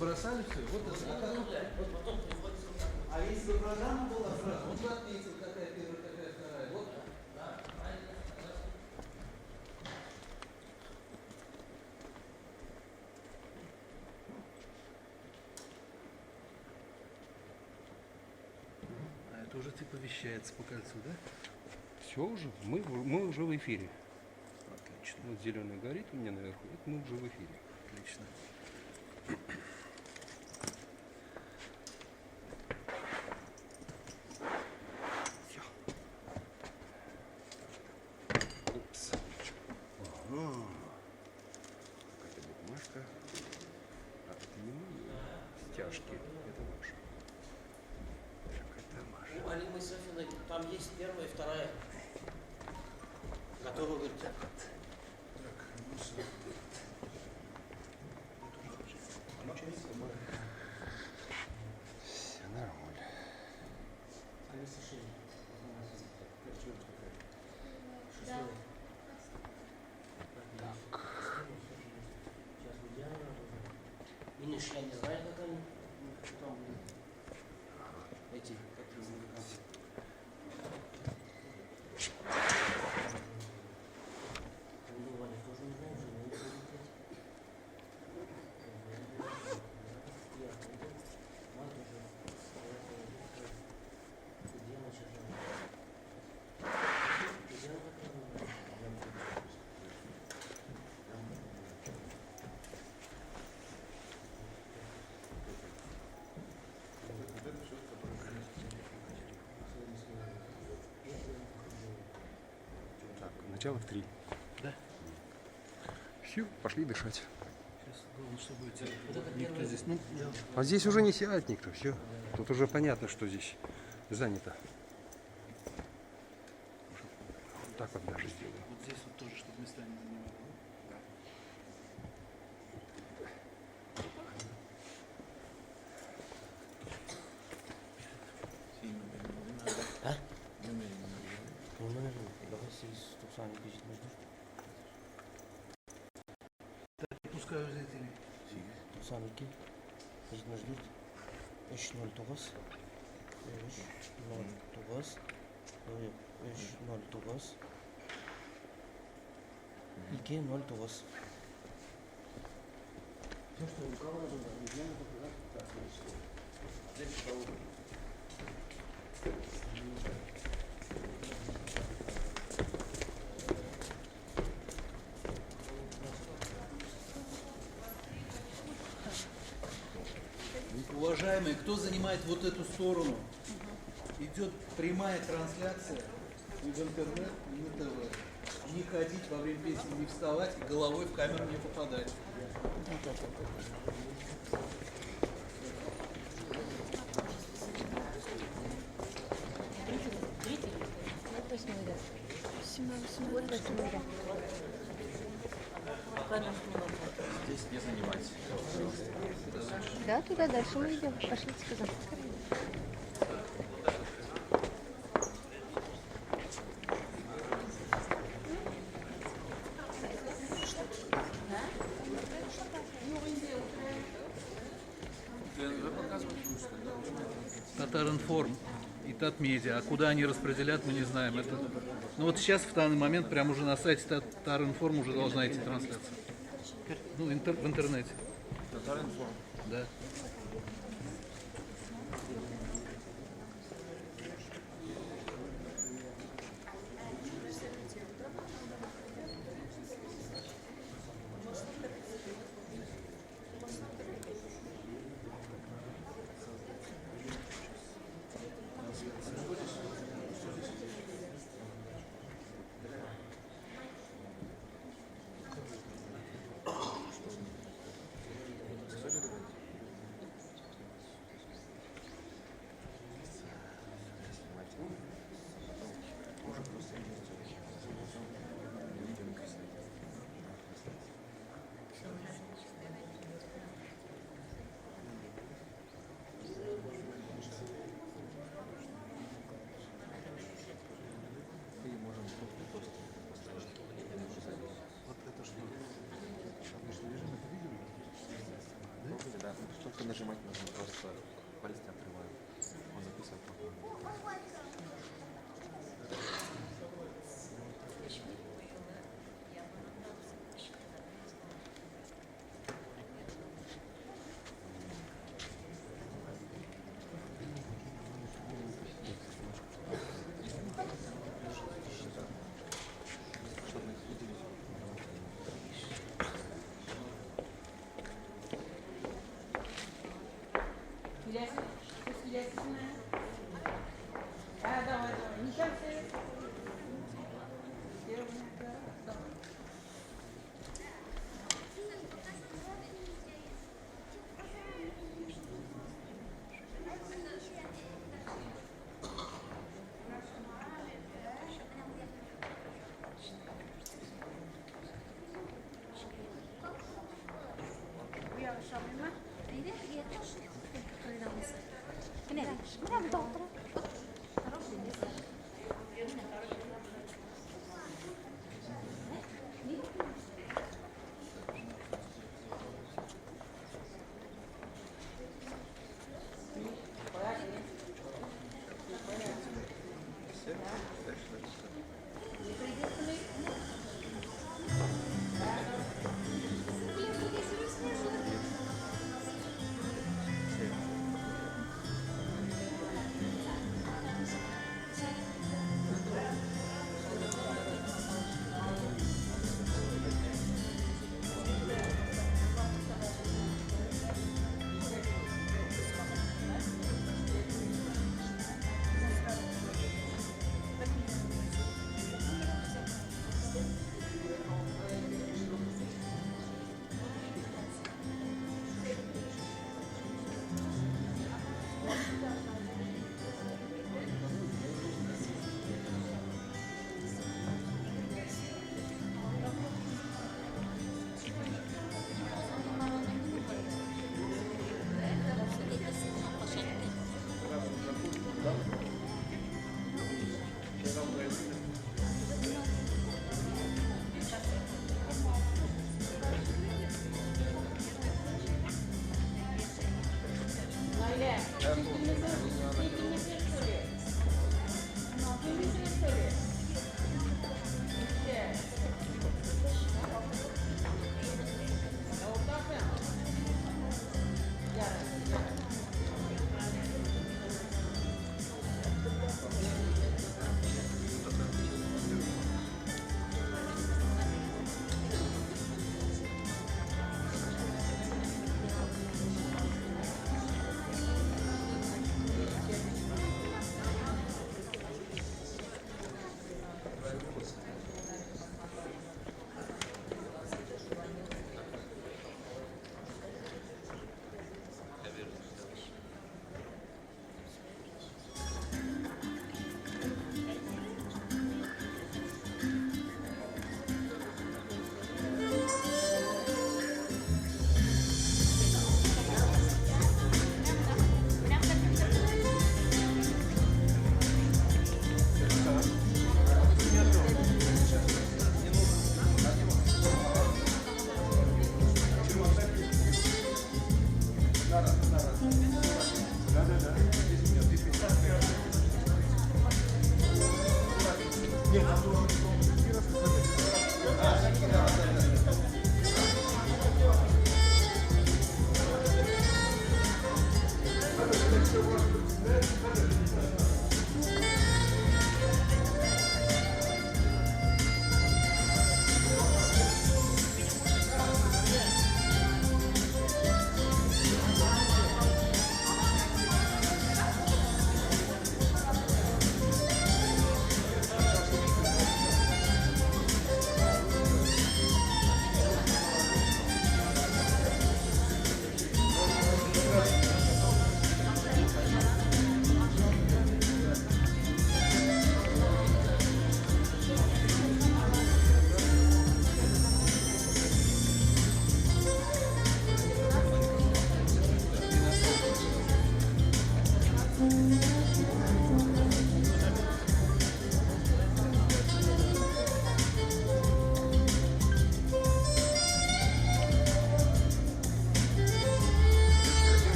Побросали все, вот это. А если бы программа была сразу, он бы отметил, какая первая, какая вторая. Вот. А это уже типа вещается по кольцу, да? Все уже, мы уже в эфире. Отлично. Вот зеленый горит у меня наверху, это мы уже в эфире. Отлично. Все. Упс. Ага. Какая-то бумажка. А это не мои стяжки, это ваши. Так, это ваши. У Алимы Сафиной там есть первая и вторая. Готовы, говорит. Так, ну все. Все нормально. Так. Иниш, я не знаю, как они там будут. Эти, как их музыканты. Ну, Ваня тоже не знаю, уже не будет лететь. Я пойду. Мать уже. Где она сейчас? Где она такая? Так, начало в 3. Да. Все, пошли дышать. Сейчас главное, чтобы эти Вот это никто первое. здесь. Ну, я А здесь уже не сядет никто, все. Тут уже понятно, что здесь занято. Вот так вот даже сделаю. вот здесь вот тоже, чтобы места не занимало. Да? Ha? Numara 892 74. Пускаю зрителей. 92 74 309 309 309 209. Ну что, у кого надо? Не знаю, да? Уважаемые, кто занимает вот эту сторону? Идет прямая трансляция и в интернет, и на ТВ. Не ходить во время песни, не вставать и головой в камеру не попадать. Вот восьмой ряд. Здесь не занимать. Да, туда дальше мы идем. Пошлите туда. Татаринформ и Татмедиа. А куда они распределят, мы не знаем. Это... Ну вот сейчас, в данный момент, прямо уже на сайте Татаринформ уже должна идти трансляция. Ну, в интернете. Татаринформ. Да. нажимать нужно, просто палец не отрываю. Он записывает потом. Чтобы видели.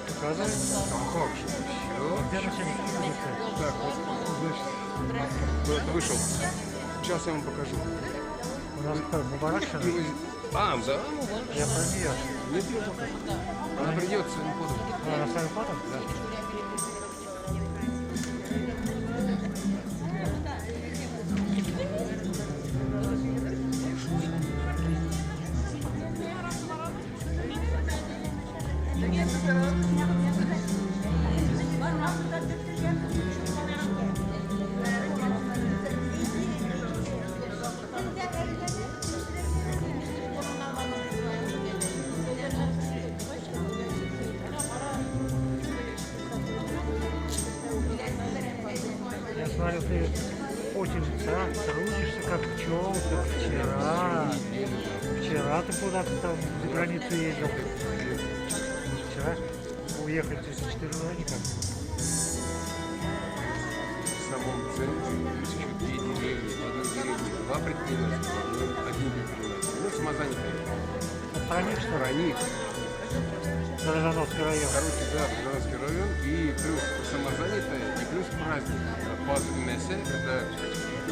Показывай. А как же? Где начальник экспедиции? Так, вот, значит, куда-то вышел. Сейчас я вам покажу. У нас кто, Мубаракшина? А, да? Я про нее. Нет ее пока. Она придет своим ходом. Она своим ходом? Да. Я смотрю, ты очень трудишься, как пчелка. Вчера. Вчера ты куда-то там за границу ездил. Вчера уехали, то есть 4 никак. В самом центре плюс еще две деревни. В одной деревне два предпринимателя, в одной один предприниматель. Ну, самозанятые. А про них что? Про них. Дрожжановский район. Короче, да, Дрожжановский район. И плюс самозанятые, и плюс праздник. Паз-Мессе, это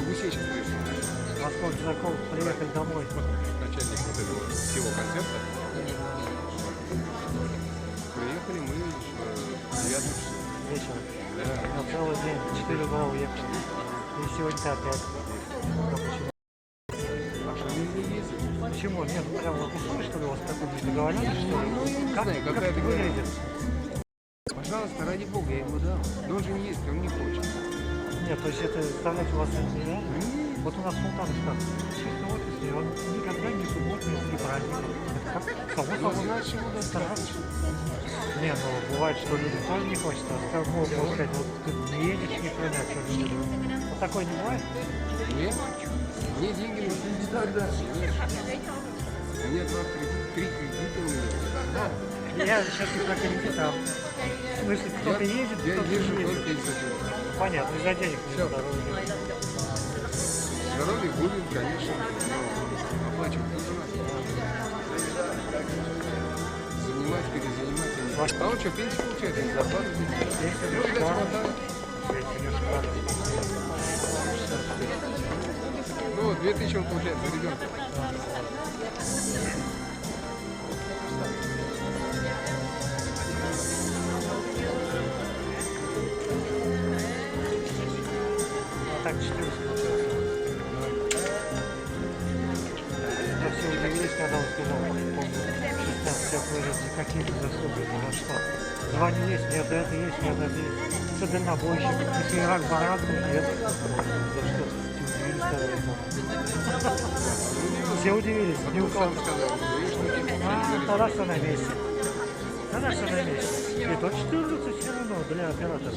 гусей сейчас пришел. Москва Чужаков приехали домой. Начальник вот этого всего концерта. Приехали мы в 9 часов. Вечером. Да. На целый день, 4 утра уехали. И сегодня-то опять. А почему? А что они не ездят? Почему? Нет, ну прям вот условия, что ли, у вас какой-нибудь договоренность, что ли? Ну, я не как, знаю, как какая это договоренность. выглядит? Пожалуйста, ради бога, я ему дам. Но он же не ездит, он не хочет. Нет, то есть это заставлять у вас это нереально? Нет. Вот у нас Султанов как? Чисто офисный, он никогда не субботний, не праздников. Это как? Само Ну, собой. значит, ему достаточно. Не, ну бывает, что людям тоже не хочется. А как можно сказать, вот ты не едешь ни хрена, что люди живут. Вот такое не бывает? Нет, мне деньги нужны. Да. У меня два кредита, три кредита у меня. Да. Я сейчас не про кредит, а в смысле, кто-то ездит, Я кто-то езжу не ездит. только из-за денег. Понятно, из-за денег, не Всё. здоровья. Здоровье будет, конечно, но оплачивать тоже надо. Занимать, перезанимать. А он что, пенсию получает, или зарплату? Пенсия Ну, у него видать, шикарная. хватает. Пенсия у него шикарная. Ну, 2000 он получает за ребенка. А так 14 получается. Я все удивились, когда он сказал, помню, 16 лет выжил, за какие заслуги, за что. Звание есть, нет, это есть, нет, это есть. Что дальнобойщик, если Ирак баран, нет. За что? Все удивились, когда я помню. Все удивились, ни у кого. Сам сказал, видишь, что тебе А, тогда все на месте. Тогда все на месте. И то 14 все равно для оператора.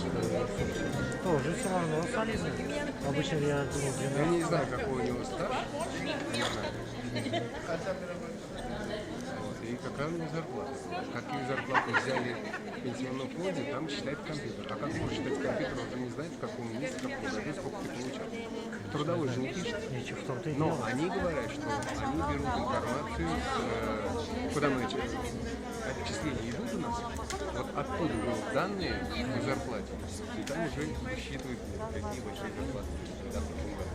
Тоже все равно солидно. Обычно я думал, Я 12. не знаю, какой у него стаж. Не знаю. Вот, и какая у него зарплата. Какие зарплаты взяли в пенсионном фонде, там считает компьютер. А как может считать компьютер, он же не знает, в каком месяце, в каком году, сколько ты получал. Трудовой же не пишет. Ничего в том-то и Но дело. они говорят, что они берут информацию, с, куда мы эти отчисления идут у нас, вот оттуда берут данные по зарплате, и там уже высчитывают, какие большие зарплаты. Да, в каком году.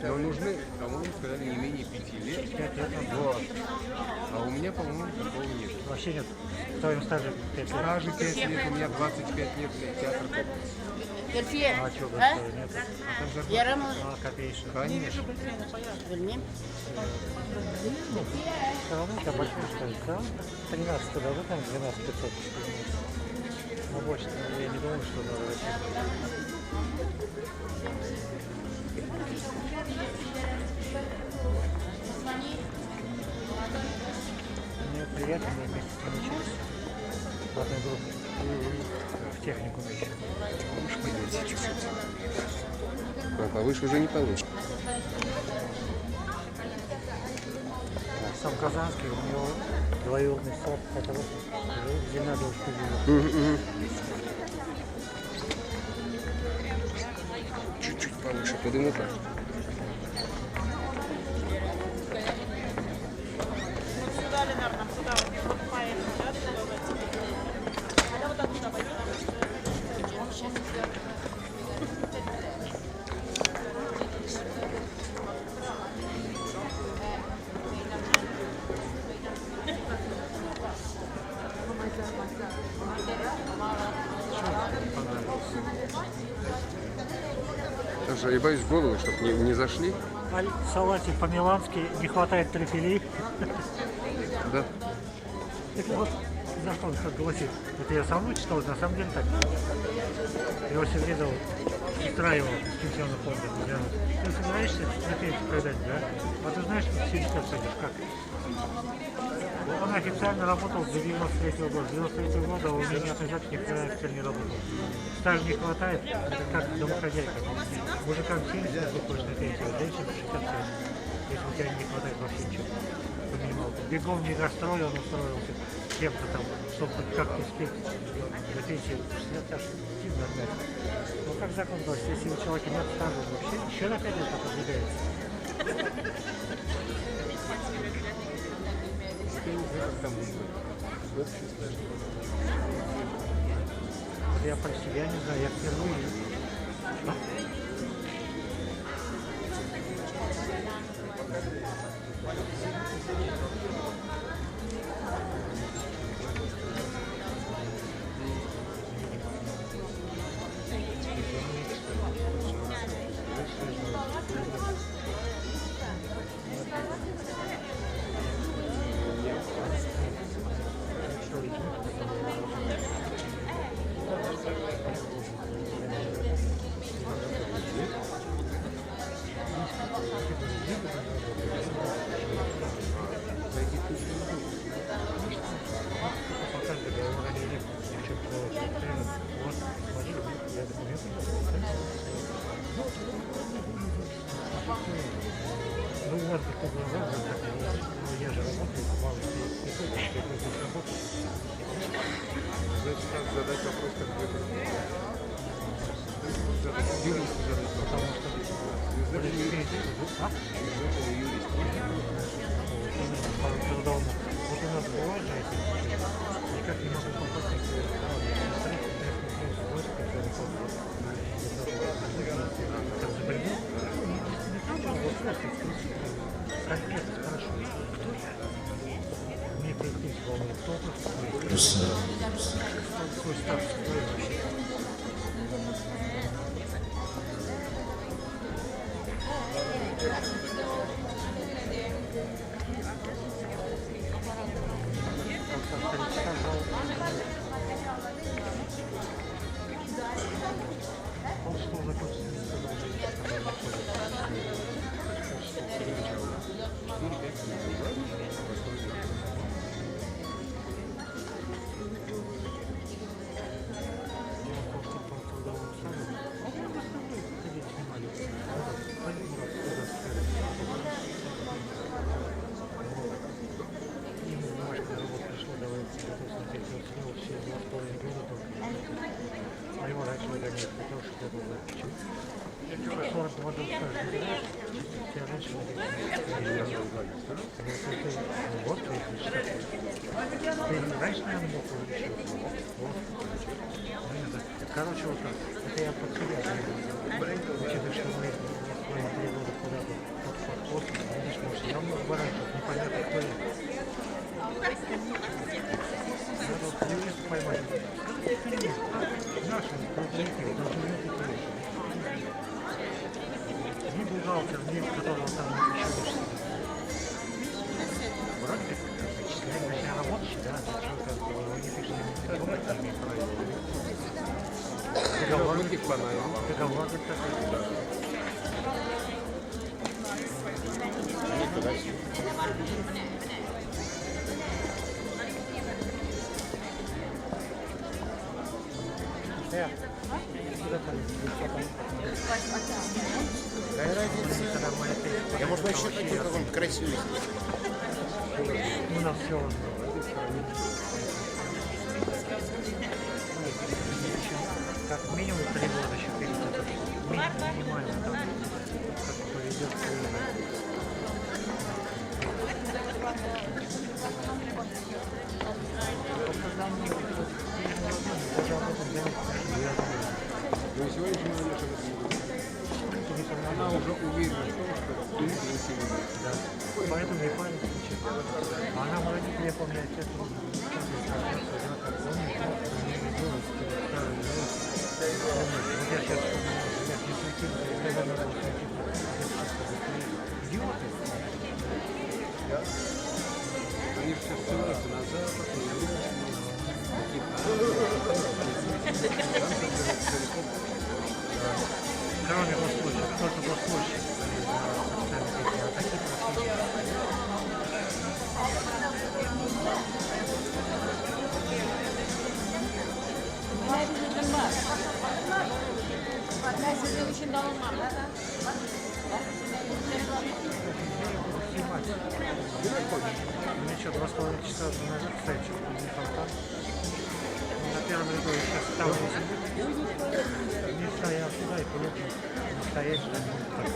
Но нужны, по-моему, сказали, не менее 5 лет. 5 лет надо. Вот. А у меня, по-моему, такого нет. Вообще нет. В твоем стаже 5 лет. Стажа 5 лет, у меня 25 лет театр комплекс. А что, господи, нет? А там зарплата? А, копеечная. Конечно. Ну, все равно у тебя большой стаж, да? 13 дадут, наверное, 12 500. Ну, больше, я не думаю, что надо рассчитывать. Мне приятно, мы вместе с ним учились в одной группе. В техникуме еще. Уж пойдете чуть-чуть. А повыше уже не получится. Сам Казанский, у него двоюродный сад, который в Зеленодольске живет. Чуть-чуть повыше подниму-ка. Хорошо, я боюсь голову, чтобы не зашли. Салатик по-милански, не хватает трюфелей. Да. Так вот, за что он так гласит? Это я сам вычитал, на самом деле так. Иосиф Видел, сестра его из пенсионного фонда. Я говорю, ты собираешься на пенсию продать, да? А ты знаешь, что 70 садишь, как? Он официально работал до 93-го года. С 93-го года у меня ни одной записи никогда официально не работал. Стажа не хватает, это как домохозяйка. Мужикам 70 выходишь на пенсию, а женщинам 67. Если у тебя не хватает вообще ничего. По минималке. Бегом не гастроль, он устроился кем-то там, чтобы хоть как-то успеть до пенсии 60 аж сильно отдать. Ну как закон гласит, если у человека нет стажа, он вообще еще на 5 лет отодвигается. Я не знаю, как там общий стаж. Вот я про себя не знаю, я впервые. А? Пока договор о ней вот, смотри, я документы. Ну, у вас такой глаза, ну, я же работаю, мало ли, я здесь работаю. Значит, надо задать вопрос, как в этом. Задать юристу задать вопрос. Потому что А? Юрист. Вот у нас бывает же эти, никак не могу попасть. Там заболел. Вот просто конкретно спрашиваю, кто я? Мне приходит волнует, кто просто свой статус, кто я вообще? Он что закончится, не сказал, что она находится. 4-5 лет назад построили. А его раньше выгоняют, потому что я был 42 года стажа, тебя раньше выгоняют. Вот, ты раньше, наверное, мог уже еще. Вот. Короче, вот так. Это я под себя. Учитывая, что мы 3 года куда-то под, видишь, может, я мог бы раньше, непонятно, кто я. Надо вот юриста поймать. Наши трудовики должны быть. Ни бухгалтер, ни которого там еще не сидит. Вроде как отчисляем, если работаешь, да, вы не пишете, не имеет права. Договор, договор такой. Какая разница? Я, может, вообще хочу какой-нибудь красивый. У нас все. Как минимум 3 года еще впереди. Минимально там, как поведет. Но сегодня молодежь об этом не говорит. Она уже уверена в том, что ты не сегодня. Да. Поэтому не парится ничего. А она родители, я помню, отец, он как помнит, вот я сейчас вспомнил, я не Какие-то, идиоты. Они же все ссылаются на Запад, на Европу, Кроме госслужащих, только госслужащих. А такие простые. Снимать. Мне что, 2,5 часа назад стоять, что не фонтан. На первом ряду я сейчас там не стоял сюда и плотно не стоять, да, не так.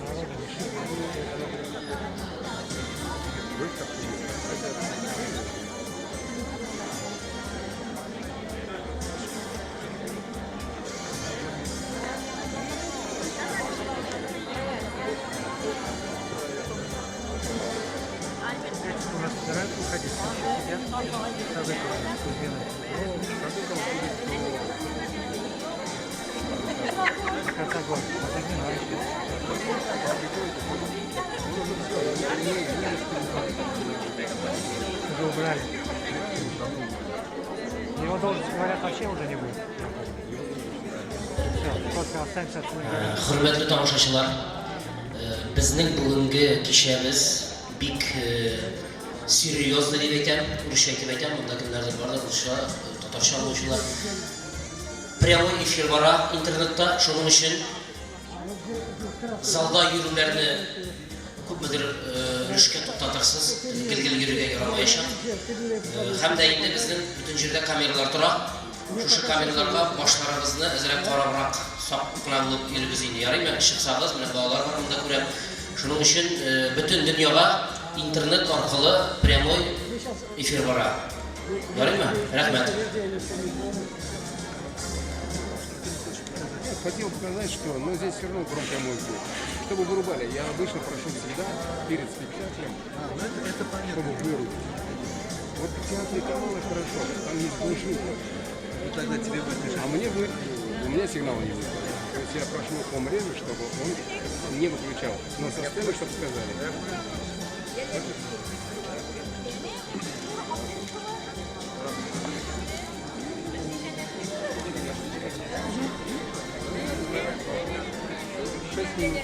Народу не шибко. Выставки. Эти у нас собираются уходить, там еще сидят. Садыкова, Кузьмина. Ну, Садыков будет До конца года. А Кузьмина вообще уже убрали. Его должность, говорят, вообще уже не будет. Все, только останется от Кузьмина. Хөрмәтле тамашачылар, безнең бүгенге кичәбез бик серьезный дип әйтәм, урысча әйтеп әйтәм, монда кемнәрдер бар да урысча, татарча аңлаучылар. Прямой эфир бара интернетта, шуның өчен залда йөрүләрне күпмедер өлешкә туктатырсыз, гел-гел йөрергә ярамаячак. Һәм дә инде безнең бөтен җирдә камералар тора. Шушы камераларга башларыгызны әзрәк карабрак, сак кына булып йөрегез инде, ярыймы? Чыксагыз, менә балалар бар монда күрәм. Шуның өчен бөтен дөньяга интернет аркылы прямой эфир бара. Ярыймы? Рәхмәт. Нет, хотел показать, что, но здесь все равно громкая музыка. Чтобы вырубали, я обычно прошу всегда перед спектаклем, А, ну это понятно. чтобы вырубить. Вот в театре Камала хорошо, там есть глушилка. Ну тогда тебе будет мешать. А мне будет, у меня сигнала не будет. То есть я прошу комрежа, чтобы он не выключал. Но со сцены, чтобы сказали. 6 минут.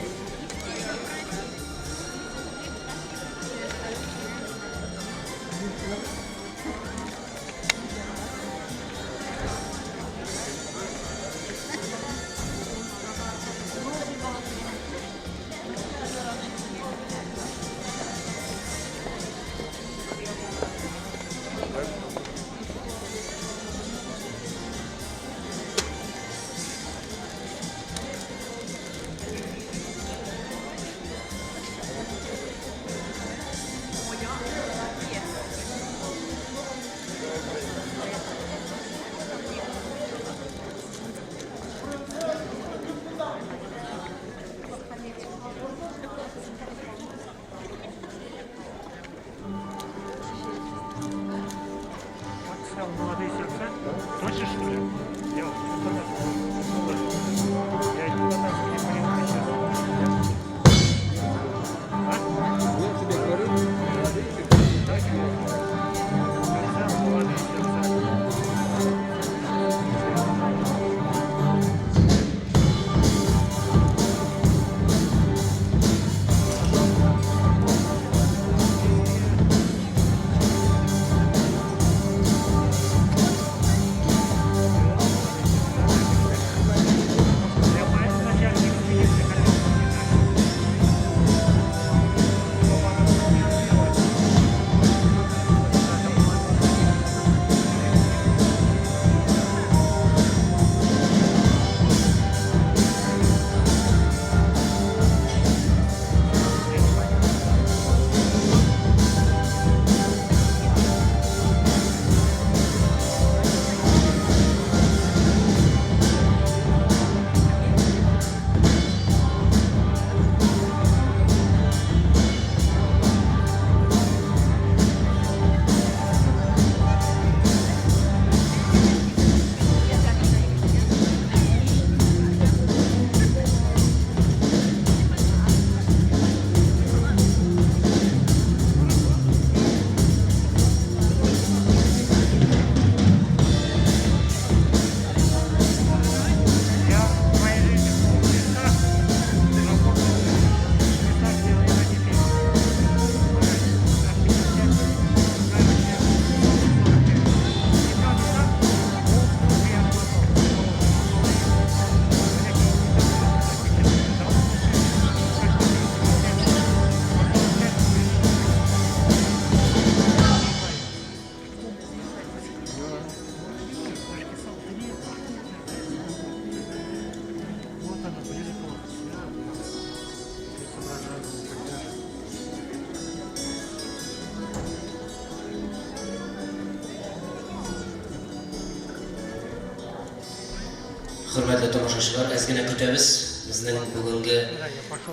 Хөрмәтле тамашачылар, әз генә көтәбез. Безнең бүгенге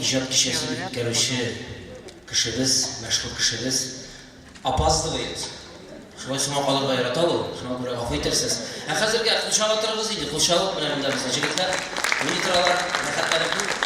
иҗат кичәсен үткәрүче кешебез, мәшһүр кешебез опаздывает. Шулай соңга калырга ярата ул, шуңа күрә гафу итәрсез. Ә хәзергә кул чабатырыгыз иде, кул чабып, менә монда безнең җегетләр уйный торалар, рәхәтләнеп.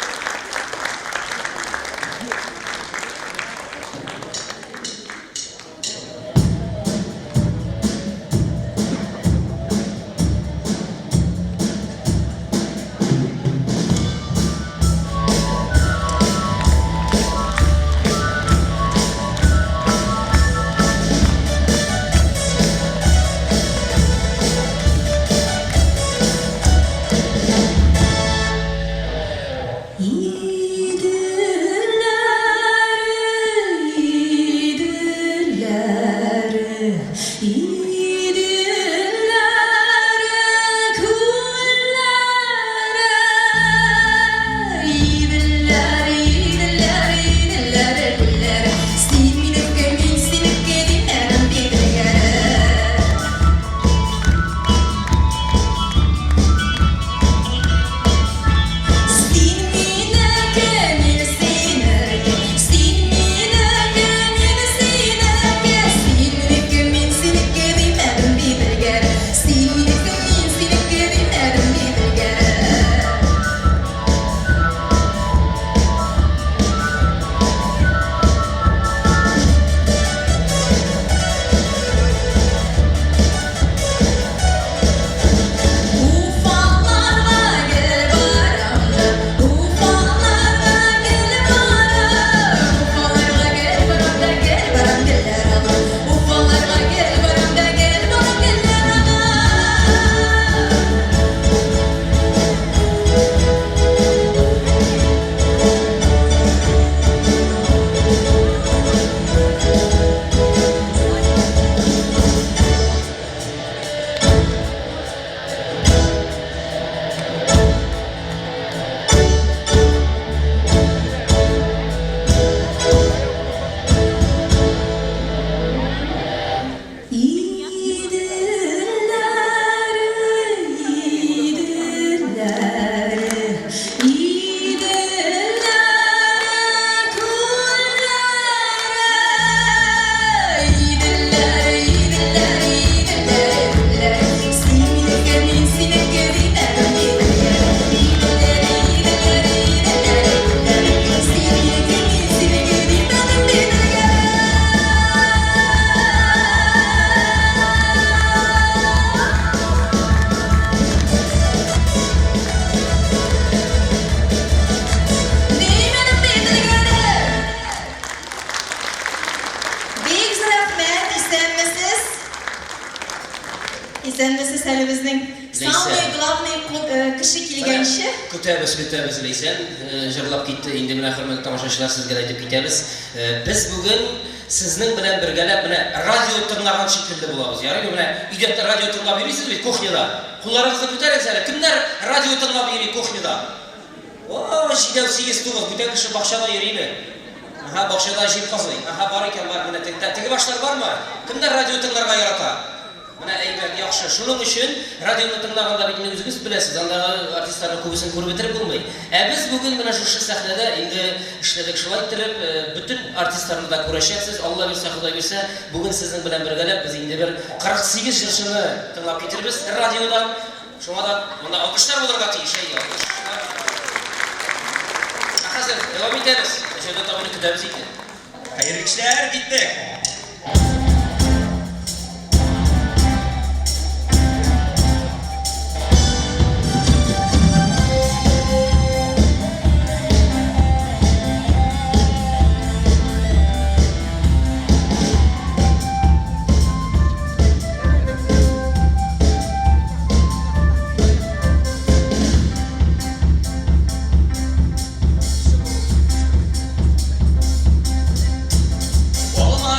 Бик зур рәхмәт, исәнмесез. Исәнмесез, әле безнең самый главный э, кеше килгәнче. Көтәбез, көтәбез, Ләйсән э, җырлап китте. Инде менә хөрмәтле тамашачылар, сезгә дә әйтеп китәбез. Э, без бүген сезнең белән бергәләп менә радио тыңлаган шикелле булабыз. Ярыймы? Менә өйдә радио тыңлап йөрисез бит кухняда. Кулларыгызны күтәрегез әле. Кемнәр радио тыңлап йөри кухняда? О, җидәү, сигез, тугыз, бүтән кеше бакчада йөриме? Аһа, бакчада җир казый. Аһа, бар икән, бар, менә теге, теге башлар бармы? Кемнәр радио тыңларга ярата? Менә әйбәт, яхшы. Шуның өчен радионы тыңлаганда бит инде үзегез беләсез, андагы артистларның күбесен күреп бетереп булмый. Ә без бүген менә шушы сәхнәдә инде эшләдек шулай иттереп, бөтен артистларны да күрәчәксез, Алла бирсә, Ходай бирсә, бүген сезнең белән бергәләп без инде бер 48 җырчыны тыңлап китербез радиодан. Шуңа да монда алкышлар булырга тиеш, әйе, алкышлар. Ә хәзер дәвам итәбез. Җәүдәт абыйны көтәбез инде. Хәерле кичләр, киттек! Алма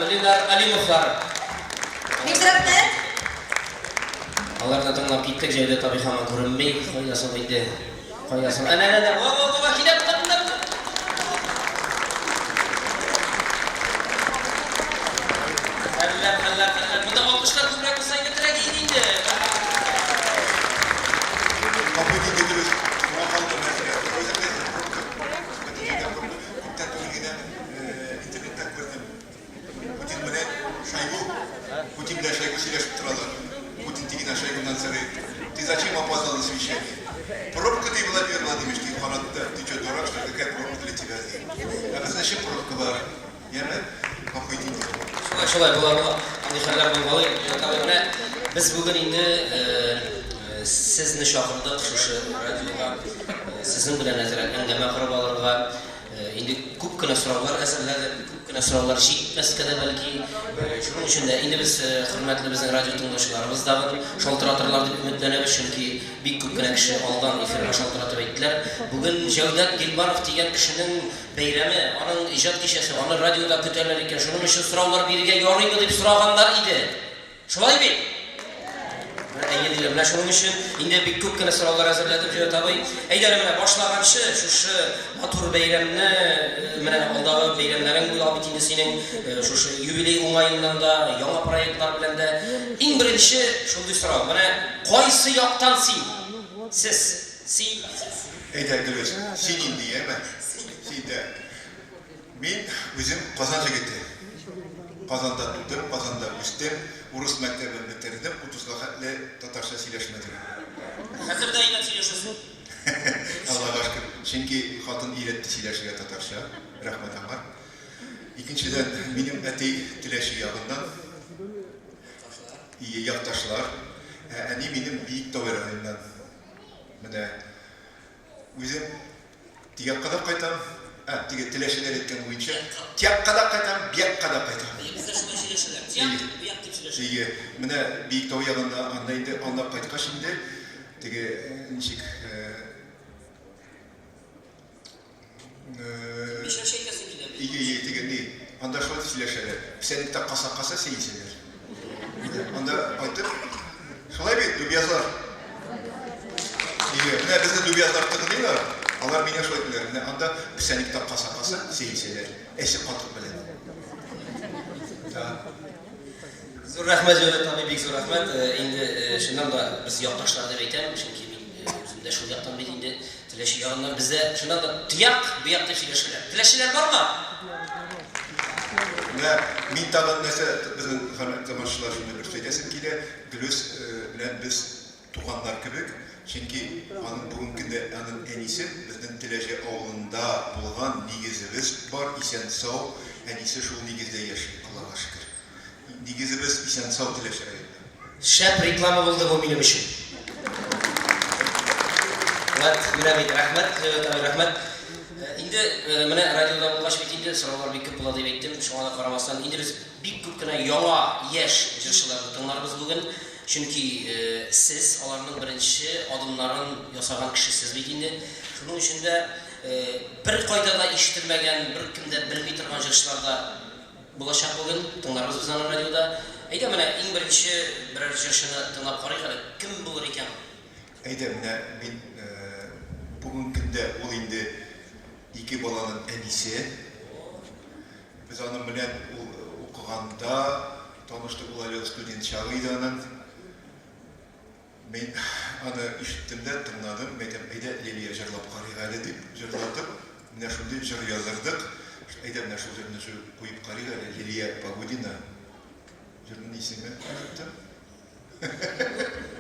Ленар Алимовлар. Бик зур рәхмәт. Аларны тыңлап киттек, Җәүдәт абый һаман күренми. Кайда соң инде? Кайда соң? Әнә, әнә, әнә. Во, во, во, килә, тукта, тукта, тукта. Хәлләр, хәлләр, хәлләр. Монда алкышлар күбрәк булса инде терәк иде инде. Гафу итегез, дөрес. Шуңа калдым мәсәлән. Үзем дә күптән түгел генә интернеттан күрдем. Путин белән Шойгу, Путин белән Шойгу сөйләшеп торалар. Путин тегенә Шойгуннан сорый, ты зачем опоздал на совещание? Пробка, ди, Владимир Владимирович, ди, карады, ты что, дурак, что ли, какая пробка для тебя, ди. Ә безнең өчен пробка бар. Яме, гафу ит инде. Шулай, шулай була, була. Андый хәлләр булгалый. Менә без бүген инде сезне чакырдык шушы радиога. Сезнең белән әзрәк әңгәмә корып алырга. Инде күп кенә сораулар әзерләдек, күп кенә сораулар җитмәскә дә бәлки. Шуның өчен дә инде без хөрмәтле безнең радио тыңлаучыларыбыз тагын шалтыратырлар дип өметләнәбез, чөнки бик күп кенә кеше алдан эфирга шалтыратып әйттеләр. Бүген Җәүдәт Гилманов дигән кешенең бәйрәме, аның иҗат кичәсе, аны радиода көтәләр икән, шуның өчен сораулар бирергә ярыймы дип сораганнар иде. Шулай бит? Менә әйе диләр. Менә шуның өчен инде бик күп кенә сораулар әзерләдем, Җәүдәт абый. Әйдә әле менә башлаганчы шушы матур бәйрәмне, менә алдагы бәйрәмнәрең була бит инде синең, шушы юбилей уңаеннан да, яңа проектлар белән дә. Иң беренче шундый сорау. Менә кайсы яктан син? Сез, син, сез. Әйдә, Гөлүс, син инде, яме? Син дә. Мин үзем Казан җегете. Казанда тудым, Казанда үстем, урыс мәктәбен бетердем, утызга хәтле татарча сөйләшмәдем. Хәзер дә әйбәт сөйләшәсең. Аллага шөкер. Чөнки хатын өйрәтте сөйләшергә татарча. Рәхмәт аңа. Икенчедән, минем әти Теләче ягыннан. Ие, якташлар. Ә әни минем Биектау районыннан. Менә Үзем тиякка да кайтам, ә, теге теләчеләр әйткән буенча, тиякка да кайтам, биякка да кайтам. Әйе, бездә шулай сөйләшәләр. Тияк, бияк дип сөйләшәләр. Әйе, менә Биектау ягында, анда инде, анда кайткач инде, теге, ничек, Мишәрчә әйтәсең килә бит. Әйе, әйе, теге ни, анда шулай дип сөйләшәләр. Песәнектә каса-каса сәй эчәләр. Анда кайтып, шулай бит, дубьязлар. Әйе, менә безне дубьязлар тыгыныйлар, алар миңа шулай диләр. Менә анда песәнектә каса-каса сәй эчәләр, әче катык белән. Да. Зур рәхмәт, Җәүдәт абый, бик зур рәхмәт. Инде чыннан да без якташлар дип әйтәм, чөнки мин үзем дә шул яктан бит инде. Теләче ягыннан бездә чыннан да тияк, бияк дип сөйләшәләр. Теләчеләр бармы? Менә мин тагын нәрсә безнең хөрмәтле тамашачылар шундый бер әйтәсем килә, Гөлүс белән без туганнар кебек, чөнки аның бүгенге көндә аның әнисе безнең Теләче авылында булган нигезебез бар, исән-сау, әнисе шул нигездә яши, Аллага шөкер. Нигезебез исән-сау Теләче районында. Шәп реклама булды бу минем өчен. Вәт, менә бит, рәхмәт, Җәүдәт абый, рәхмәт. Инде менә радиода булгач бит инде сораулар бик күп була дип әйттем, шуңа да карамастан, инде без бик күп кенә яңа, яшь җырчыларны тыңларбыз бүген. Чөнки сез аларның беренче адымнарын ясаган кешесез бит инде. Шуның өчен дә беркайда да ишетелмәгән, беркем дә белми торган җырчылар да Булачак бүген, тыңларбыз без аны радиода. Әйдә, менә иң беренче берәр җырчыны тыңлап карыйк әле, кем булыр икән ул? Әйдә, менә мин бүгенге көндә ул инде ике баланың әнисе. Без аның белән ул укыганда таныштык, ул әле студент чагы иде аның. Мин аны ишеттем дә, тыңладым, мәйтәм, әйдә, Лилия, җырлап карыйк әле, дип җырлатып, менә шундый җыр яздырдык. Әйдә, менә шул җырны куеп карыйк әле, Лилия Погодина. Җырның исеме оныттым.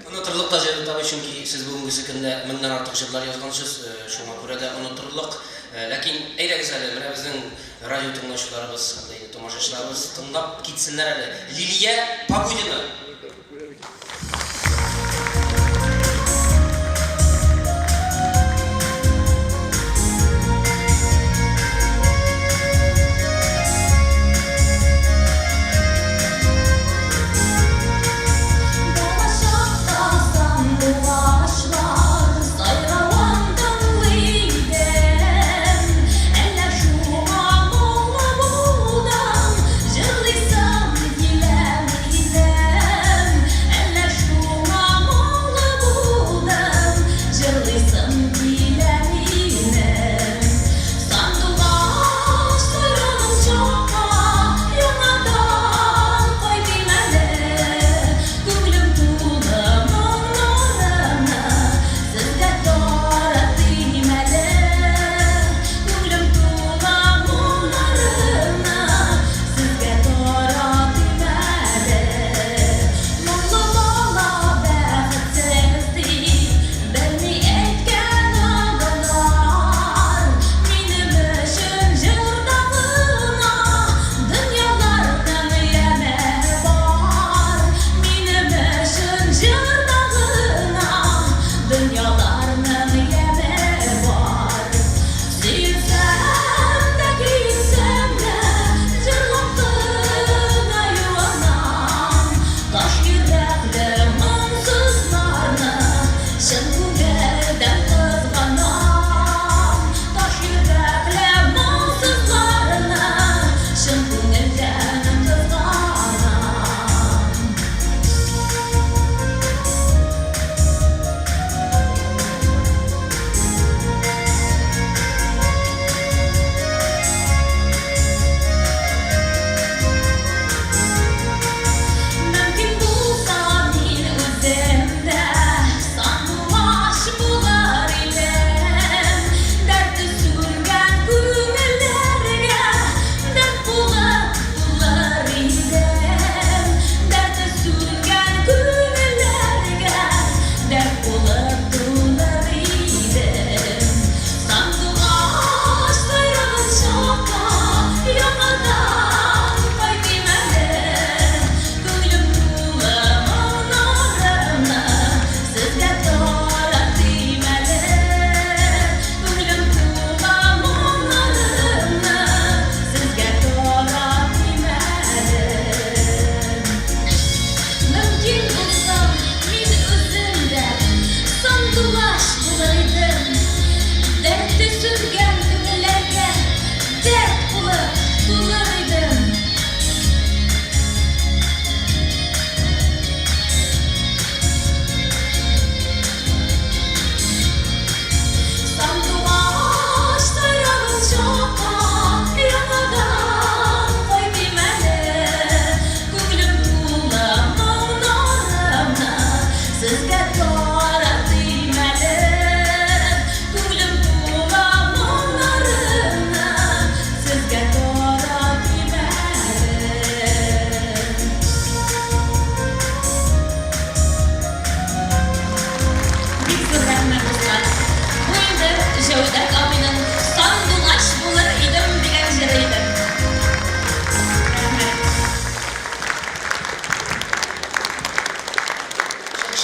Онытырлык та җыр табый, чөнки сез бүгенгесе көндә меңнән артык җырлар язгансыз, шуңа күрә дә онытырлык. Ләкин әйдәгез әле, менә безнең радио тыңлаучыларыбыз һәм дә инде тамашачыларыбыз тыңлап китсеннәр әле. Лилия Погодина! Балачакта сандугачлар сайравын тыңлый идем. Әллә шуңа моңлы булдым, җырлыйсым.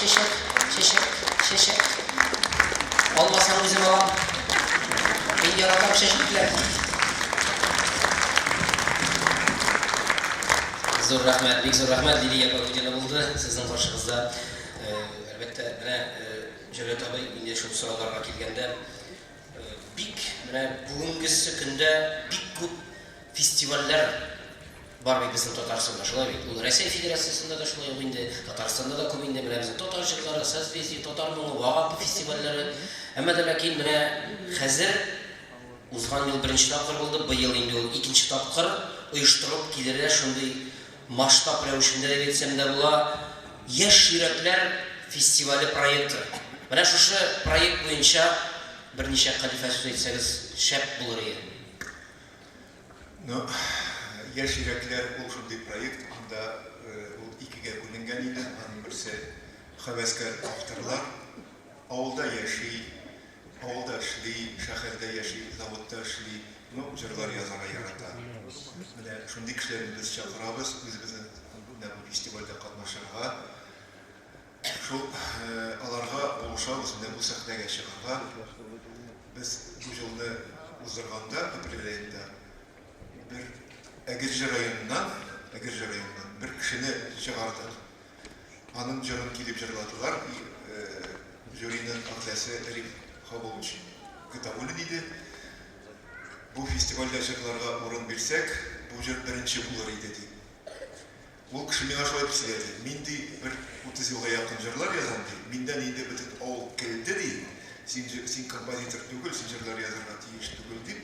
Чәчәк, чәчәк, чәчәк. Алмасаң үзем алам. Мин яратам чәчәкләр. Зур рәхмәт, бик зур рәхмәт, Лилия Погодина булды сезнең каршыгызда. Э, әлбәттә, менә э, Җәүдәт абый, инде шул сорауларга килгәндә, э, бик менә бүгенгесе көндә бик күп фестивальләр Бар бит безнең Татарстанда, шулай бит? Ул Рәсәй Федерациясендә дә шулай ук инде, Татарстанда да күп инде, менә безнең татар җырлары, Созвездие, Татар моңы, Вагапы фестивальләре. Әмма дә ләкин менә хәзер узган ел беренче тапкыр булды, быел инде ул икенче тапкыр оештырылып килергә шундый масштаб рәвешендә дип әйтсәм дә була, Яшь йөрәкләр фестивале проекты. Менә шушы проект буенча берничә кәлифә сүз әйтсәгез, шәп булыр иде. Ну, Яшь йөрәкләр ул шундый проект, анда ул икегә бүленгән иде. Аның берсе һәвәскәр авторлар. Авылда яши, авылда эшли, шәһәрдә яши, заводта эшли, ну, җырлар язарга ярата. Менә шундый кешеләрне без чакырабыз үзебезнең менә бу фестивальдә катнашырга. Шул аларга булышабыз менә бу сәхнәгә чыгарга. Без бу җылны уздырганда, апрель аенда, бер Әгерҗе районыннан, Әгерҗе районыннан бер кешене чыгардык. Аның җырын килеп җырладылар. Жюриның әгъзасы Риф Хабулович Гатауллин иде. Бу фестивальдә җырларга урын бирсәк, бу җыр беренче булыр иде, ди. Ул кеше миңа шулай дип сөйләде, Мин, ди, бер 30 елга якын җырлар язам, ди, миннән инде бөтен авыл көлде, ди, син, син композитор түгел, син җырлар язарга тиеш түгел, дип,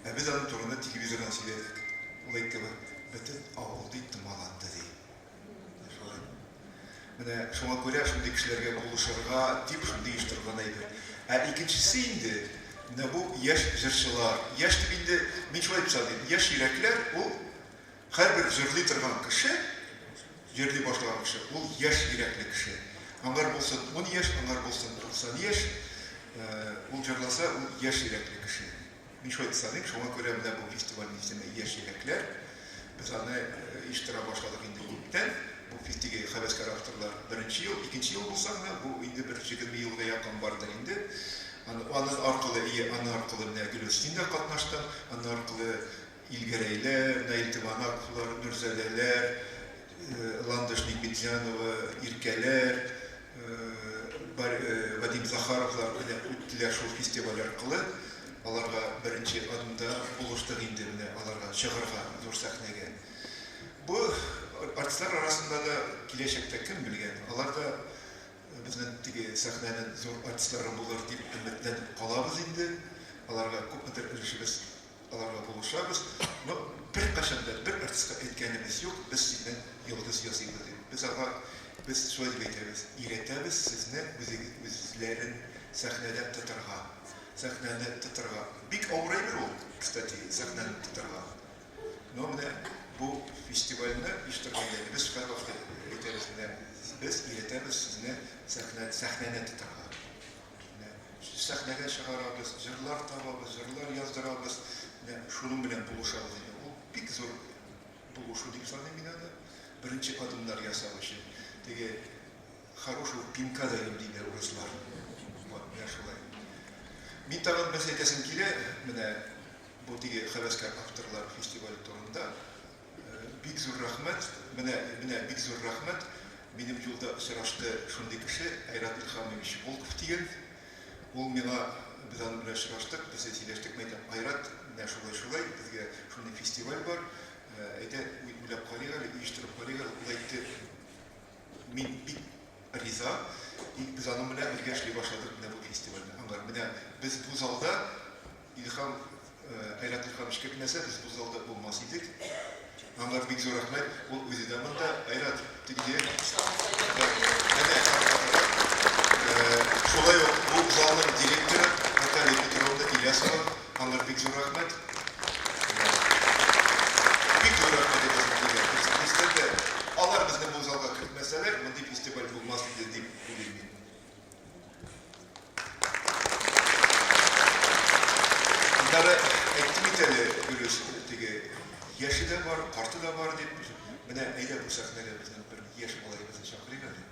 ә без аның турында телевизордан сөйләдек. Ул әйтте, бөтен авыл, ди, томаланды, ди. Менә шулай. Менә шуңа күрә шундый кешеләргә булышырга дип шундый оештырылган әйбер. Ә икенчесе инде, менә бу яшь җырчылар. Яшь дип инде, мин шулай дип саныйм, яшь йөрәкләр ул Һәрбер җырлый торган кеше, җырлый башлаган кеше, ул яшь йөрәкле кеше. Аңар булсын ун яшь, аңар булсын 90 яшь, ул җырласа, ул яшь йөрәкле кеше. Мин шулай дип саныйм, шуңа күрә менә бу фестивальнең исеме Яшь йөрәкләр. Без аны оештыра башладык инде күптән. Бу фестиге һәвәскәр авторлар беренче ел, икенче ел булса гына, бу инде бер 20 елга якын бардыр инде. Аны, аның аркылы, ие, аның аркылы менә Гөлүс, син дә катнаштың, аның аркылы Илгәрәйләр, Наил Тыманаковлар, Нурзадәләр, Ландыш Нигметзянова, Иркәләр, Вадим Захаровлар менә үттеләр шул фестиваль аркылы. Аларга беренче адымда булыштык инде менә аларга чыгарга зур сәхнәгә. Бу артистлар арасында да киләчәктә кем белгән, алар да безнең теге сәхнәнең зур артистлары булыр дип өметләнеп калабыз инде. Аларга күпмедер өлешебез Аларга булышабыз. Но беркайчан да бер артистка әйткәнебез юк, без синнән йолдыз ясыйбыз дип. Без аңа, без шулай дип әйтәбез, өйрәтәбез сезне үзегез, үзләрен сәхнәдә тотарга. Сәхнәне тотарга. Бик авыр әйбер ул, кстати, сәхнәне тотарга. Но менә бу фестивальне оештырганда без һәрвакыт әйтәбез, менә без өйрәтәбез сезне сәхнә, сәхнәне тотарга. Менә сәхнәгә чыгарабыз, җырлар табабыз, җырлар яздырабыз. Менә шуның белән булышабыз инде. Ул бик зур булышу дип саныйм мин аны. Беренче адымнар ясау өчен. Теге хорошего пинка даем диләр урыслар. Вот, менә шулай. Мин тагын берсе әйтәсем килә, менә бу теге һәвәскәр авторлар фестивале турында. Бик зур рәхмәт, менә, менә бик зур рәхмәт. Минем юлда очрашты шундый кеше, Айрат Илһамович Волков дигән. Ул миңа, без аның белән очраштык, без сөйләштек, мин әйтәм, Айрат, менә шулай-шулай, безгә шундый фестиваль бар, әйдә, уйлап карыйк әле, оештырып карыйк әле. Ул әйтте, мин бик риза, и без аның белән бергә эшли башладык менә бу фестивальне. Аңар, менә без бу залда Илһам, Айрат Илһамович кертмәсә, без бу залда булмас идек. Аңар бик зур рәхмәт. Ул үзе дә монда. Айрат, ты где? Әнә, шулай ук бу залның директоры Наталья Петровна Илясова. Аңар бик зур рәхмәт. Бик зур рәхмәт әйтәсем килә. Дөрестән дә, алар безне бу залга кертмәсәләр, мондый фестиваль булмас иде дип уйлыйм мин. Аннары әйттем бит әле, Гөлүс, теге яше дә бар, карты да бар дип. Менә әйдә бу сәхнәгә безнең бер яшь малаебызны чакырыйк әле.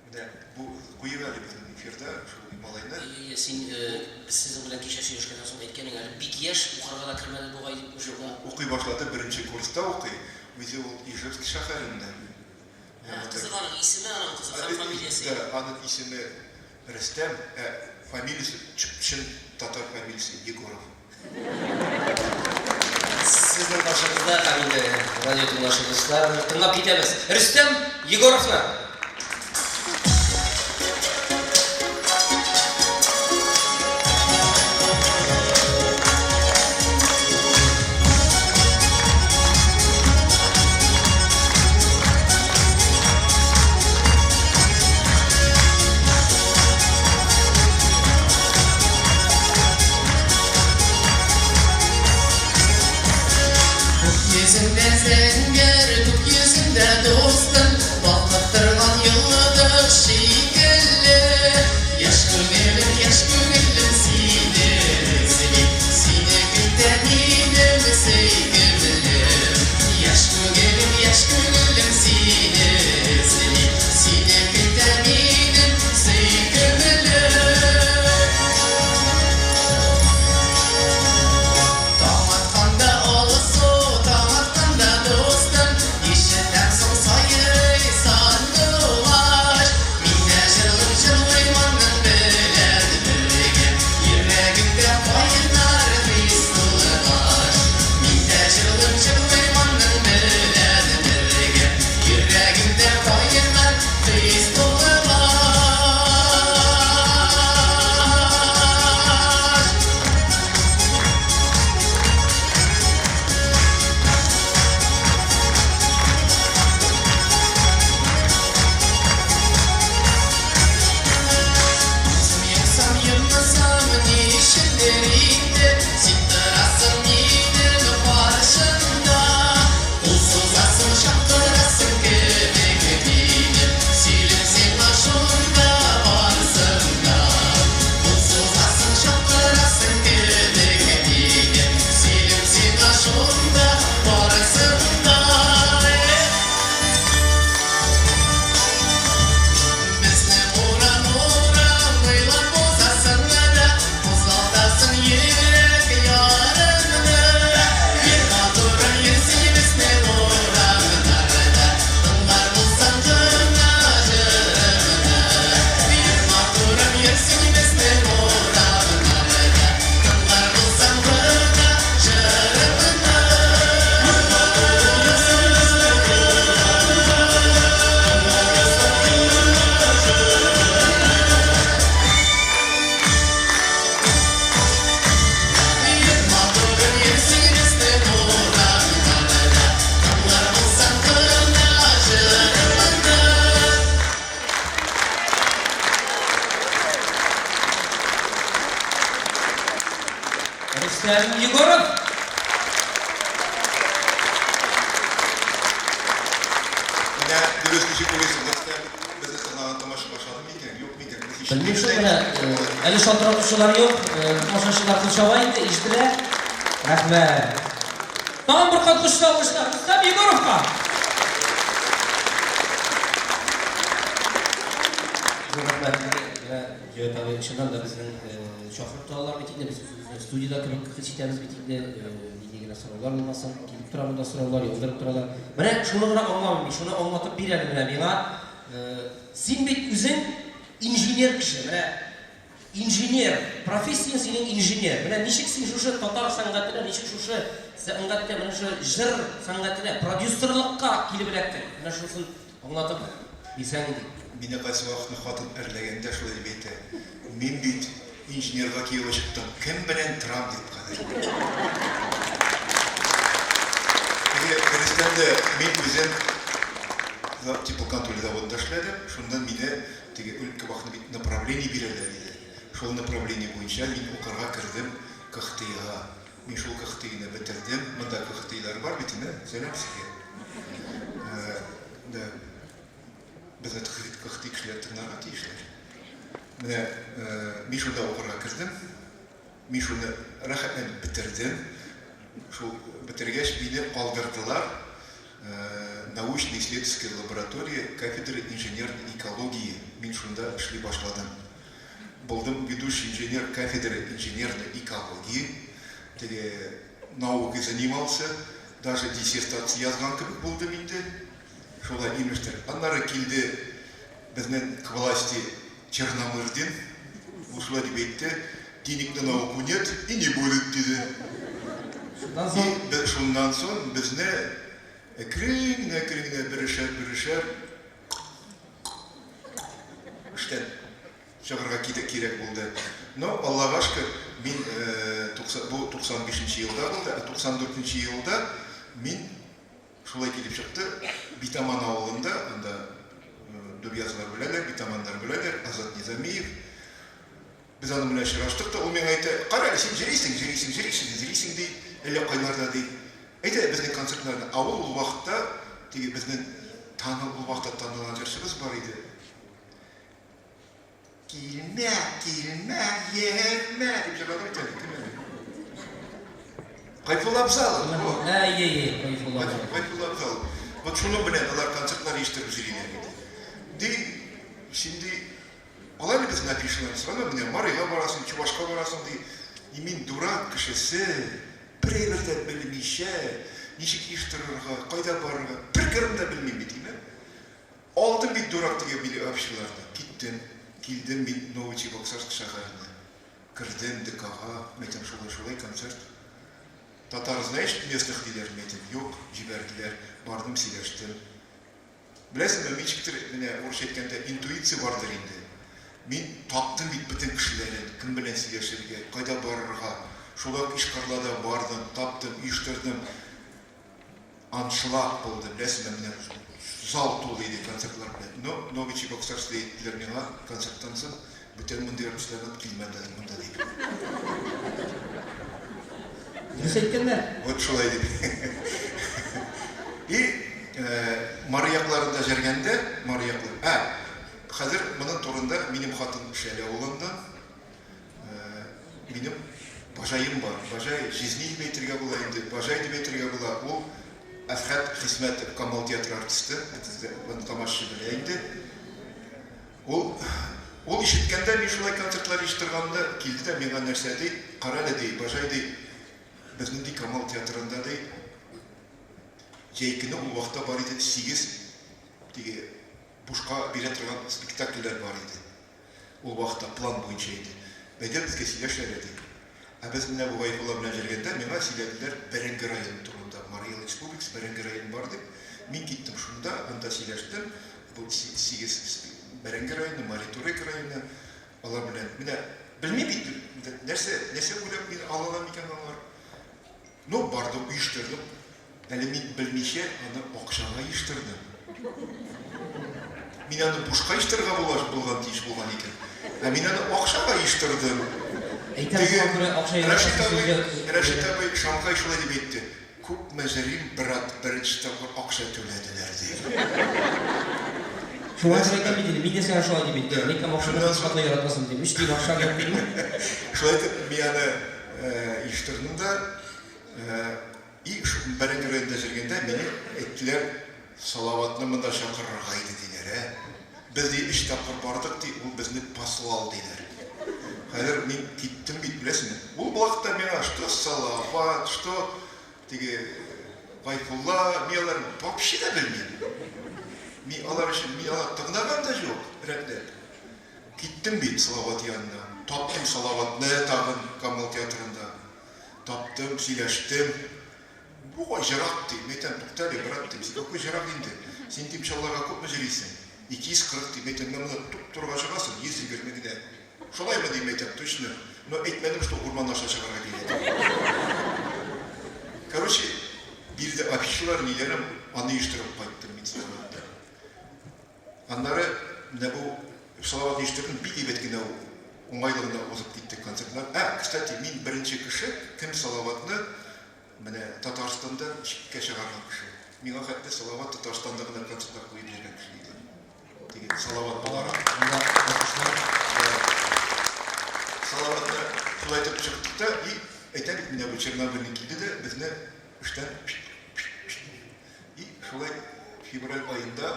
Менә бу куеп әле безнең эфирда шул малайны. Әйе, син без сезнең белән кичә сөйләшкәннән соң әйткән идең әле, бик яшь, укырга да кермәде бугай дип шунда. Укый башлады, беренче курста укый. Үзе ул Ижевск шәһәреннән. Ә, кызык аның исеме аның кызык һәм фамилиясе. Да, аның исеме Рөстәм, ә фамилиясе чып-чын татар фамилиясе Егоров. Сезнең каршыгызда һәм инде радио тыңлаучы дуслар, тыңлап китәбез. Рөстәм Егоровны! Күк йөзендә зәңгәр, күк йөзендә дустым, Балкып торган йолдыз шикелле. Яшь күңелем, яшь күңелем сине эзли, Сине көтә минем сөйкемлем. Яшь күңелем, яшь күңелем сине эзли, Сине көтә минем сөйкемлем. Таң атканда алсу, таң атканда дустым, Ишетәм соң сайрый сандугач. Мин дә җырлыйм, җырлыйм аның белән бергә, Йөрәгемдә кайнар хис тулгач. Мин дә җырлыйм, җырлыйм аның белән бергә, Йөрәгемдә кайнар хис тулгач. Күзем йомсам, йоммасам, ничектер инде, Син торасың минем каршымда. Кул сузасың, чакырасың кебек мине, Сөйлим сиңа шунда барсын да. Кул сузасың, чакырасың кебек мине, Сөйлим сиңа шунда барсын да. Безне урам-урам уйлап узасың да, Кузгалтасың йөрәк ярымны. Йөр, матурым, йөр син безнең урамнарда, Тыңлар булсаң гына җырымны. Йөр, матурым, йөр син безнең урамнарда, Тыңлар булсаң гына җырымны. Йөр, матурым, йөр син безнең урамнарда, Тыңлар булсаң гына җырымны. Рөстәм Егоров! Менә дөрес ничек уйлыйсың, Рөстәм, безне тыңлаган тамаша башлады микән, юк микән? Без Белмим шул ишеттек. менә, әле шалтыратучылар юк, тамашачылар кул чаба инде, ишетелә. Рәхмәт. Тагын бер кат көчле алкышлар Рөстәм Егоровка! Зур рәхмәт. Менә Җәвит абый, чыннан да безнең чакырып торалар бит инде, без үзебезне студиядә кебек хис итәбез бит инде, нинди генә сораулар булмасын, килеп тора монда сораулар, яудырып торалар. Менә шуны гына аңламыйм мин, шуны аңлатып бир әле менә миңа. Син бит үзең инженер кеше, менә инженер, профессияң синең инженер. Менә ничек син шушы татар сәнгатенә, ничек шушы сәнгатькә, менә шушы җыр сәнгатенә, продюсерлыкка килеп эләктең? Менә шунысын аңлатып бирсәң иде. Мине кайсы вакытны хатын әрләгәндә шулай дип әйтә, Мин бит инженерга кияүгә чыктым, кем белән торам дип хәзер. Теге, дөрестән дә, мин үзем теплоконтроль заводында эшләдем, шуннан мине теге өлкә вакытны бит направление бирәләр иде. Шул направление буенча мин укырга кердем КХТИга. Мин шул КХТИны бетердем. Монда КХТИлар бар бит инде, сәлам сезгә. Да. Безне КХТИ кешеләр тыңларга тиешләр. Менә мин шунда укырга кердем. Мин шуны рәхәтләнеп бетердем. Шул бетергәч, мине калдырдылар. Научно-исследовательская лаборатория кафедры инженерной экологии, мин шунда эшли башладым. Булдым ведущий инженер кафедры инженерной экологии, теге наукой занимался, даже диссертация язган кебек булдым инде. Шулай имештер. Аннары килде безнең к власти Черномырдин, ул шулай дип әйтте, денег на науку нет и не будет, диде. Шуннан соң? И шуннан соң безне әкрен генә, әкрен генә берешәр, берешәр эштән чыгарга кирәк булды. Но, Аллага шөкер, мин бу 95 нче елда булды, ә 94 нче елда мин шулай килеп чыкты, Битаман авылында, анда Дубьязлар беләләр, Битаманнар беләләр, Азат Низамиев. Без аның белән очраштык та, ул миңа әйтә, кара әле, син җөрисең, җөрисең, җөрисең, җөрисең, ди, әллә кайларда, ди. Әйдә, безнең концертларда. Ә ул ул вакытта, теге безнең таны, ул вакытта танылган җырчыбыз бар иде. Килмә, килмә, йөрмә, дип җырлады бит әле, кем әле? Гайфулла Абзалов. Әй, әй, әй, Гайфулла Абзалов. Гайфулла Абзалов. Вот шуның белән алар концертлар оештырып йөриләр иде. Ди, син ди, алай әле безнең афишаларны сорама, менә Марыйга барасың, Чувашка барасың, ди. И мин дурак кешесе, бер әйбер дә белмичә, ничек оештырырга, кайда барырга, бер грамм да белмим бит, димә. Алдым бит дурак дигән биле афишаларны, киттем. Килдем мин Новочебоксарск шәһәренә. Кердем ДКга, мәйтәм, шулай-шулай концерт. Татар знаешь местных диләр, мәйтәм, юк, җибәрделәр. Бардым, сөйләштем. Беләсеңме, ничектер, менә урысча әйткәндә, интуиция бардыр инде. Мин таптым бит бөтен кешеләрен, кем белән сөйләшергә, кайда барырга. Шулай ук Ишкарлада бардым, таптым, оештырдым. Аншлаг булды, беләсеңме, менә зал тулы иде концертлар белән. Но Новочебоксарскида әйттеләр миңа концерттан соң, бүтән мондый артистларны килмәде монда дип. Дөрес әйткәннәр. Вот шулай дип. И Мары якларында җәргәндә, Мары яклар. Ә, хәзер моның турында минем хатын Шәле авылыннан, минем бажаем бар. Бажай, җизни дип әйтергә була инде, бажай дип әйтергә була. Ул Әсхәт Хисмәтов, Камал театры артисты, моны тамашачы белә инде. Ул, ул ишеткәндә, мин шулай концертлар оештырганда, килде дә миңа нәрсә ди, карале ди, бажай ди, безнең ди Камал театрында ди, җәй көне ул вакытта бар иде сигез теге бушка бирә торган спектакльләр бар иде. Ул вакытта план буенча иде. Әйдә безгә сөйләш әле, ди. Ә без менә бу Гайфулла белән җөргәндә миңа сөйләделәр Бәрәңге районы турында. Марий Эл Республикасы Бәрәңге районы бар дип. Мин киттем шунда, анда сөйләштем. Бу сигез Бәрәңге районы, Мари Турек районы. Алар белән менә белмим бит, нәрсә, нәрсә уйлап мине алалар микән алар. Ну, бардым, оештырдым. Әле мин белмичә аны акчага оештырдым. Мин аны бушка оештырырга була, булган тиеш булган икән. Ә мин аны акчага оештырдым. Әйтәм, шуңа күрә акча Рәшит яратасың абый, сүзе. Рәшит абый Шамкай шулай дип әйтте. Күпме җөрим, брат, беренче тапкыр акча түләделәр, ди. Шуңа күрә әйтәм бит инде, мин дә сиңа шулай дип әйттем. Мин әйтәм, акчаны Шуннан һич соң катлы яратмасын дим. Өч тиен акча юк дим. Шулай итеп, мин аны оештырдым да, И шул бәрәңге районында җөргәндә мине әйттеләр, Салаватны монда чакырырга иде, диләр, ә. Без, ди, өч тапкыр бардык, ди, ул безне послал, диләр. Хәзер мин киттем бит, беләсеңме. Ул вакытта миңа что Салават, что теге Гайфулла, мин аларны вообще дә белмим. Мин алар өчен, мин алар тыңлаган да юк, рәтләп. Киттем бит Салават янына. Таптым Салаватны тагын Камал театрында. Таптым, сөйләштем. Бу җырак, ди. Мин әйтәм, тукта әле, брат, дим, син какой җырак инде? Син, дим, Чаллыга күпме җөрисең? 240, дим. Әйтәм, менә монда туп-турыга чыгасың, 120 генә. Шулаймы, дим, әйтәм, точно. Но әйтмәдем, что урман аша чыгарга кирәк дип. Короче, бирде афишалар, ниләрем, аны оештырып кайттым мин Салаватта. Аннары менә бу Салават оештырдым, бик әйбәт кенә уңайлы гына узып китте концертлар. Ә, кстати, мин беренче кеше, кем Салаватны менә Татарстанда читкә чыгарган кеше. Миңа хәтле Салават Татарстанда гына концертлар куеп йөргән кеше иде. Теге Салават буларак. Салаватны шулай итеп чыктык та, и әйтәм бит, менә бу Чернобыльный килде дә, безне эштән И шулай. Февраль аенда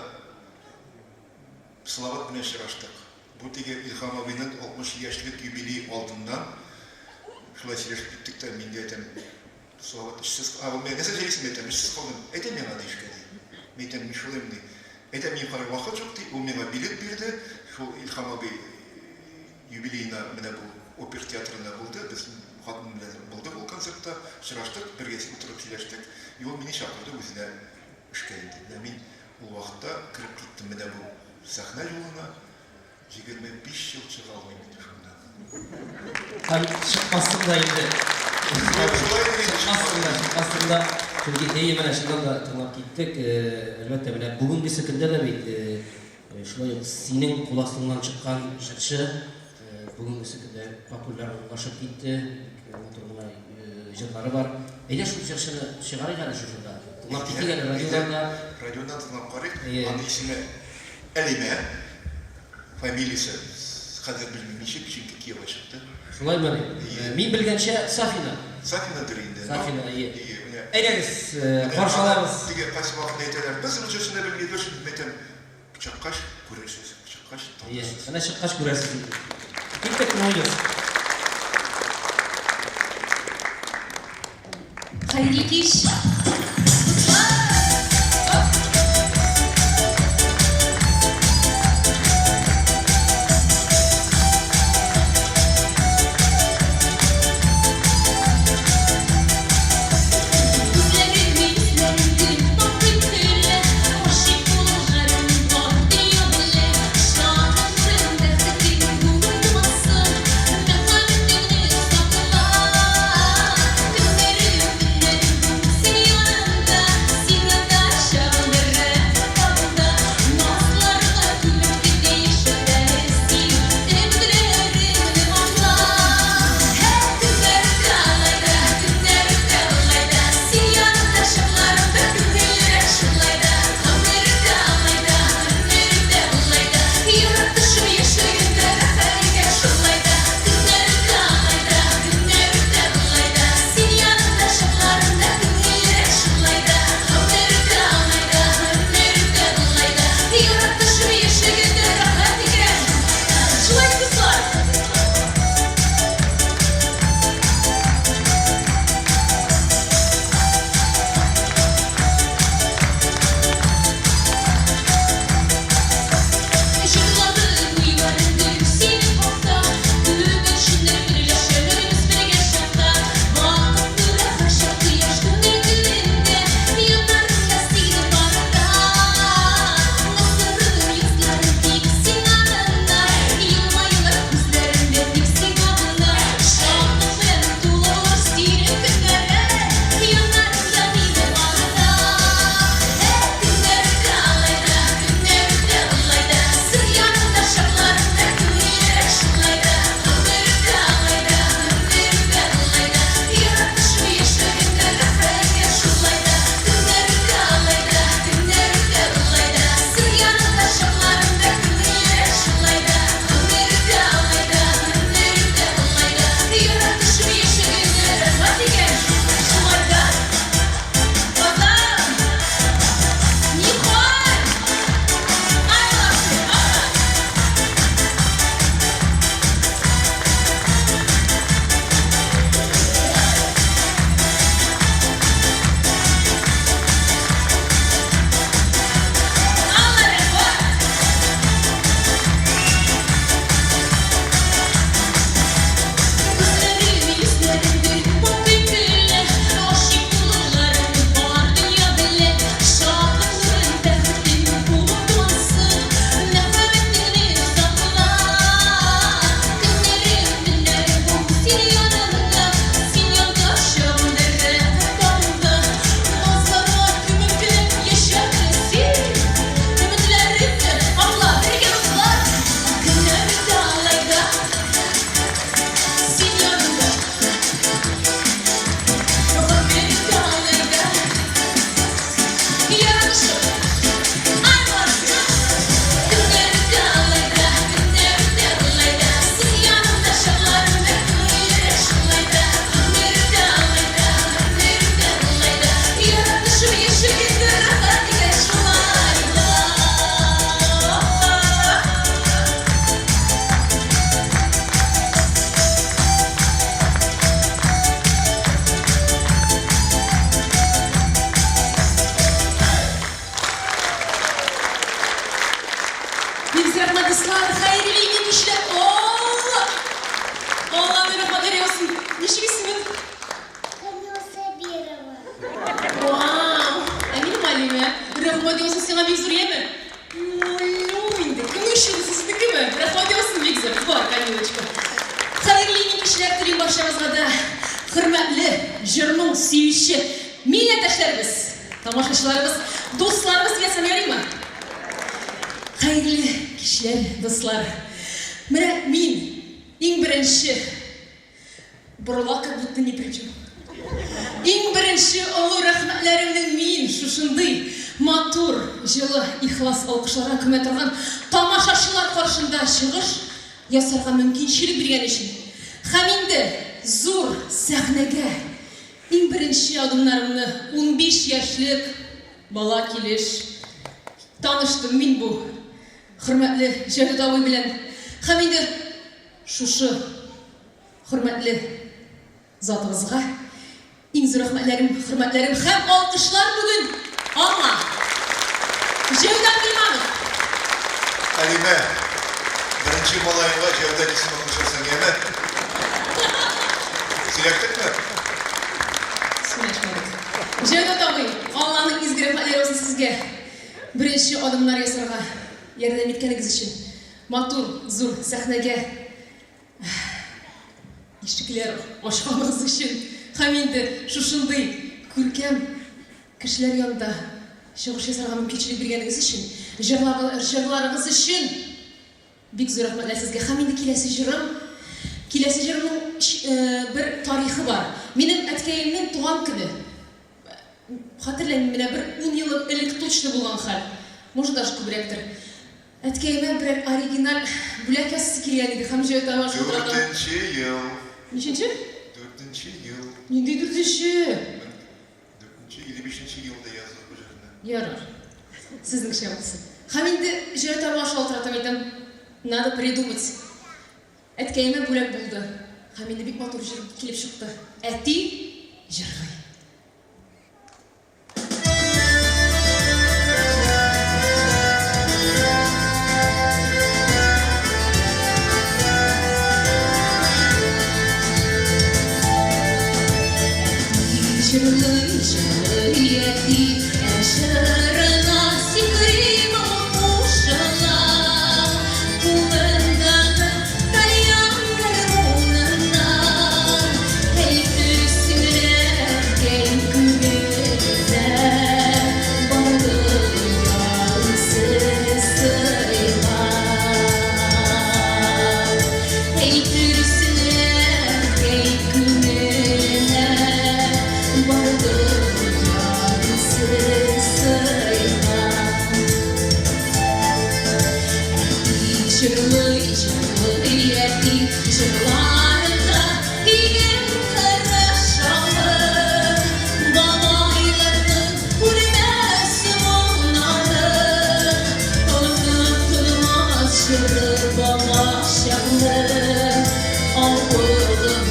Салават белән очраштык. Бу теге Илһам абыйның 60 яшьлек юбилей алдыннан шулай сөйләшеп киттек тә, мин дә әйтәм, Салават, эшсез, а, ул миңа нәрсә сөйлисең, мин әйтәм, эшсез калдым. Әйтә миңа ди эшкә ди. Мин әйтәм, мин шулаймы ди. Әйтә, минем хәзер вакыт юк ди, ул миңа билет бирде, шул Илһам абый юбилеена менә бу опер театрында булды, без хатыным белән булдык ул концертта, очраштык, бергә утырып сөйләштек, и ул мине чакырды үзенә эшкә инде. Менә мин ул вакытта кереп киттем менә бу сәхнә юлына, 25 ел чыга алмыйм инде шуннан. Һәм чыкмассың да инде. Чыкмассың да, чыкмассың да. Чөнки, әйе, менә чыннан да тыңлап киттек. Әлбәттә, менә бүгенгесе көндә дә бит шулай ук синең кул астыңнан чыккан җырчы бүгенгесе көндә популярлашып китте. Бик матур гына җырлары бар. Әйдә шул җырчыны чыгарыйк әле шушында. Тыңлап китик әле радиодан да. Радиодан тыңлап карыйк. Аның исеме Әлимә. Фамилиясе хәзер белмим ничек, чөнки кияүгә чыкты. Шулаймыни? Мин белгәнчә, Сафина. Сафинадыр инде. Сафина, әйе. Әйе, менә. Әйдәгез, каршы алабыз. Теге кайсы вакытта әйтәләр, без ул җырчыны белмибез, мин әйтәм, чыккач күрерсез, чыккач танырсыз. Әйе, менә чыккач күрәсез инде. Киттек, күңелегез. Хәерле кич! Бик зур рәхмәт, дуслар. Хәерле имин кичләр. Алла! Алланың рәхмәтләре яусын. Ничек исемең? Камила Сабирова. Вау! Ә минем Алимә. Рәхмәт яусын сиңа бик зур, яме? Ну инде, кем өчен сезнекеме? Рәхмәт яусын бик зур. Бар, Камилочка. Хәерле имин кичләр телим барчагызга да. Хөрмәтле җыр-моң сөюче милләттәшләребез, тамашачыларыбыз, дусларыбыз диясем ярыймы? Хәерле кичләр, дуслар. Менә мин иң беренче борыла как будто ни при чем. Иң беренче олы рәхмәтләремне мин шушындый матур, җылы, ихлас алкышларга күмә торган тамашачылар каршында чыгыш ясарга мөмкинчелек биргән өчен һәм инде зур сәхнәгә иң беренче адымнарымны 15 яшьлек бала килеш таныштым мин бу хөрмәтле Җәүдәт абый белән һәм инде шушы хөрмәтле затыбызга иң зур рәхмәтләрем, хөрмәтләрем һәм алкышлар бүген аңа. Җәүдәт Гыйльманов. Алимә, беренче малаеңа Җәүдәт исеме кушырсың, яме? Сөйләштекме? Сөйләшмәдек. Җәүдәт абый, Алланың изге рәхмәтләре булсын сезгә. Беренче адымнар ясарга ярдәм иткәнегез өчен. Матур, зур сәхнәгә ишекләр ачканыгыз өчен һәм инде шушындый күркәм кешеләр янында чыгыш ясарга мөмкинчелек биргәнегез өчен, җырларыгыз өчен бик зур рәхмәтләр сезгә. Һәм инде киләсе җырым, киләсе җырымның бер тарихы бар. Минем әткәемнең туган көне. Хәтерләмим, менә бер ун ел элек точно булган хәл. Может, даже күбрәктер. Әткәемә берәр оригиналь бүләк ясыйсы килгән иде һәм Җәүдәт абыйга шалтыратам. Дүртенче ел. Ничәнче? Дүртенче ел. Нинди дүртенче? Дүртенче или бишенче елда яздык бу җырны. Ярар. Сезнеңчә булсын. Һәм инде Җәүдәт абыйга шалтыратам, әйтәм, надо придумать. Әткәемә бүләк булды. Һәм инде бик матур җыр килеп чыкты. Әти җырлый. Җырлый, җырлый әти, ә җырына сикерим кушыла. Кулындагы тальян гармуныннан әйтерсең әткәй күңеленә бар дөнья үзе сыйган. Әйтерсең әткәй күңеленә бар дөнья үзе сыйган. Әти җырлый, җырлый әти, җырларында иген тырышалар. Бабайларның үлмәс моңнары, онытылмас җыры балачакның, авылымның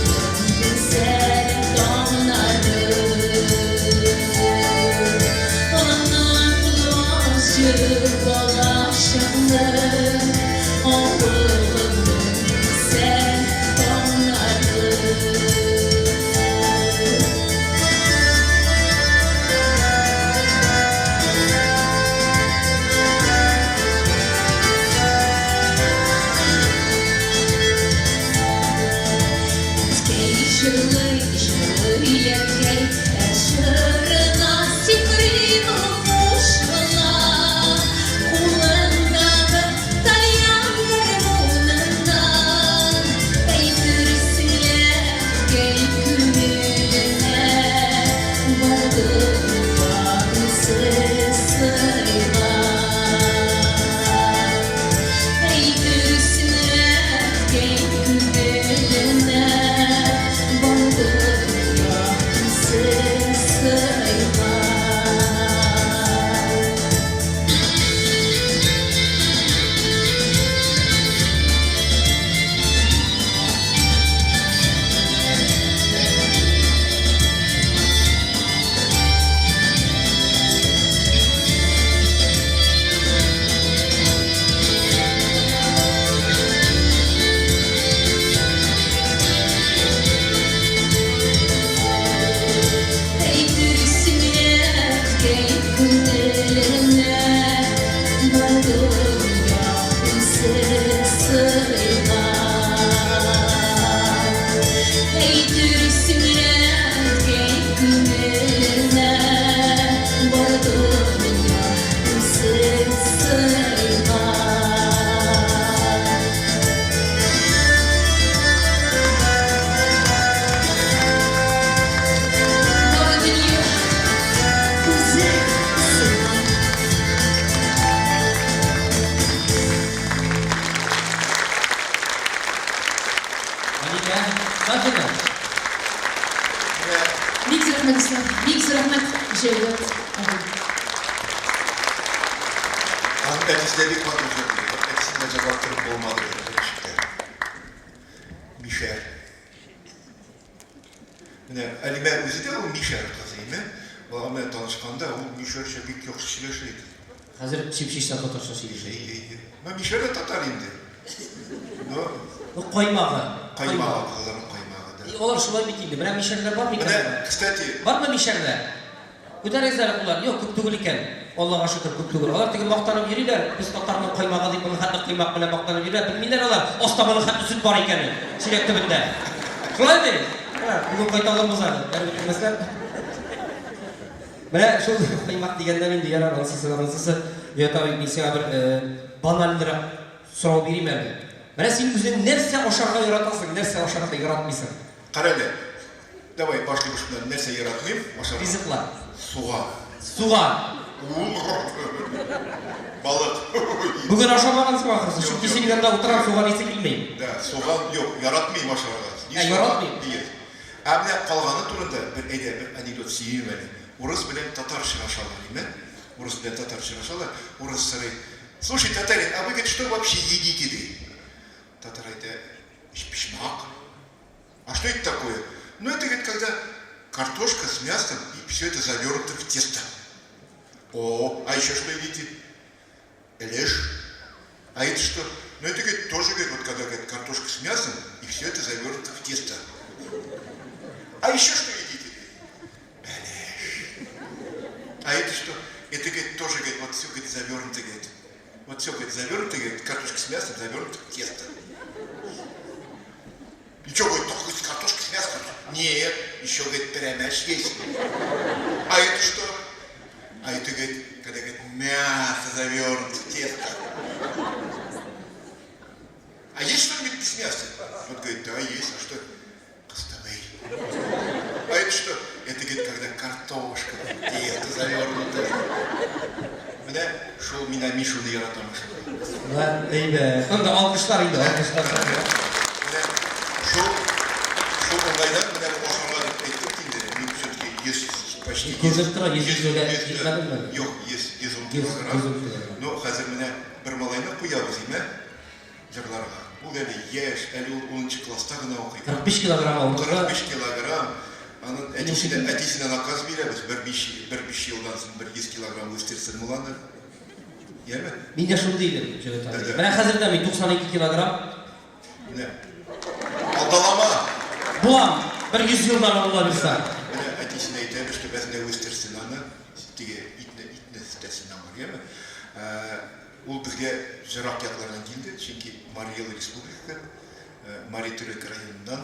гүзәл таңнары. Онытылмас җыры балачакның, авылымның гүзәл таңнары. Әйтерсең лә әнкәй күңеленә бар дөнья үзе сыйган. Бар дөнья үзе сыйган. Алинә Сафина. Бик зур рәхмәт, Ислам. Бик зур рәхмәт, Җәүдәт абый. Аның әтисе дә бик матур җырлый. Әтисен дә җырлап торып булмады ничек тә. Мишәр. Менә Алимә үзе дә ул мишәр кызы име. Алар белән танышканда ул мишәрчә бик яхшы сөйләшә иде. Хәзер чип-чиста татарча сөйләшә. Әйе, әйе. Ну, мишәр дә татар инде. Но Ну, каймагы. Каймагы, аларның каймагы, да. И, алар шулай бит инде. Менә мишәрләр бар микән? Менә, кстати, Бармы мишәрләр? Күтәрегез әле кулларны. Юк, күп түгел икән. Аллага шөкер, күп түгел. Алар теге мактанып йөриләр. Без татарның каймагы дип, моның хәтле коймак белән мактанып йөриләр. Белмиләр алар, аста моның хәтле сөт бар икәнен. Чиләк төбендә. Шулай бит? Менә, бүген кайта алырбыз әле. Бәреп үтермәсләр. Менә шул коймак дигәннән инде ярар, ансысы, ансысы. Җәүдәт абый, мин сиңа бер банальрак сорау бирим әле. Менә син үзең нәрсә ашарга яратасың, нәрсә ашарга яратмыйсың? Кара әле, давай башлыйбыз шуннан, нәрсә яратмыйм ашарга? Ризыклар. Суган. Суган. Балык. Бүген ашамагансың ахрысы, чөнки син янда утырам, суган исе килми. Да, суган юк, яратмыйм ашарга. Ә, яратмыйм? Нет. Ә менә калганы турында бер әйдә бер анекдот сөйлим әле. Урыс белән татар чыгашалар, име? Урыс белән татар чыгашалар. Урыс сорый: "Слушай, татарин, а вы, говорит, что вообще едите?" ди. Татар әйтә: "Өчпочмак". А что это такое? Ну, это, говорит, когда картошка с мясом и все это завернуто в тесто. О, а еще что едите? Элеш. А это что? Ну, это, говорит, тоже, говорит, вот когда, говорит, картошка с мясом и все это завернуто в тесто. А еще что едите? Бәлеш. А это что? Это, говорит, тоже, говорит, вот все, говорит, завернуто, говорит. Вот все, говорит, завернуто, говорит, картошка с мясом завернуто в тесто. И что, говорит, только с картошкой с мясом? Нет, еще, говорит, пәрәмәч есть. А это что? А это, говорит, когда, говорит, мясо завернуто в тесто. А есть что-нибудь без мяса? Вот говорит, да, есть. А что? Кыстыбый. А это что? Это, говорит, когда картошка в тесто завернута. Менә шул мин Мишуны яратам шул. Әйбәт. Анда алкышлар инде, алкышлар. Менә шул уңайдан менә бу ашарга дип әйттем инде. Мин все-таки 100 почти. Күренеп тора, 100 килога җитмәдеңме? Юк, 100 110 килограмм. 110 килограмм. Ну, хәзер менә бер малайны куябыз, име? Җырларга. Ул әле яшь, әле ул 10 класста гына укый. 45 килограмм авырлыгы. 45 килограмм. Аның әтисенә наказ бирәбез, бер биш елдан соң бер 100 килограмм үстерсен ул аны. Яме? Мин дә шундый идем, Җәүдәт абый. Менә хәзер дә мин 92 килограмм. Менә. Алдалама. Булам, бер 100 елдан Алла бирсә. Менә әтисенә әйтәбез, что безне үстерсен аны. Теге итне үстерсен аңар, яме? Ул безгә җырак яклардан килде, чөнки Марий Эл республика, Мари Төрек районыннан.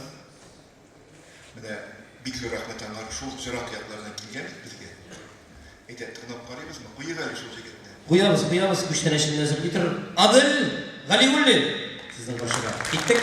Менә бик зур рәхмәт аңар, шул җырак яклардан килгән бит безгә. Әйдә, тыңлап карыйбызмы? Куйыйк әле шул җегетне. Куябыз, куябыз, күчтәнәчен әзерли тор. Адел Галиуллин сезнең каршыда. Киттек.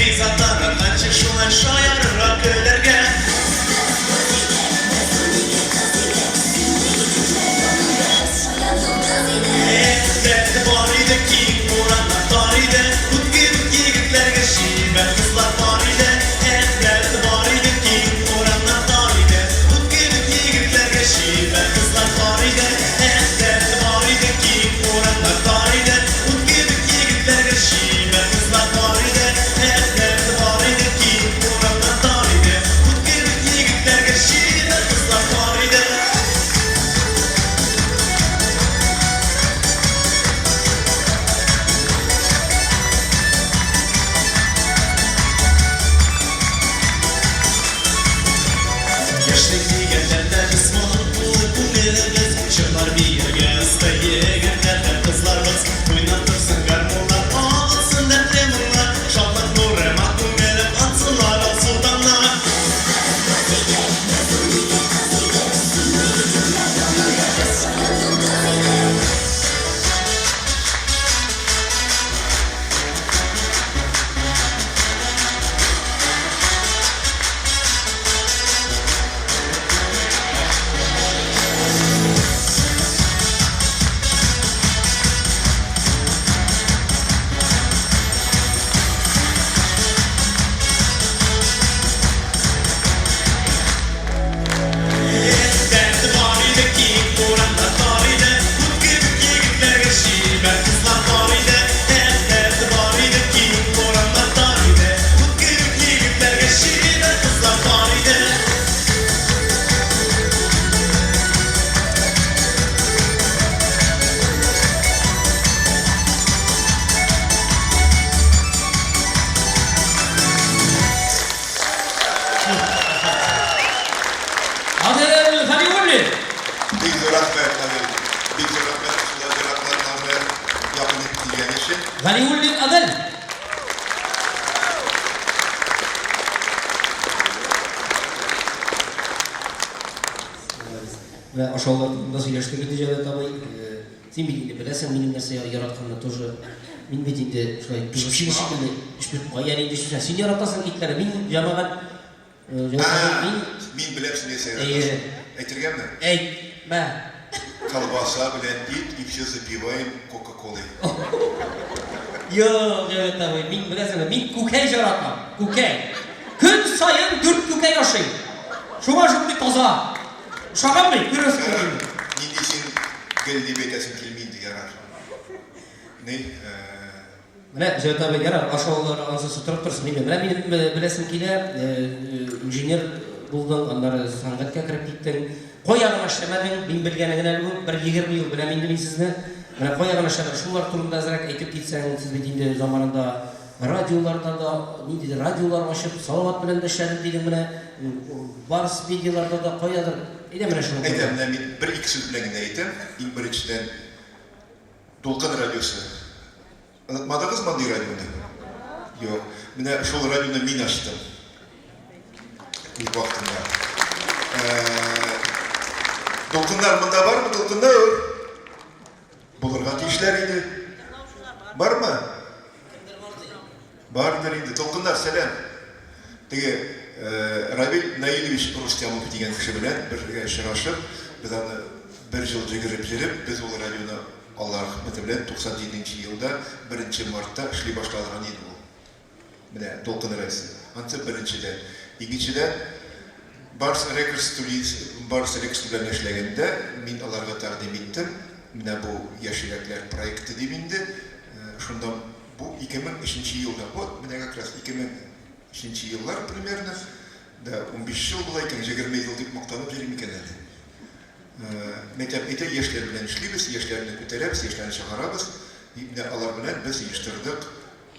Риза таң атканчы шулай шаярырга, көләргә. Эх, дәрте бар иде, киң урамнар тар иде, Ут кебек егетләргә чибәр кызлар пар иде. Эх, дәрте бар иде, киң урамнар тар иде, Ут кебек егетләргә чибәр кызлар пар иде. Эх, дәрте бар иде, киң урамнар тар иде, Ут кебек егетләргә чибәр кызлар пар иде. Эх, дәрте бар иде, киң урамнар тар иде, Ут кебек егетләргә чибәр кызлар пар иде. Яшьлек дигәннәрдә без матур тулы күңелебез, Җырлар биергә оста егетләр һәм кызларбыз. Уйнап торсын гармуннар, агылсын дәртле моңнар, Шатлык нурыма күңелем атсыннар алсу таңнар. Эх, дәрте бар иде, киң урамнар тар иде, Ут кебек егетләргә чибәр кызлар пар иде. Эх, дәрте бар иде, киң урамнар тар иде, Ут кебек егетләргә чибәр кызлар пар иде. Адель Галиуллин! Бик зур рәхмәт, Адель. Бик зур рәхмәт шулай еракларны якын итеп килгән өчен. Галиуллин Адель! Менә ашаулар турында сөйләштек инде, Җәүдәт абый. Син бит инде беләсең минем нәрсә яратканны тоже. Мин бит инде шулай пешекче шикелле. Кая инде сүзә. Син яратасың итләрне. Мин җәмәгать Җәүдәт абый, мин Мин беләм син нәрсә яратасың. Әйтергәме? Әйтмә. Колбаса белән ит и все запиваем кока-колой. Юк, Җәүдәт абый, мин беләсеңме, мин күкәй яратам. Күкәй. Көн саен дүрт күкәй ашыйм. Шуңа шундый таза. Ошаган бит, күрәсең Ярар, нинди син гел дип әйтәсем килми инде, ярар. Ни, Менә, Җәүдәт абый, ярар, ашаулары ансы торып торсын инде. Менә минем беләсем килә, инженер булдың, аннары сәнгатькә кереп киттең. Кая гына эшләмәдең, мин белгәне генә әле бу, бер 20 ел беләм инде мин сезне. Менә кая гына эшләмәдең, шулар турында әзрәк әйтеп китсәң, сез бит инде заманында радиоларда да, ниндидер радиолар ачып, Салават белән дә эшләдем дидең менә, Барс медиаларда да каядыр. Әйдә менә шуның Әйдә, турында. менә мин бер-ике сүз белән генә әйтәм. Иң беренчедән, Дулкын радиосы. Онытмадыгызмы андый радионы? Юк. Менә шул радионы мин ачтым. Үз вакытында. Дулкыннар монда бармы? Дулкыннар? Булырга тиешләр иде. Бармы? Бардыр инде. Дулкыннар, сәлам. Теге Равил Наилевич Рустямов дигән кеше белән бергә очрашып, без аны бер ел җөгереп йөреп, без ул радионы Алла рәхмәте белән 97 нче елда беренче мартта эшли башладыган иде ул. Менә Дулкын радиосы. Ансы беренчедән. Икенчедән, Барс Рекордс студиясе, Барс Рекордс белән эшләгәндә мин аларга тәкъдим иттем, менә бу Яшь йөрәкләр проекты дип инде, шунда бу 2003 нче елда, вот менә как раз 2003 нче еллар примерно, да, 15 ел була икән, 20 ел дип мактанып йөрим икән әле. Мәктәп әйтә, яшьләр белән эшлибез, яшьләрне күтәрәбез, яшьләрне чыгарабыз. И менә алар белән без оештырдык.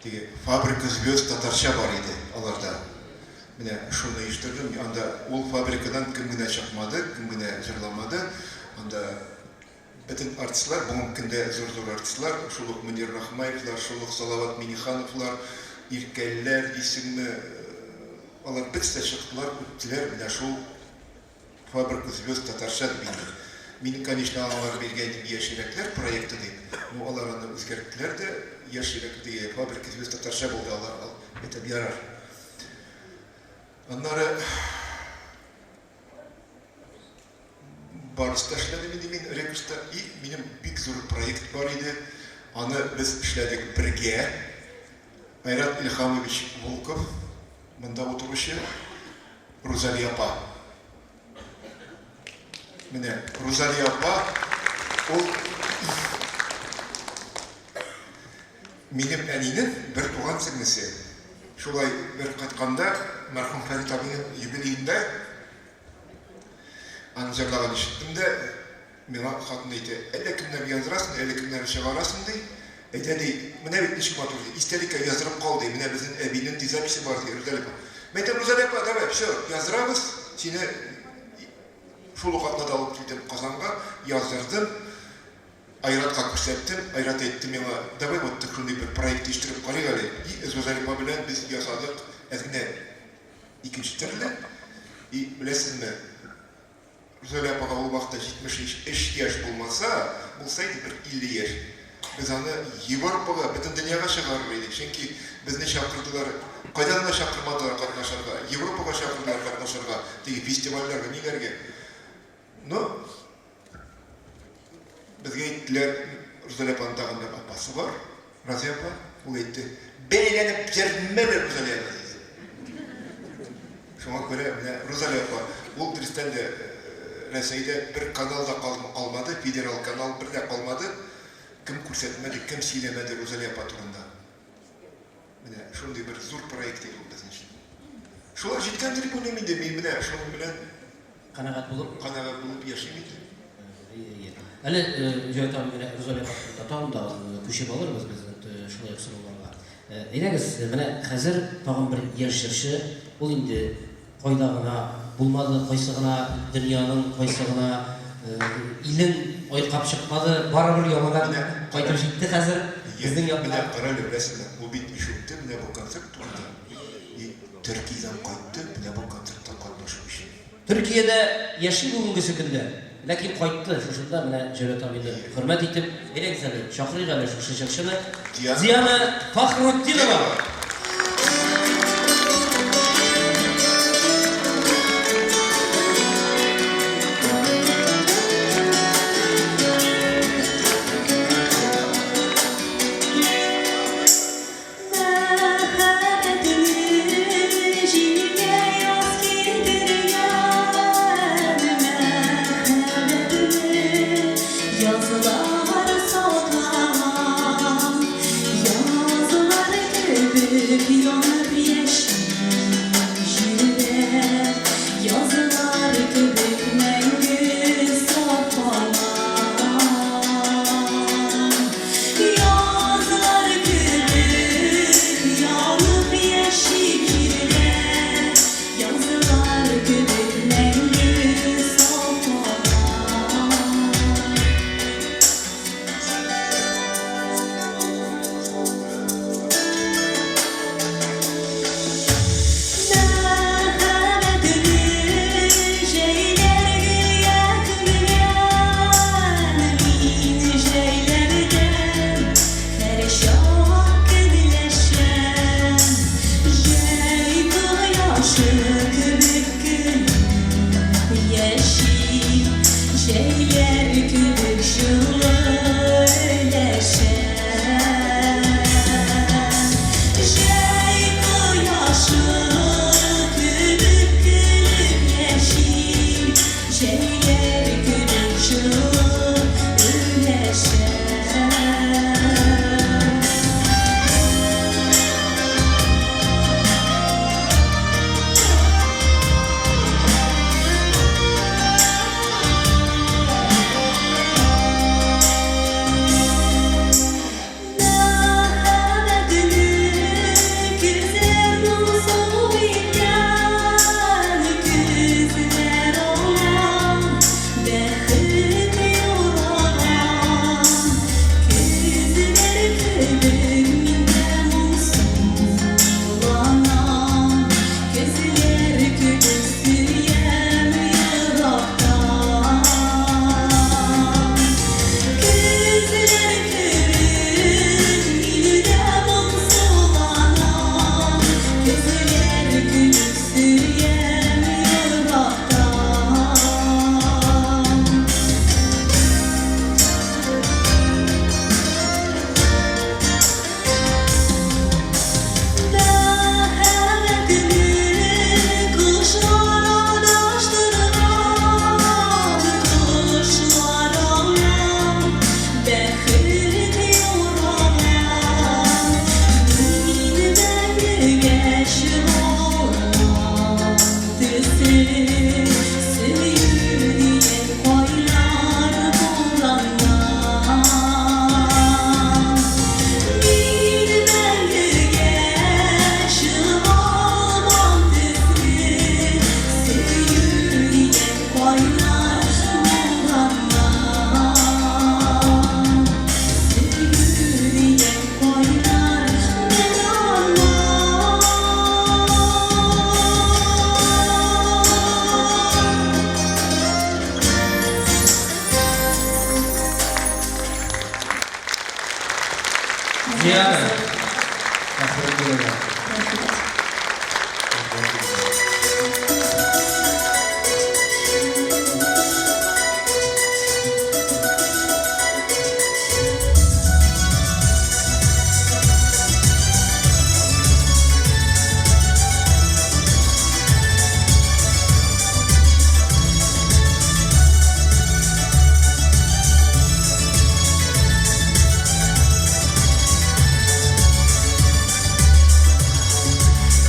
Теге Фабрика звезд татарча бар иде аларда. Менә шуны оештырдым. Анда ул фабрикадан кем генә чыкмады, кем генә җырламады. Анда бөтен артистлар, бүгенге көндә зур-зур артистлар, шул ук Мөнир Рахмаевлар, шул ук Салават Минихановлар, Иркәлләр дисеңме, алар бөтесе дә чыктылар, үттеләр менә шул Фабрика звезд татарча дип инде. Мин, конечно, алар биргән идем Яшь йөрәкләр проекты дип. Ну, алар аны үзгәрттеләр дә, Яшь йөрәк, теге Фабрика звезд татарча булды алар. Әйтәм, ярар. Аннары Барыста эшләдем инде мин Рекордста. И минем бик зур проект бар иде. Аны без эшләдек бергә. Айрат Илһамович Волков, монда утыручы, Рузалия апа. Менә Рузалия апа ул минем әнинең бер туган сеңлесе. Шулай бер кайтканда, мәрхүм Фәрит абыйның юбилеенда аның җырлаган ишеттем дә, миңа хатын әйтә, әллә кемнәрне яздырасың, әллә кемнәрне чыгарасың, ди. Әйтә, ди, менә бит ничек матур, ди, истәлеккә яздырып кал, ди, менә безнең әбинең, ди, записе бар, ди, Рузалия апа. Мин әйтәм, Рузалия апа, давай, все, яздырабыз, сине шул ук атнада алып килдем Казанга, яздырдым. Айратка күрсәттем, Айрат әйтте миңа, давай вот шундый бер проект оештырып карыйк әле. И Рузалия апа белән без ясадык, әз генә икенче төрле. И беләсезме, Рузалия апага ул вакытта 73 яшь булмаса, булса иде бер 50 яшь, без аны Европага, бөтен дөньяга чыгарыр идек. Чөнки безне чакырдылар, кайда гына чакырмадылар катнашырга, Европага чакырдылар катнашырга, теге фестивальләргә, ниләргә. Но безгә әйттеләр, Рузалия апаның тагын бер апасы бар, Разия апа, ул әйтте, бәйләнеп йөрмә әле Рузалияне, диде. Шуңа күрә менә Рузалия апа, ул дөрестән дә Рәсәйдә бер канал да калмады, федерал канал бер дә калмады. Кем күрсәтмәде, кем сөйләмәде Рузалия апа турында. Менә шундый бер зур проект иде ул безнең өчен. Шулар җиткәндер дип уйлыйм инде, мин менә шуның белән канәгать булып канәгать булып яшим инде. Әйе, әйе. Әле Җәүдәт абый менә Рузалия апа турында тагын да күчеп алырбыз без шулай ук сорауларга. Әйдәгез, менә хәзер тагын бер яшь җырчы, ул инде Кайда гына булмады, кайсы гына дөньяның кайсы гына илен айкап чыкмады, барыбер яңадан кайтып җитте хәзер безнең якка. Менә карале, беләсеңме, ул бит ишетте менә бу концерт турында и Төркиядән кайтты менә бу концертта катнашу өчен. Төркиядә яши бүгенгесе көндә, ләкин кайтты шушында менә Җәүдәт абыйны хөрмәт итеп, әйдәгез әле, чакырыйк әле шушы җырчыны, Диана Фахрутдинова! чыгалган төсле, сөю дигән кайнар бураннан. Мин мәңгегә чыгалган төсле, сөю дигән кайнар бураннан. Сөю дигән кайнар бураннан. Диана Фәхретдинова.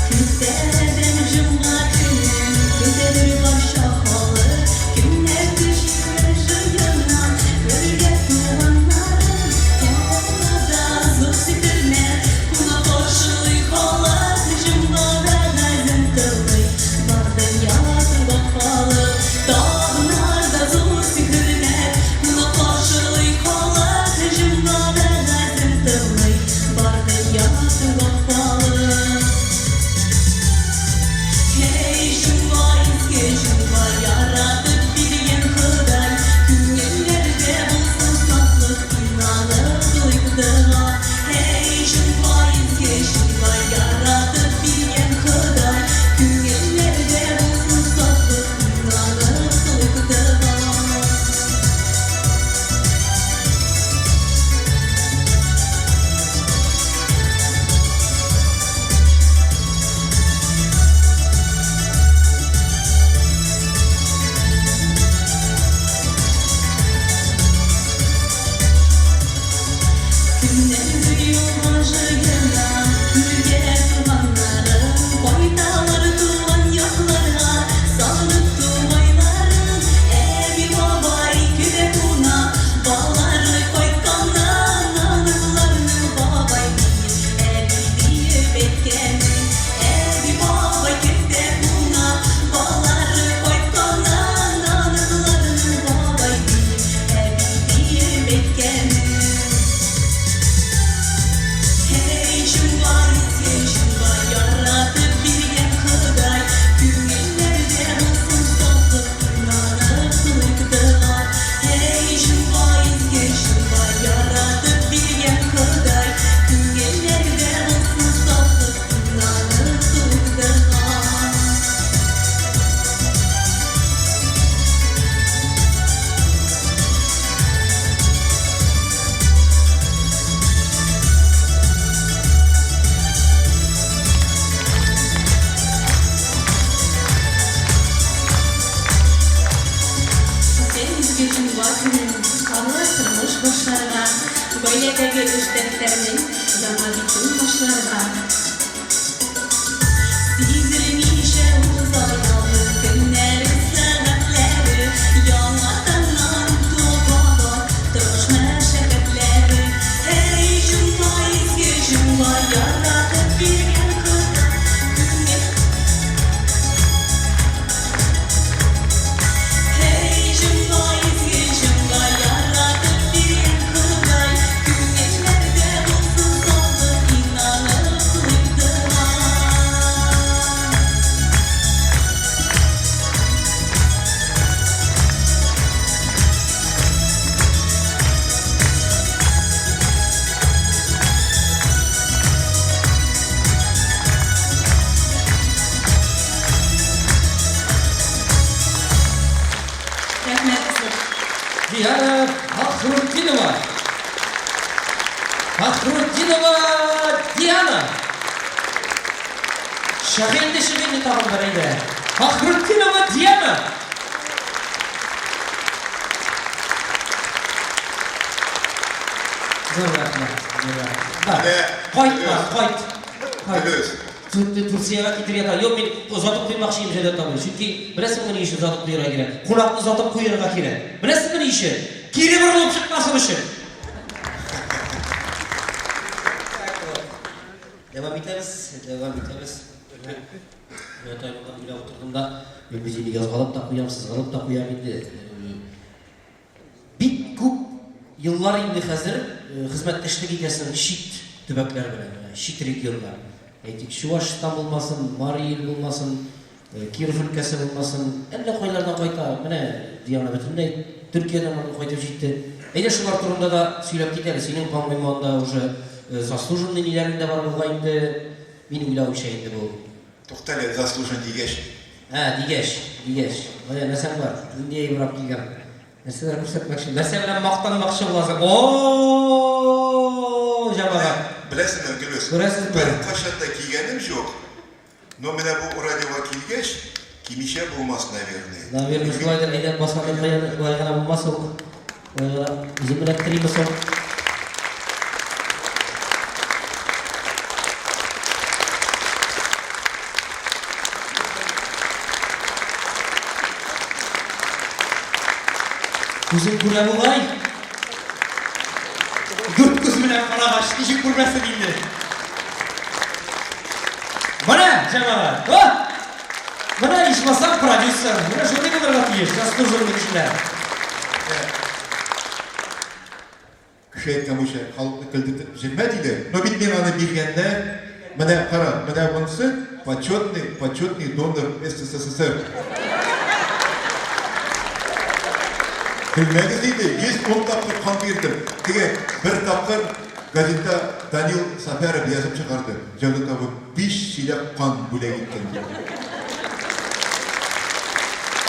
Көтәдем җомга көнен, көтәдер барча халык. Кемнәр төшерә җыена, бергә туганнарын. Тауларда зур сикермә, кунак каршылый халык. Җомгада газын тыңлый, бар дөнья туган халык. Таңнарда зур сикермә, кунак каршылый халык. Җомгада газын тыңлый, бар дөнья туган халык. Һәй, җомга, изге җомга, яратып биргән Ходай, күңелләрдә булсын сафлык, инанып кылыйк дога. Һәй, җомга, изге җомга, яратып биргән Ходай, күңелләрдә булсын сафлык, инанып кылыйк дога. Көннәр юлга җыена, күргә туганнарым, кайталар туган якларга, сагынып тугайларын. Әби-бабай көтә кунак, балалары кайтканнан, оныкларның бабай диеп, әби диеп әйткәнен. Әби-бабай көтә кунак, балалары кайтканнан, оныкларның бабай диеп, әби диеп әйткәнен. Һәй, җомга, изге җомга, яратып биргән Ходай, күңелләрдә булсын сафлык, инанып кылыйк дога. Һәй, җомга, изге җомга, яратып биргән Ходай, күңелләрдә булсын сафлык, инанып кылыйк дога. Изге җомга көнен парлы тормыш башларга, гаиләдәге эш дәфтәрнең яңа битен башларга. Сизелмичә уза ялның көннәре, сәгатьләре, яңа таңнан туа бар тормыш мәшәкатьләре. Әй, җомга, изге җомга, яратып биргән Ходай, күңел. Һәй, җомга, изге җомга, яратып биргән Ходай, күңелләрдә булсын сафлык, инанып кылыйк дога. Рәхмәт, зур. Диана Фахрутдинова. Фахрутдинова Диана. Чык инде, чык инде тагын бер әйдә. Фахрутдинова Диана. Зур рәхмәт. Зур рәхмәт. Кайтма, кайт. Кайт. Дөрес. Турциягә китергә ята. Юк, мин озатып куймакчы идем Җәүдәт абый. Чөнки беләсеңме ни өчен озатып куярга кирәк? Кунакны озатып куярга кирәк. Беләсеңме ни өчен? Кире борылып чыкмасын өчен. Дәвам итәбез, дәвам итәбез. Менә таймалар уйлап утырдым да, мин бит инде язгалап та куям, сызгалап та куям инде. Бик күп еллар инде хәзер хезмәттәшлек итәсең чит төбәкләр белән, менә чит регионнар. Әйтик, Чувашстан булмасын, Мари Ил булмасын, Киров өлкәсе булмасын, әллә кайлардан кайта, менә Диана бөтенләй Төркиядән барып кайтып җитте. Әйдә шулар турында да сөйләп кит әле, синең, по-моему, анда уже заслуженный ниләрең дә бар бугай инде, мин уйлавымча инде бу. Туктале, заслуженный дигәч. Ә, дигәч, дигәч. Кая, нәрсәң бар? Нинди әйбер алып килгән? Нәрсәләр күрсәтмәкче? Нәрсә белән мактанмакчы буласың? О-о-о, җәмәгать! Беләсеңме, Гөлүс, Күрәсезме? беркайчан да кигәнем юк, но менә бу радиога килгәч, кимичә булмас, наверное. Наверное, шулайдыр. Әйдә, басканны кая, болай гына булмас ул. Болай гына үзем эләктеримме соң? Күзең күрә бугай. Дүрт күз белән карагач, ничек күрмәсен инде. Менә, җәмәгать, о! Менә ичмасам продюсер, менә шундый булырга тиеш, заслуженный кешеләр. Кеше әйткән буенча халыкны көлдертеп җөрмә диде. Но бит миңа аны биргәндә, менә кара, менә монысы почетный, почетный донор СССР. Көлмәгез инде, 110 тапкыр кан бирдем. Теге бер тапкыр газетта Данил Сафәров язып чыгарды, Җәүдәт абый биш чиләк кан бүләк иткән дип.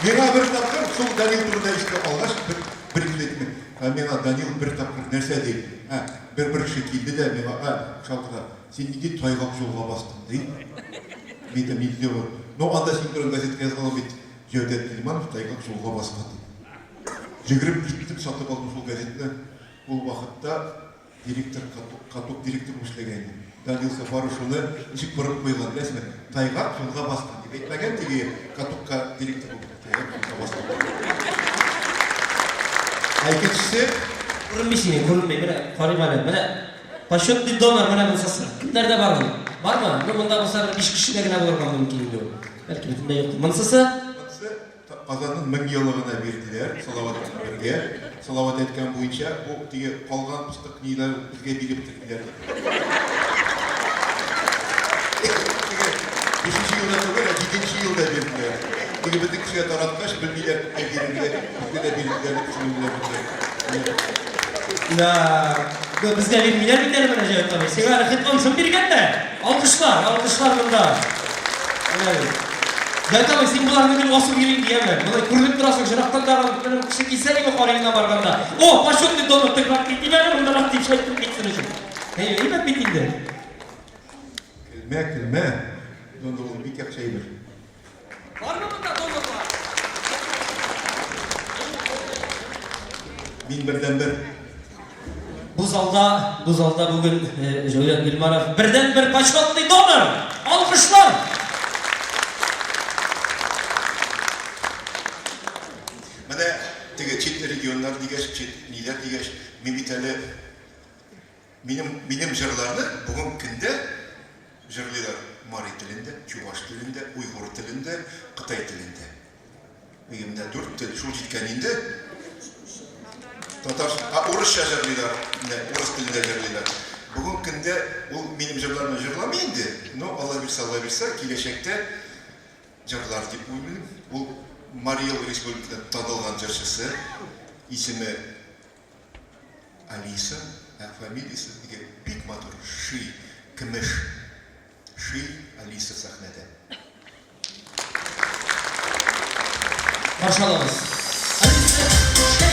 Миңа бер тапкыр шул Данил турында искә алгач, бер бер килә Ә миңа Данил бер тапкыр нәрсә ди, ә, бер-бер кеше килде дә миңа, ә, шалтырата, син нинди тайгак юлга бастың, ди. Мин әйтәм, нинди юлга? Ну, анда син турында газетка язган бит, Җәүдәт Гыйльманов тайгак юлга баскан дип. Йөгереп киттем, сатып алдым шул газетны. Ул вакытта Директор каток, каток директор булып эшләгән иде. Данил Сафаров шуны ничек борып куйган, беләсезме? Тайгак юлга баскан дип әйтмәгән теге катокка директор булып, тайгак юлга баскан. Ә икенчесе Күренми синең, күренми. Менә карыйм әле. Менә почетный донор менә монысы. Кемнәрдә бар ул? Бармы? Ну, монда булса бер биш кешедә генә булырга мөмкин инде ул. Бәлки бөтенләй юктыр. Монсысы? Монысы Казанның меңьеллыгына бирделәр, Салават белән бергә. Салават әйткән буенча, бу теге калган пыстык ниләр безгә биреп бетерделәр дип. Теге бишенче елда түгел, ә җиденче елда бирделәр. Теге безнең кешегә тараткач, белмиләр, кемгә бирергә, безгә дә бирделәр дип сөйлиләр безгә. Да, безгә бирмиләр бит әле менә Җәвит абый. Сиңа рәхәт онсын биргәннәр. Алкышлар, алкышлар монда. Менә бит. Җәүдәт абый, син боларны гел асып йөрим дияме? Болай күренеп торасың, җырактан да бер кеше килсә инде карыйына барганда. О, почетный донор, тыграк китим әле мондарак дип шайтып китсен өчен. Әйе, әйбәт бит инде. Көлмә, көлмә. Донор ул бик яхшы әйбер. Бармы монда донорлар? Мин бердәнбер. Бу залда, бу залда бүген Җәүдәт Гыйльманов бердәнбер почетный донор! Алкышлар! Менә теге чит регионнар дигәч, чит ниләр дигәч, мин бит әле минем минем җырларны бүгенге көндә җырлыйлар мари телендә, чуваш телендә, уйгур телендә, кытай телендә. Минем дә дүрт тел, шул җиткән инде. Татар, а урысча җырлыйлар, менә урыс телендә җырлыйлар. Бүгенге көндә ул минем җырларны җырламый инде, но Алла бирсә, Алла бирсә, киләчәктә җырлар дип уйлыйм. Ул Мари Эл республикасының танылган җырчысы, исеме Алиса, ә фамилиясе теге бик матур, Ши, Көмеш. Ши Алиса сәхнәдә. Каршы алабыз. Алиса Ши.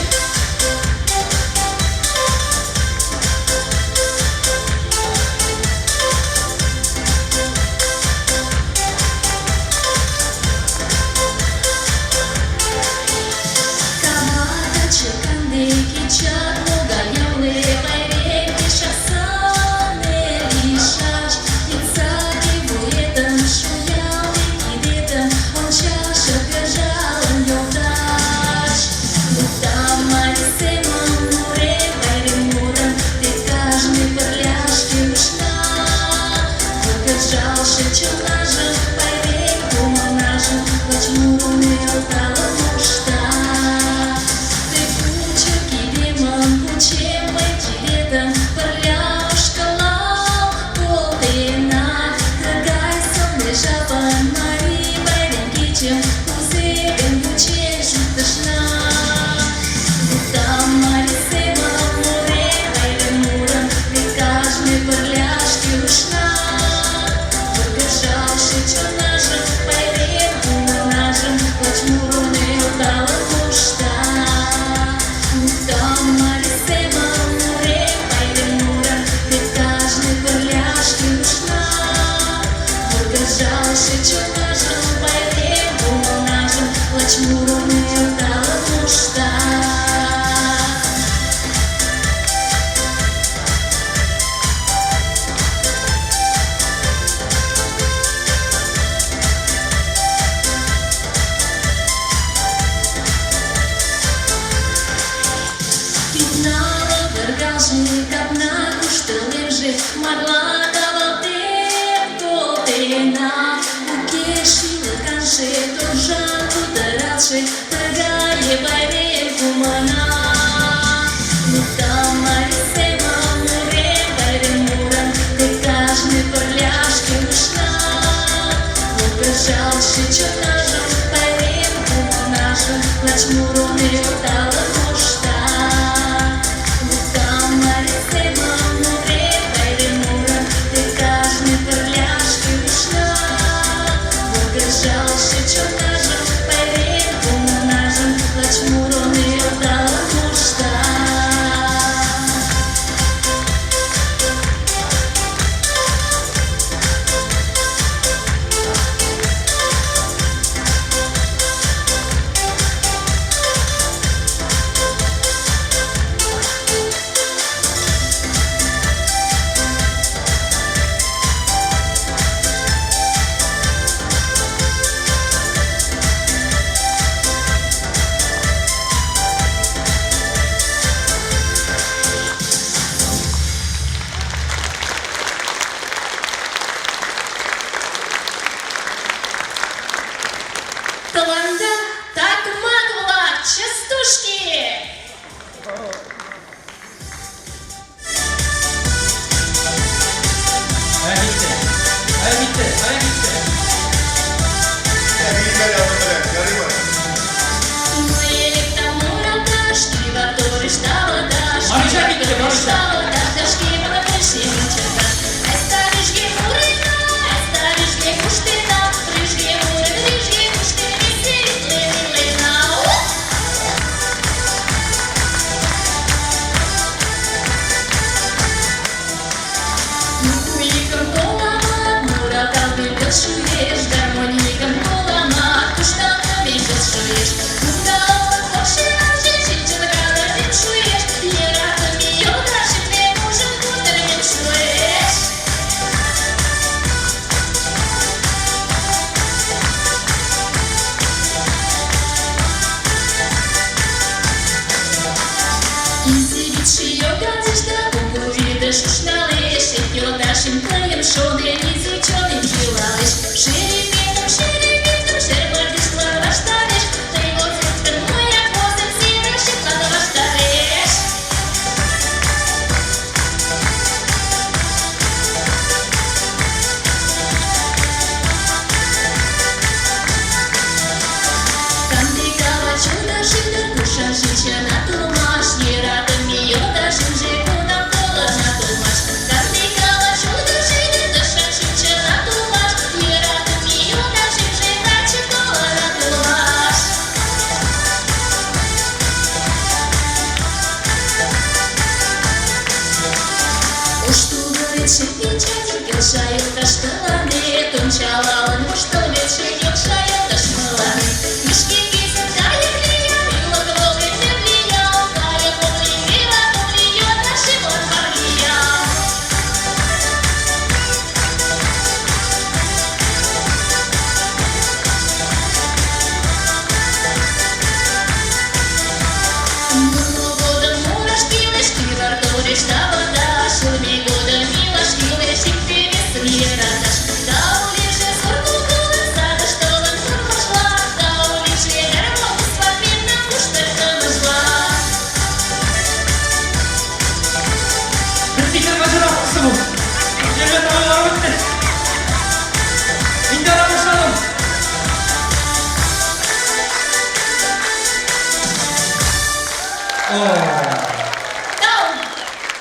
Тау!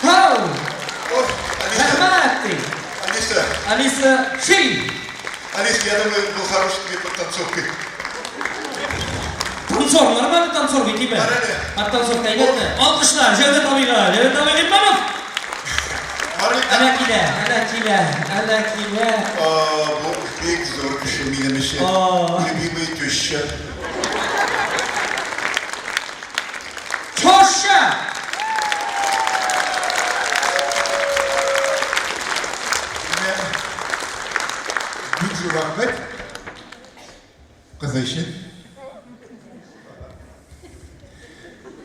Тау! Рәхмәт, ди. Алиса. Алиса, ши! Алиса, я думаю, был хороший тебе подтанцовкой. Танцор, нормальный танцор бит, димә. Подтанцовка әйбәтме? Алкышлар, Җәүдәт абыйга. Җәүдәт абый Гыйльманов. Әнә килә, әнә килә, әнә килә. Бу бик зур кеше минем өчен. Любимый теща. Теща! Бик зур рәхмәт кызы өчен.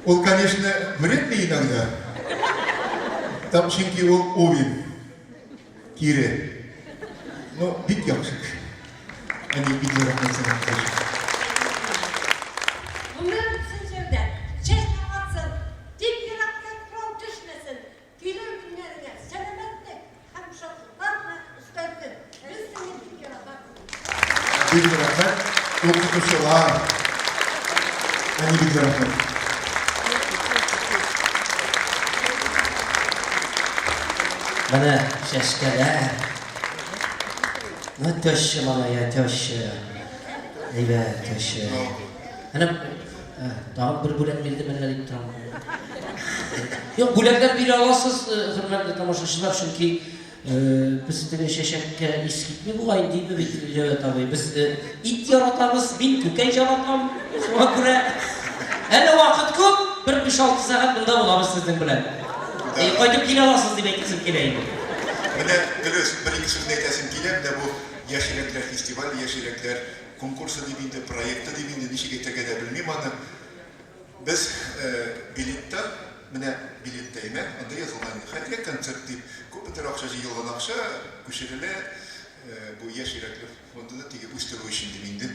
Ул, конечно, вредный иногда. Там чөнки ул Овен. Кире. Но бик яхшы кеше. Әни, бик зур рәхмәт сиңа, кызы өчен. Гомер үтсен Җәүдәт, чәчәк атсын, тик йөрәккә кырау төшмәсен, килер көннәреңә сәламәтлек һәм шатлыклар гына өстәлсен. Без сине бик яратабыз. Бик зур рәхмәт, укытучылар. Әни, бик зур рәхмәт. Менә чәчкәләр. Ну, теща малая, теща. Әйбәт, теща. Әнә, тагын бер бүләк бирдем әллә дип торам. Юк, бүләкләр бирә аласыз, хөрмәтле тамашачылар, чөнки без теге чәчәккә ис китми бугай инде бит, Җәүдәт абый. Без ит яратабыз, мин күкәй яратам. Шуңа күрә әле вакыт күп, бер 5-6 сәгать монда булабыз сезнең белән. Кайтып килә аласыз дип әйтәсем килә инде. Менә, дөрес, бер-ике сүзне әйтәсем килә. Менә бу Яшь йөрәкләр фестивале, Яшь йөрәкләр конкурсы дип инде, проекты дип инде, ничек әйтергә дә белмим аны. Без билетта, менә билетта әйме, анда язылган инде, хәйрия концерт дип, күпмедер акча җыелган акча күчерелә бу Яшь йөрәкләр фондына теге үстерү өчен дип инде.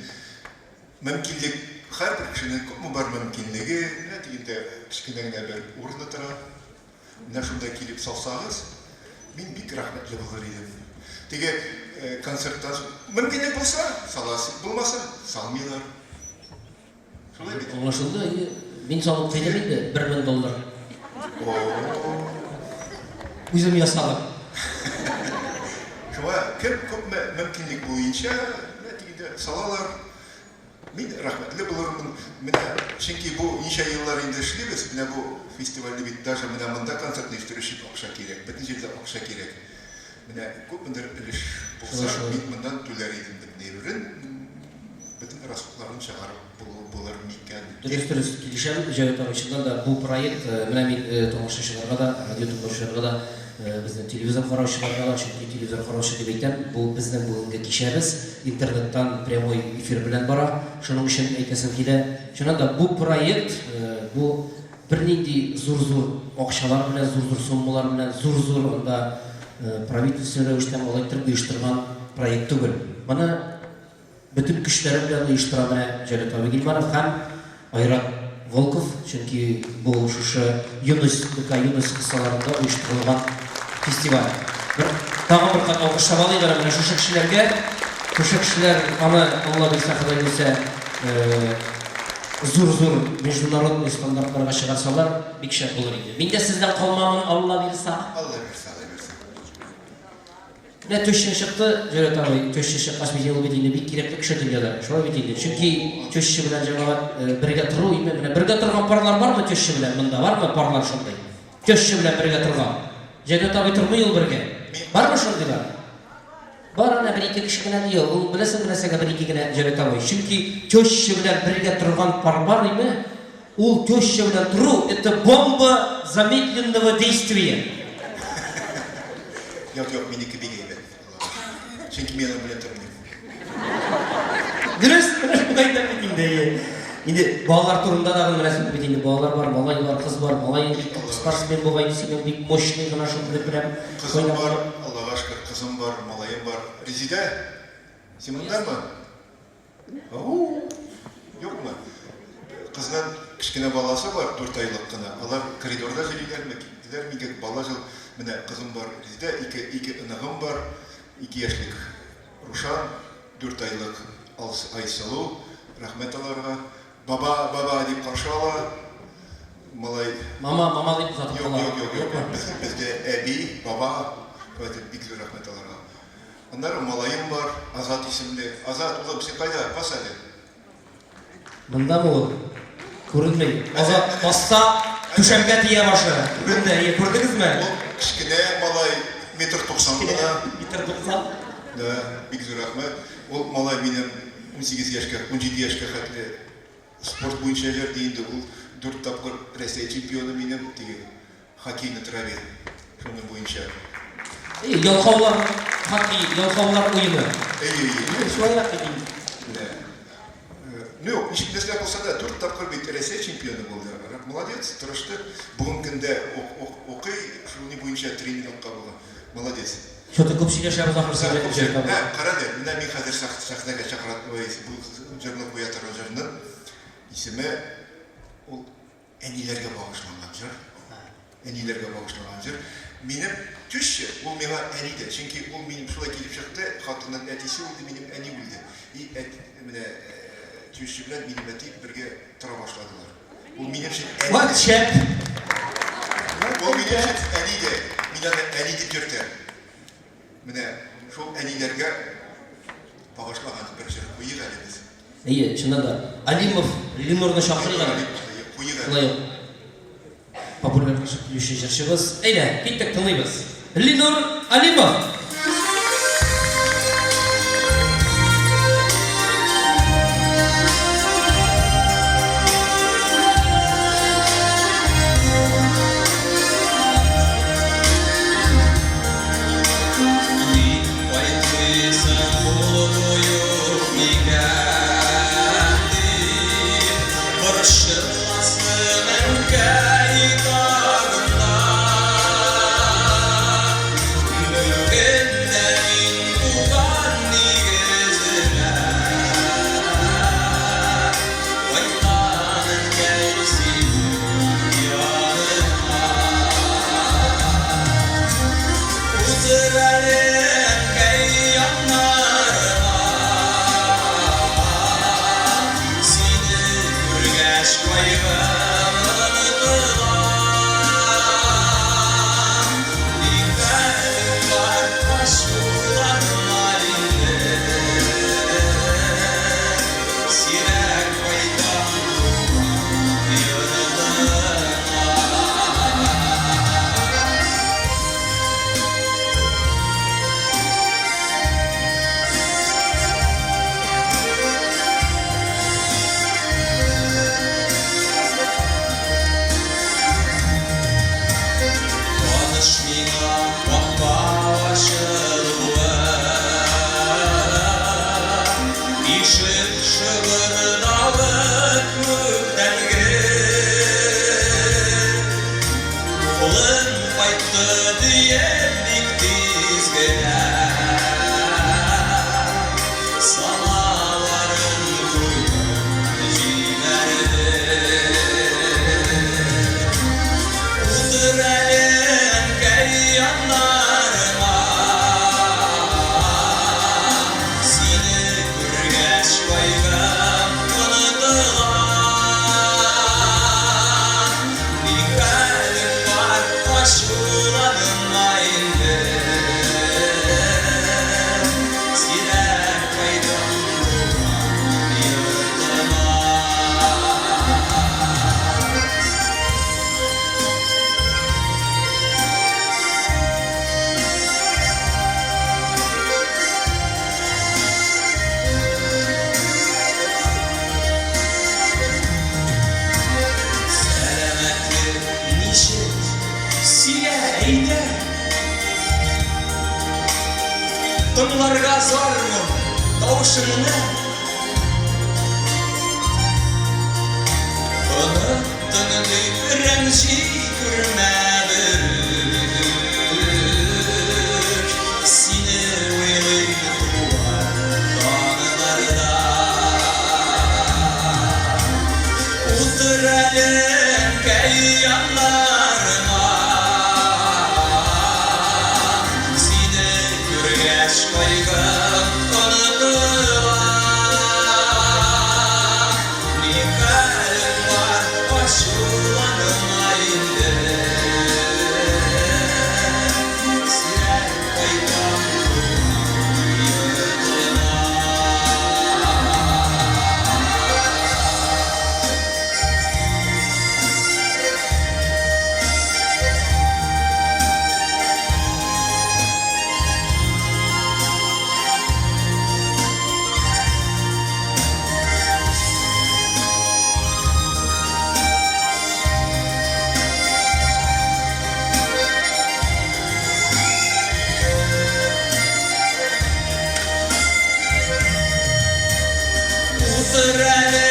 Мөмкинлек, һәрбер кешенең күпме бар мөмкинлеге, менә дигәндә кечкенә генә бер урна тора. Менә шунда килеп салсагыз, мин бик рәхмәтле булыр идем. Теге концерттан соң, мөмкинлек булса, саласыз, булмаса, салмыйлар. Шулай бит? Аңлашылды, әйе. Мин салып куйдым инде, 1000 доллар. Үзем ясадым. Шуңа кем күпме мөмкинлек буенча, менә дигәндә салалар. Мин рәхмәтле булырмын. Менә, чөнки бу ничә еллар инде эшлибез, менә бу фестивальне бит даже менә монда концерт оештыру өчен акча кирәк, бөтен җирдә акча кирәк. Менә күпмедер өлеш булса, мин моннан түләр идем бөтен әйберен, бөтен расходларын чыгарып булыр микән дип. Дөрес, дөрес, килешәм, Җәвит абый, чыннан да бу проект, менә мин тамашачыларга да, радио тыңлаучыларга да, безнең телевизор караучыларга да, чөнки телевизор караучы дип әйтәм, бу безнең бүгенге кичәбез интернеттан прямой эфир белән бара, шуның өчен әйтәсем килә, чыннан да бу проект, бу Бернинди зур-зур акчалар белән, зур-зур суммалар белән, зур-зур анда правительство рәвештә алай иттереп оештырган проект түгел. Моны бөтен көчләре белән оештыра менә Җәләт абый Гилманов һәм Айрат Волков, чөнки бу шушы Юность, ДК Юность кысаларында оештырылган фестиваль. Бер тагын бер кат алкышлап алыйк әле менә шушы кешеләргә. Шушы кешеләр аны, Алла бирсә, Ходай бирсә, Зур-зур международный стандартларга чыгарсалар, бик шәп булыр иде. Мин дә сездән калмамын, Алла бирса. Алла бирса, Алла бирса. Менә теща чыкты, Җәүдәт абый, теща чыккач, бит ул бит инде бик кирәкле кеше дөньяда. Шулай бит инде. Чөнки теща белән җәмәгать бергә тору, инде менә бергә торган парлар бармы теща белән монда? Бармы парлар шундый? Теща белән бергә торган. Җәүдәт абый тормый ул бергә. Бармы шундыйлар? Бар әнә бер-ике кеше генә ди ул. Ул беләсеңме нәрсәгә бер-ике генә Җәүдәт абый? Чөнки теща белән бергә торган пар бар име, ул теща белән тору, это бомба замедленного действия. Юк, юк, минеке бик әйбәт, Аллага шөкер. Чөнки мин аның белән тормыйм. Дөрес, менә шулай да бит инде, әйе. Инде балалар турында да менә син бит инде балалар бар, малай бар, кыз бар, малай бик спортсмен бугай, синең бик мощный гына шундый прям. Кызым бар, Аллага шөкер, кызым бар, малаем бар. Резидә, син мондамы? Ау! Юкмы? Кызның кечкенә баласы бар, 4 айлык кына. Алар коридорда йөриләрме, киттеләр микән? Бала җыл. Менә кызым бар, Резидә, ике, ике оныгым бар, 2 яшьлек Рушан, 4 айлык Айсылу. Рәхмәт аларга. Баба, баба дип каршы ала. Малай. Мама, мама дип озатып Юк, кала. юк, юк, юк. Без, бездә әби, баба, хәзер бик зур рәхмәт аларга. Аннары малаем бар, Азат исемле. Азат, улым, син кайда? Бас әле. Мондамы ул? Күренми. Азат басса, түшәмгә тия башы. Күренде, әйе, күрдегезме? Ул кечкенә малай, метр 90 гына. Метр 90? Да, бик зур рәхмәт. Ул малай минем 18 яшькә, 17 яшькә хәтле спорт буенча йөрде инде. Ул дүрт тапкыр Рәсәй чемпионы минем, теге хоккей на траве, шуның буенча. Әйе, ялкаулар хоккей, ялкаулар уены. Әйе, әйе. Шулайрак бит инде. Менә. Ну юк, ничек нәрсә булса да, дүрт тапкыр бит Рәсәй чемпионы булды. Молодец, тырышты. Бүгенге көндә укый, шул ни буенча тренерлыкка була. Молодец. Что-то күп сөйләшәбез ахрысы, Җәүдәт абый. Ә, кара әле, менә мин хәзер сәхнәгә чакыра, бу җырны куя торган җырның исеме ул Әниләргә багышланган җыр. Әниләргә багышланган җыр. Минем теща, ул миңа әни дә, чөнки ул минем шулай килеп чыкты, хатынның әтисе үлде, минем әни үлде. И әт, менә теща белән минем әти бергә тора башладылар. Ул минем өчен әни. Вот шәп! Ул минем өчен әни дә, мин аны әни дип йөртәм. Менә шул әниләргә багышлаган бер җыр куйыйк әле без. Әйе, чыннан да. Алимов Ленурны чакырыйк әле. Куйыйк әле. Шулай ук популярлашып килүче җырчыбыз. Әйдә, киттек, тыңлыйбыз. Ленур Алимов! Ник кайтмыйсың, булу юк микән дип, Борчылмасын әнкәй тагын да. Бүген дә мин туган нигеземә Кайтам, әнкәй, синең яныңа. Утыр әле, әнкәй, яннарыма. Сине күргәч кайгым онытыла. Ни хәлең бар, ачуланма инде. Сирәк кайтам туган йортыма. Таныш миңа капка ачылуы, Ишек шыгырдавы күптәнге. Улым кайтты диеп бик тиз генә Самаварын куеп җибәрде. Утыр әле, әнкәй, яннарыма. Сине күргәч кайгым онытыла. Ни хәлең бар, ачуланма инде. Сирәк кайтам туган йортыма. Сәламәтлек ничек? Сөйлә, әйдә. Тыңларга зармын тавышыңны. Оныттың дип рәнҗи күрмә берүк. Сине уйлыйм туар таңнарда. Утыр әле, әнкәй, яннарыма. Сине күргәч кайгым онытыла. Ни хәлең бар, ачуланма. Утыр әле,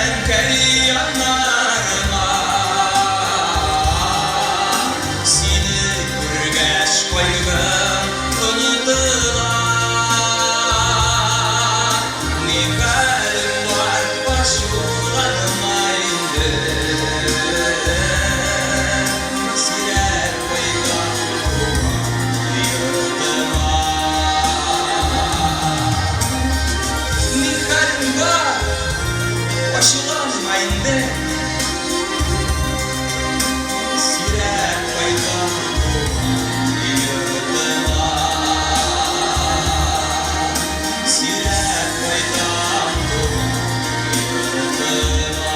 әнкәй, яннарыма. Сине күргәч кайгым онытыла. Ни хәлем бар, ачуланма инде. Сирәк кайтам туган йортыма. Ни хәлем бар, ачуланма инде. Сирәк кайтам туган йортыма. Сирәк кайтам туган йортыма.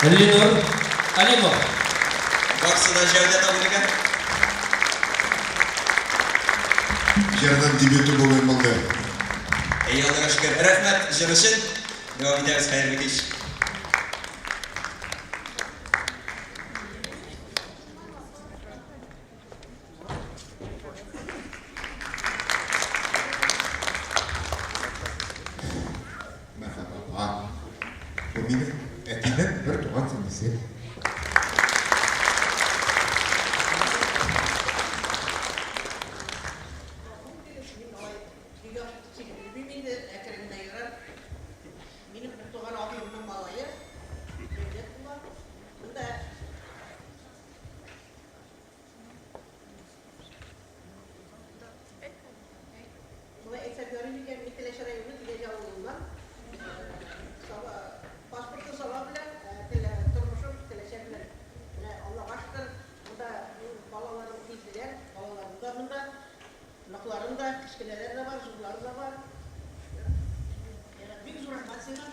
Ленур Алимов. Барысы да Җәүдәт абыйныкы. Җырның дебюты бүген булды. Әй, Аллага шөкер. Рәхмәт җыр өчен. Дәвам итәбез, хәерле кич. Мәрхәбә апа. Бу минем әтинең бер туган сеңлесе. Белмим инде, әкрен генә йөрәм. Минем бер туган абыемның малае Җәүдәт була. Монда Шулай әйтсәм ярый микән, мин Теләче районы Теләче авылыннан. Саба, паспорты Саба белән, телә, тормышым Теләче белән. Менә Аллага шөкер, монда минем балаларым килделәр, балаларым да монда, оныкларым да, кечкенәләр дә бар, зурлары да бар. Бик зур рәхмәт сиңа.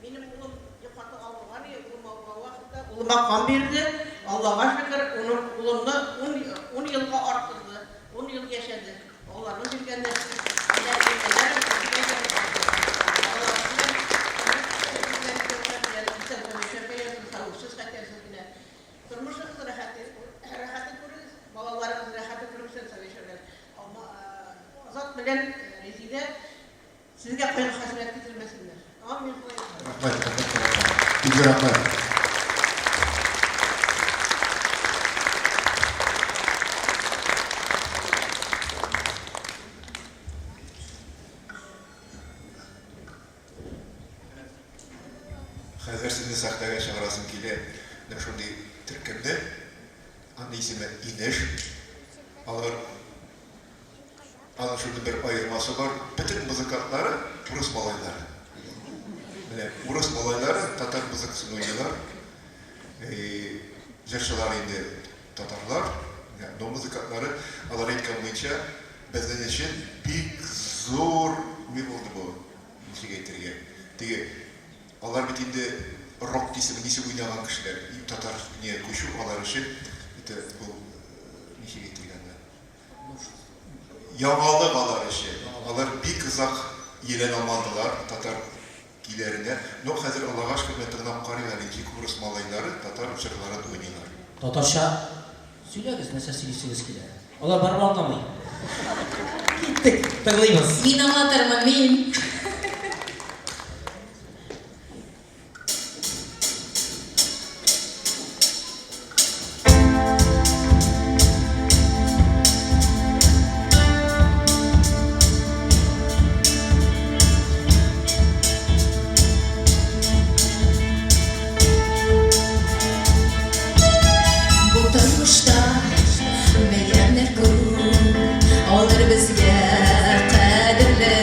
Миңа минем улым каты авырган иде, улым авырган вакытта улыма кан бирде. Аллага шөкер, уның улымны 10 10 елга арттырды. 10 ел яшәде. Алланың биргәне. Менә биргәннәре Тормышыгыз рәхәте, рәхәтен күрегез, балаларыгыз рәхәтен күреп исән-сау яшәрләр. Азат белән Резидә сезгә кайгы-хәсрәт китермәсеннәр. Амин. Рәхмәт, рәхмәт, рәхмәт. Бик зур рәхмәт. Хәзер сезне сәхнәгә чыгарасым килә. Менә шундый төркемне. Аның исеме Инеш. Алар аның шундый бер аермасы бар. Бөтен музыкантлары урыс малайлары. Менә урыс малайлары татар музыкасын уйныйлар. Җырчылар инде татарлар. Но музыкантлары, алар әйткән буенча, безнең өчен бик зур ни булды бу, ничек әйтергә, теге алар бит инде рок дисеме, ничек уйнаган кешеләр, и татар не күчү алар өчен это был, ничек әйтергә аны, яңалык алар өчен. Алар бик озак ияләнә алмадылар татар көйләренә. Но хәзер, Аллага шөкер, менә тыңлап карыйк әле, ничек урыс малайлары татар җырларын уйныйлар. Татарча сөйләгез, нәрсә сөйлисегез килә. Алар барыбер аңламый. Киттек, тыңлыйбыз. Мин аңлатырмын, мин. Бу тормышта бәйрәмнәр күп, алар безгә кадерле.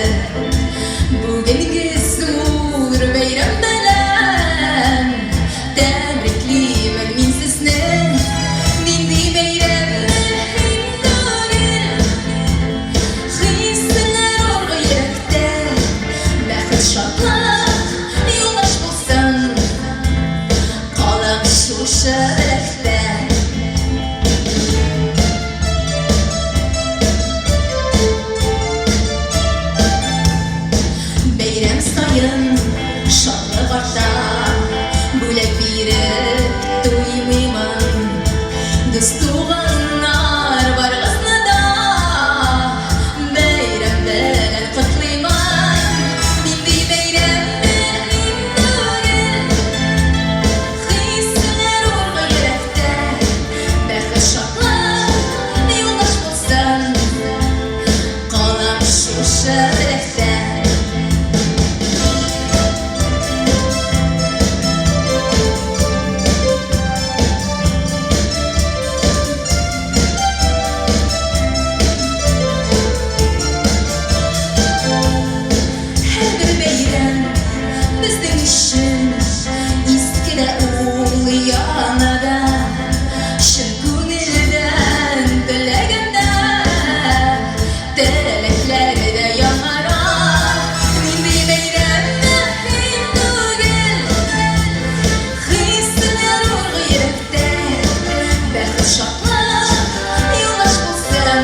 Бәхет шатлык юлдаш булсын,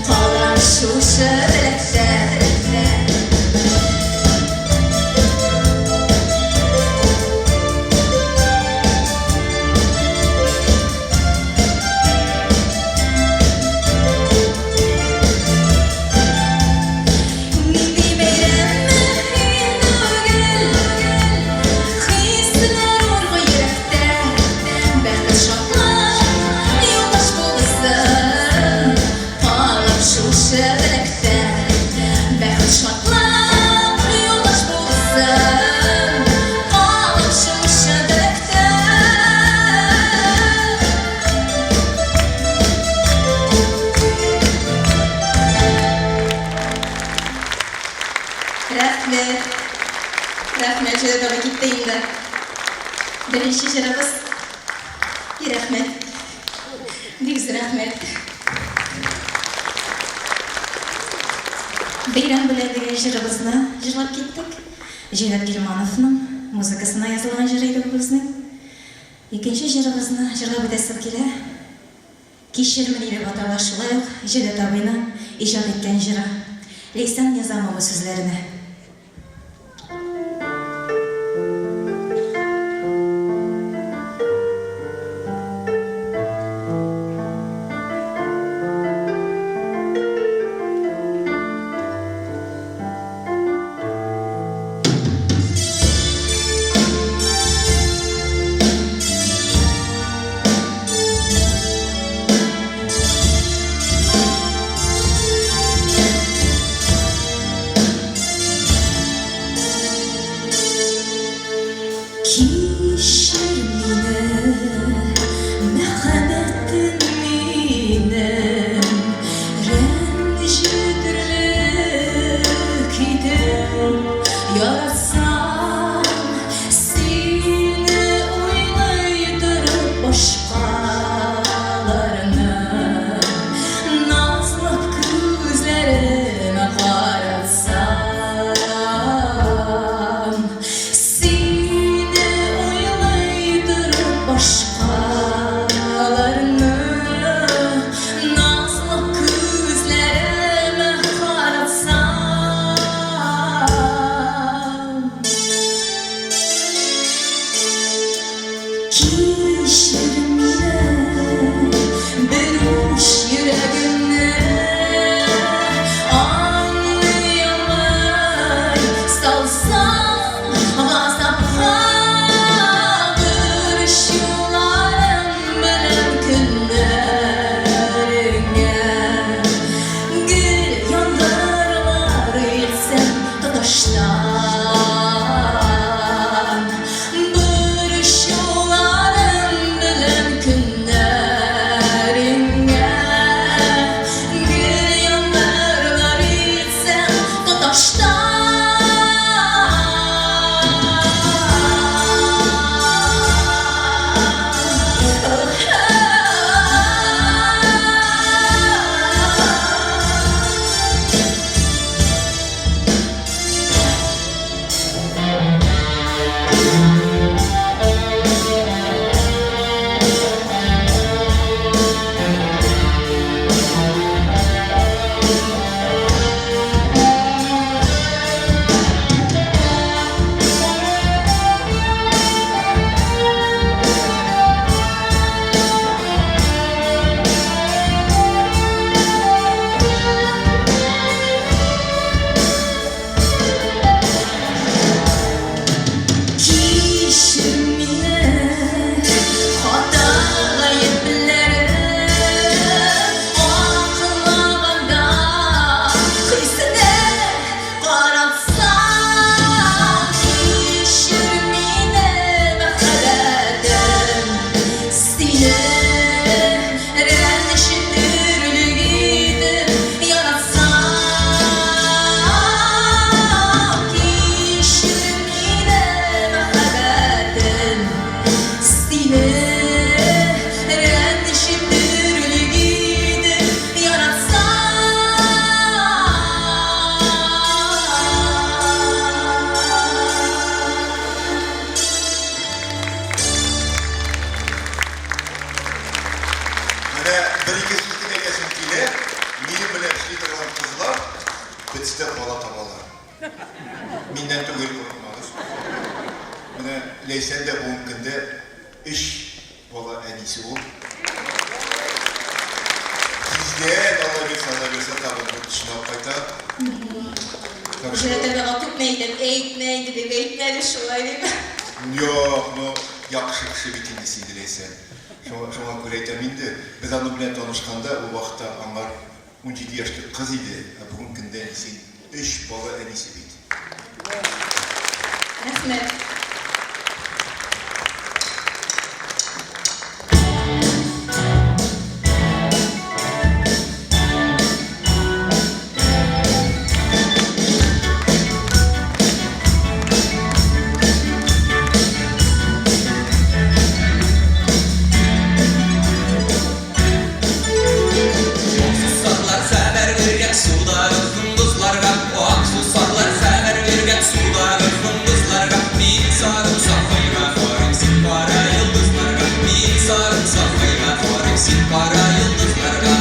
калам шушы теләктә. Нинди бәйрәм мөһим түгел, Хисләр ургы йөрәктә, Бәхет шатлык юлдаш булсын, Калып шушы теләктә. Бәхет шатлык юлдаш булсын, Калып шушы теләктә. Рәхмәт. Рәхмәт, Җәүдәт абый китте инде. Беренче җырыбыз. И рәхмәт. Бик зур рәхмәт. Бәйрәм белән дигән җырыбызны җырлап киттек. Җәүдәт Гилмановның музыкасына язылган җыр иде бу безнең. Икенче җырыбызны җырлап үтәсем килә. Кичер мине дип атала шулай ук Җәүдәт абыйның иҗат иткән җыры. Ләйсән Низамова сүзләренә. Кичер мине, мәхәббәтем минем, Рәнҗетерлек идем, яратсам, Сине уйлый торып башкаларны, Назлап күзләремә каратсам. Сине уйлый торып башкаларны, Назлы күзләремә каратсам. Кичер мине, бер уч йөрәгемне Аңлый алмый салсаң газапка, Борчуларым белән көннәреңә Гел яңгырлар итсәм тоташтан. Борчуларым белән көннәреңә Гел яңгырлар итсәм тоташтан. Кичер мине, хата гаепләрем, Аклаганда хисенә каратсаң. Кичер мине, мәхәббәтем, сине рәнҗетерлек итеп яратсам. Кичер мине, мәхәббәтем, сине рәнҗетерлек итеп яратсам. бер-ике сүз генә әйтәсем килә. Минем белән эшли торган кызлар бетсе дә бала табалар. Миннән түгел, курыкмагыз. Менә Ләйсән дә бүгенге көндә өч бала әнисе ул. Тиздән, Алла бирсә, Алла бирсә, тагын дүртесен алып кайта. Так что. Җәүдәт абыйга күпме әйтәм, әйтмә инде дим, әйтмә әле шулай дим. Юк, ну, яхшы кеше бит инде син, Ләйсән. Шуңа, шуңа күрә әйтәм инде, без аның белән танышканда, ул вакытта аңар 17 яшьлек кыз иде, ә бүгенге көндә син өч бала әнисе бит. Рәхмәт. Ак сусарлар хәбәр биргән судагы кондызларга, Ак сусарлар хәбәр биргән судагы кондызларга. Мин сарымсак койма карыйм син кара йолдызларга, Мин сарымсак койма карыйм син кара йолдызларга.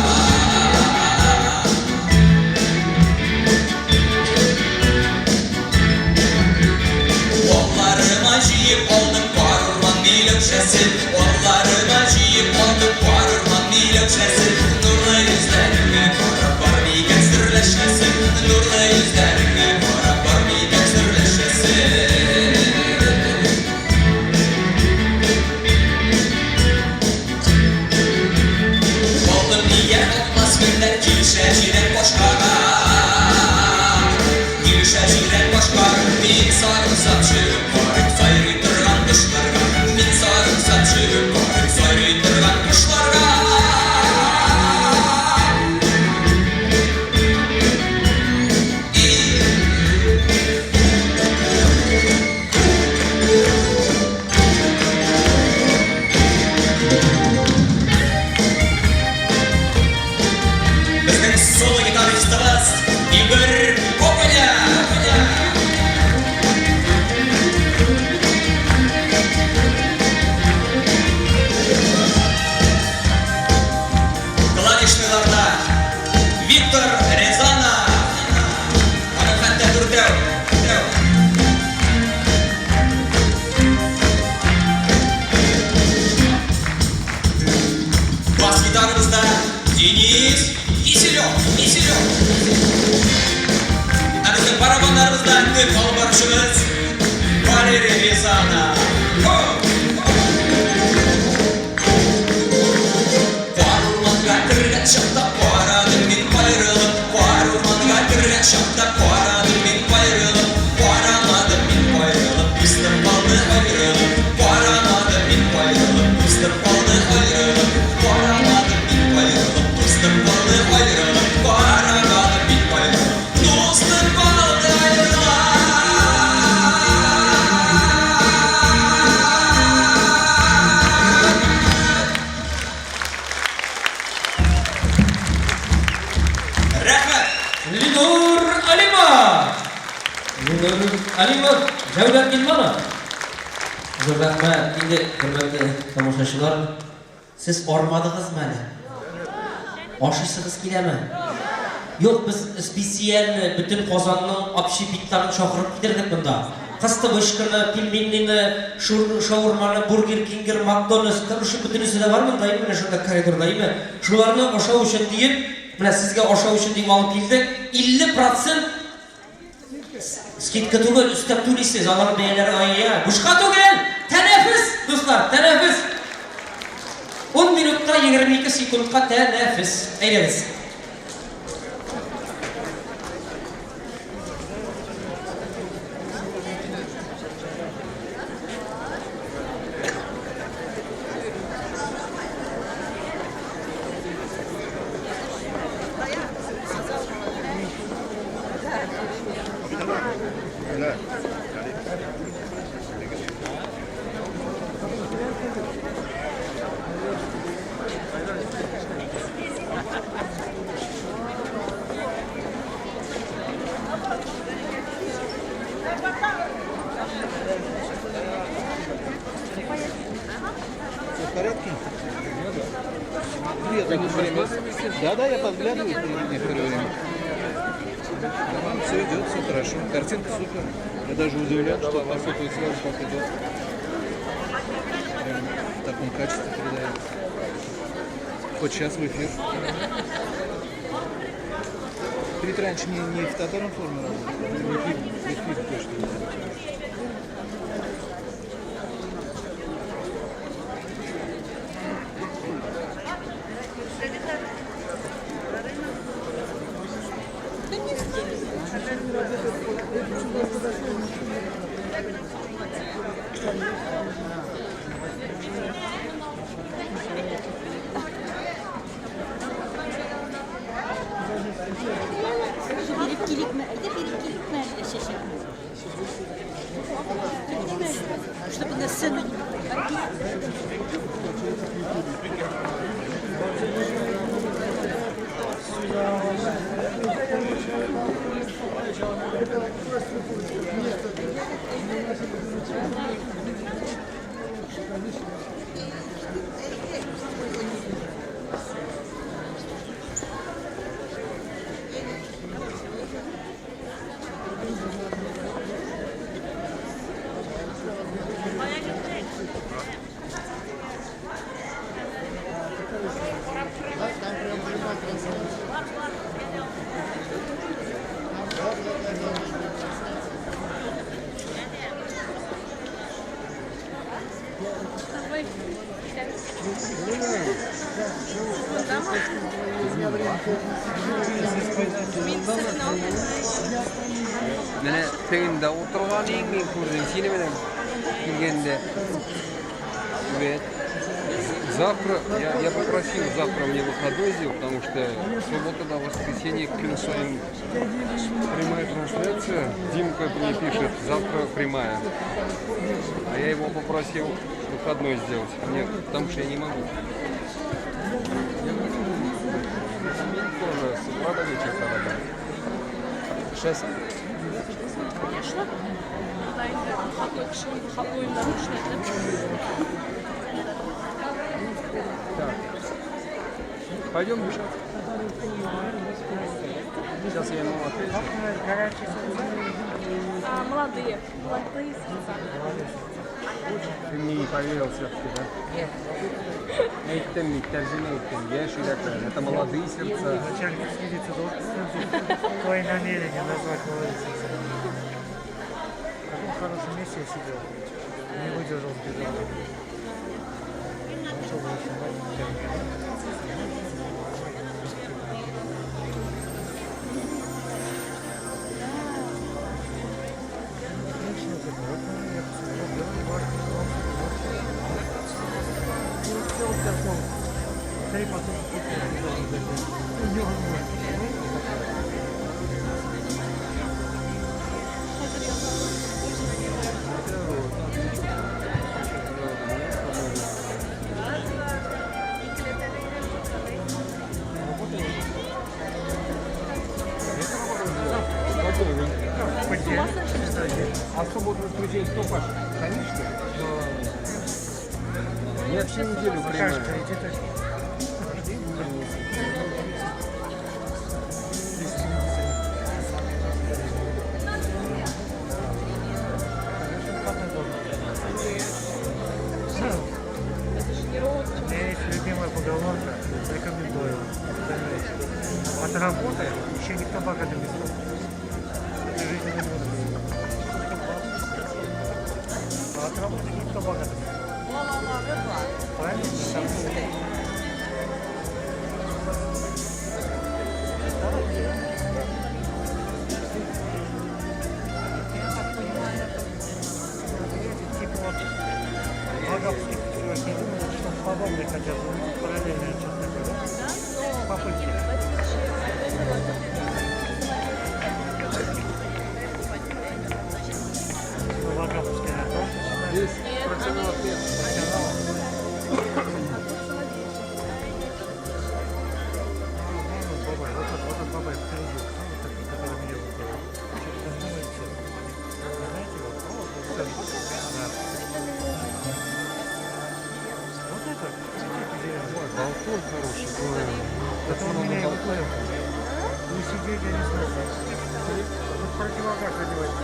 Алларыма җыеп алдым карурман миләүшәсен, Алларыма җыеп алдым карурман миләүшәсен. Нурлы йөзләреңә карап бар микән серләшәсем, Нурлы йөзләреңә карап бар микән серләшәсем. Алтын ия атлас гөлләр килешә җирән башкага. Килешә җирән башка. Мин сарымсак чөеп карыйм сайрый торган кошларга. Мин сарымсак чөеп карыйм сайрый торган кошларга. Безнең соло гитаристыбыз Игорь Копыля. Клавишныйларда Виктор Рязанов. Аның хәтта дүртәү. Дүртәү. Бас гитарабызда Денис Киселев, Киселев. Ә безнең барабаннарыбызда төп алып баручыбыз Валерий Рязанов. Хо! Кар урманга кергән чакта карадым мин кайрылып, кар урманга кергән чакта карадым мин кайрылып, карамадым мин кайрылып, дустым калды аерылып, карамадым мин кайрылып, дустым калды аерылып, карамадым мин кайрылып, дустым калды аерылып, карамадым мин кайрылып, дустым калды аерылып. Рәхмәт! Ленур Алимов! Ленур Алимов, Җәүдәт Гилманов. Зур рәхмәт. Инде, хөрмәтле тамашачылар, сез армадыгызмы әле? Ашыйсыгыз киләме? Юк, без специально бөтен Казанның общепитларын чакырып китердек монда. Кыстыбышканы, пельменныйны, шаурманы, Бургер Кингер, Макдональдс, короче, бөтенесе дә бар монда, менә шунда коридорда, әйме. Шуларны ашау өчен диеп, менә сезгә ашау өчен дип алып килдек. 50 процент скидка түгел, өстәп түлисез, аларның бәяләре ай-яй. Бушка түгел! Тәнәфес, дуслар, тәнәфес! 10 минутка 22 секундка тәнәфес. Әйдәгез. Я так время. Да, я подглядываю некоторое время. Все идет, все хорошо. Картинка супер. Я даже удивлен, что по сотовой связи как идет. Прям в таком качестве передается. Хоть сейчас в эфир. Ты ведь раньше не в Татар-информе работал? Ты в эфире точно не работал. Биреп киликме? Әйдә биреп киликме әллә чәчәкне? Чтобы на сцену не выходить. Менә тегендә утырган иң мин күрдем сине менә килгәндә. Привет. Завтра, я попросил завтра мне выходной сделать, потому что суббота до воскресенья көн саен прямая трансляция. Димка мне пишет, завтра прямая. А я его попросил выходной сделать. Нет, потому что я не могу. Я тоже с утра до вечера работаю. Сейчас. Конечно. Да, инде выходной кеше выходной эшләтеп. Так. Пойдем дышать. Сейчас я ему отвечу. Молодые. Молодые сердца. Ты мне не поверил все-таки, да? Нет. Әйттем бит, тәрҗемә иттем. Яшь йөрәкләр. Это молодые сердца. Начальник милиции должен твои намерения назвать молодые сердца. В каком хорошем месте я сидел. Не выдержал, сбежал. Начал снимать. Три потом. А в субботу воскресенье кто пашет? Конечно. Я всю неделю принимаю. У меня есть любимая поговорка, рекомендую. От работы еще никто богатым не стал. Это жизненный мудрость. А от работы никто богатым не стал. Правильно? Я так понимаю, это типа вот Вагапских не думал, что подобное хотят, параллельное что-то такое, да? Попытки. Вагаповский, да, тоже начинает? Здесь профессионал нет. Профессионал. Бабай, вот этот бабай впереди, вот такой, который меня выбрал. Что-то думаете? Вы знаете его? Вот, да. Вот это, Балкон хороший, говорю. Это он меня и выплыл. Мы сидели, я не знаю. Ну, противогаз одевать.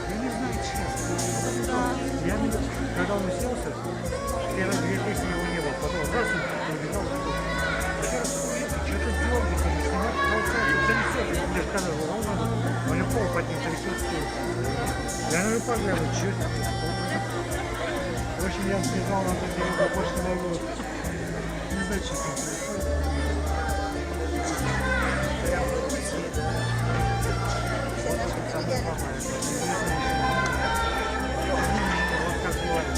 Я не знаю, честно. Я, когда он уселся, первые две песни его не было. Потом раз, он убежал. Что-то дергается, снимать толкает, трясет. Я же сказал, он у него пол под ним трясет. Я говорю, поглядываю, что это? В общем, я сбежал на ту дорогу, больше не могу. Не знаю, что с ним происходит. Вот это самое главное. Вот как бывает.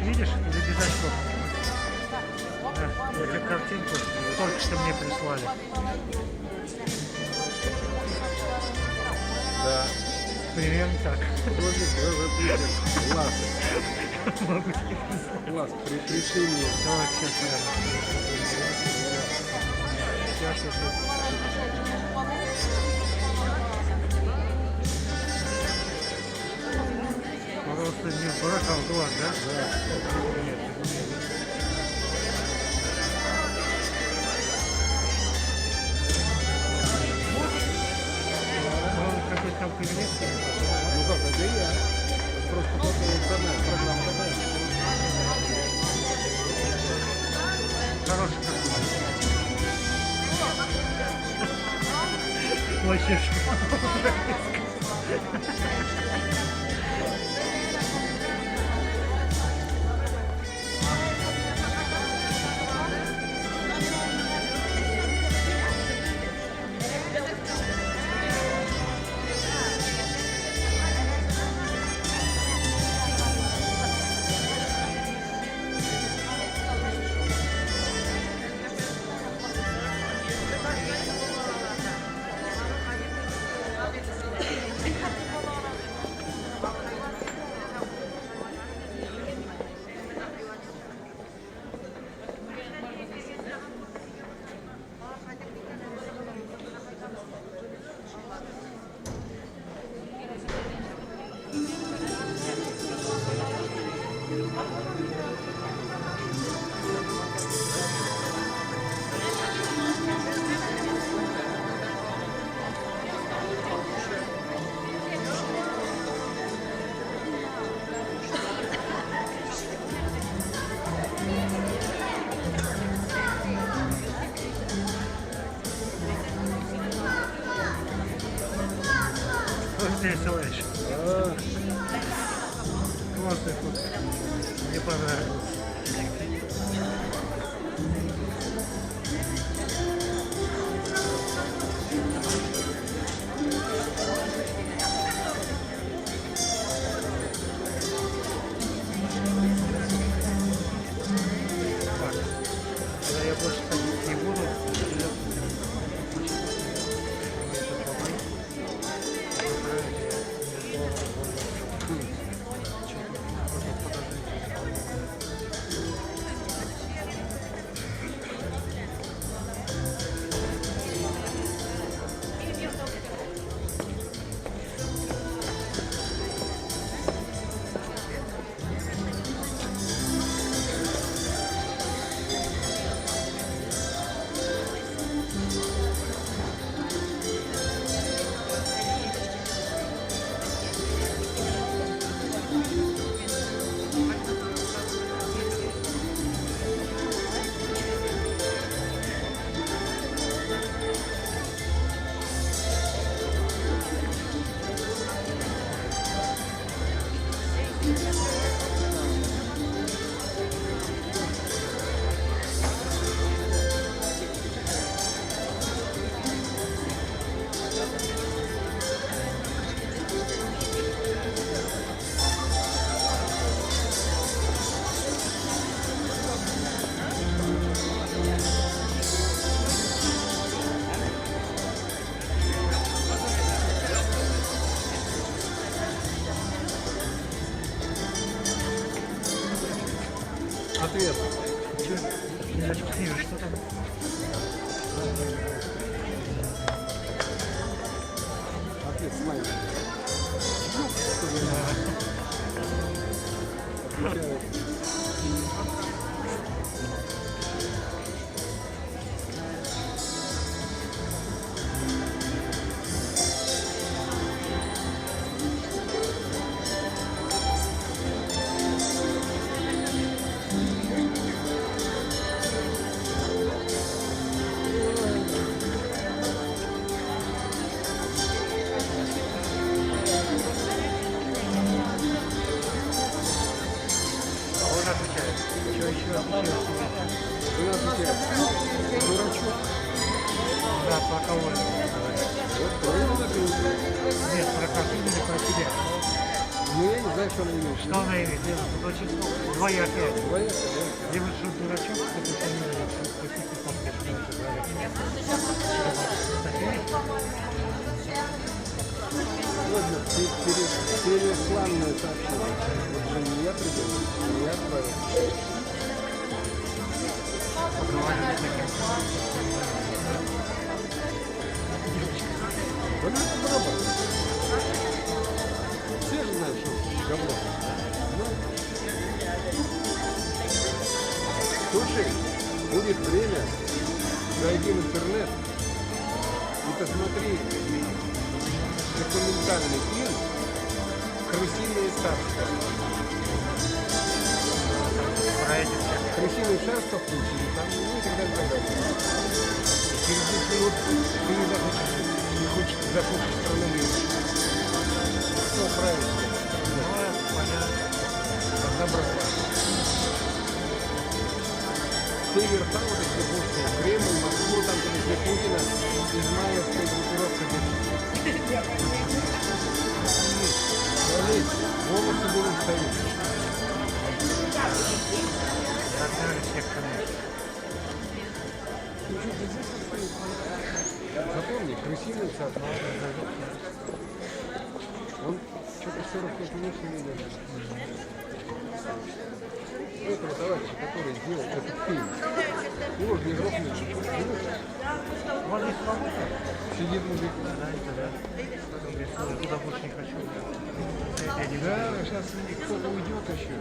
Видишь или без очков? Да, я тебе картинку только что мне прислали. Да. Примерно так. Художник В.В. Путин. Класс. Могу тебе прислать. Класс. Пришли мне. Давай, сейчас я. Сейчас я. Просто не в брак, а в глаз, да? Да. Нет, нет. Какой-то там кабинет. Ну как, это я. Просто такая программа такая. Хороший картина. Вообще Рисуешь. Классный фото. Мне понравилось. Так, тогда я больше ходить не буду. Ответ. Че? Я вижу, что там. Ответ смайлик. Отвечает. Ну, я не знаю, что она имеет в виду. Что она имеет в виду? Тут очень двоякая. Двоякая, да. Либо что дурачок, какой фамилия, какие-то там, что это говорят. Ладно, пересланное сообщение. Вот же не я придумал, не я отправил. Да ну это барабан. Все же знают, что говно. Ну. Слушай, будет время, зайди в интернет и посмотри документальный фильм «Крысиное царство». «Крысиное царство» включили там, ну и так далее, так далее. Через 10 минут ты не захочешь, не хочешь, захочешь страну меньше. Все правильно. Одна братва. Все верха вот эти боссы, Кремль, Москву, там, где Путина, измайловская группировка держит. Волосы будут стоять. Запомни, крысиный царство. Он что-то 45 минут не держит. Этого товарища, который сделал этот фильм, его же не грохнули. Сидит мужик. Да. Я туда больше не хочу. Да, сейчас кто-то уйдет еще.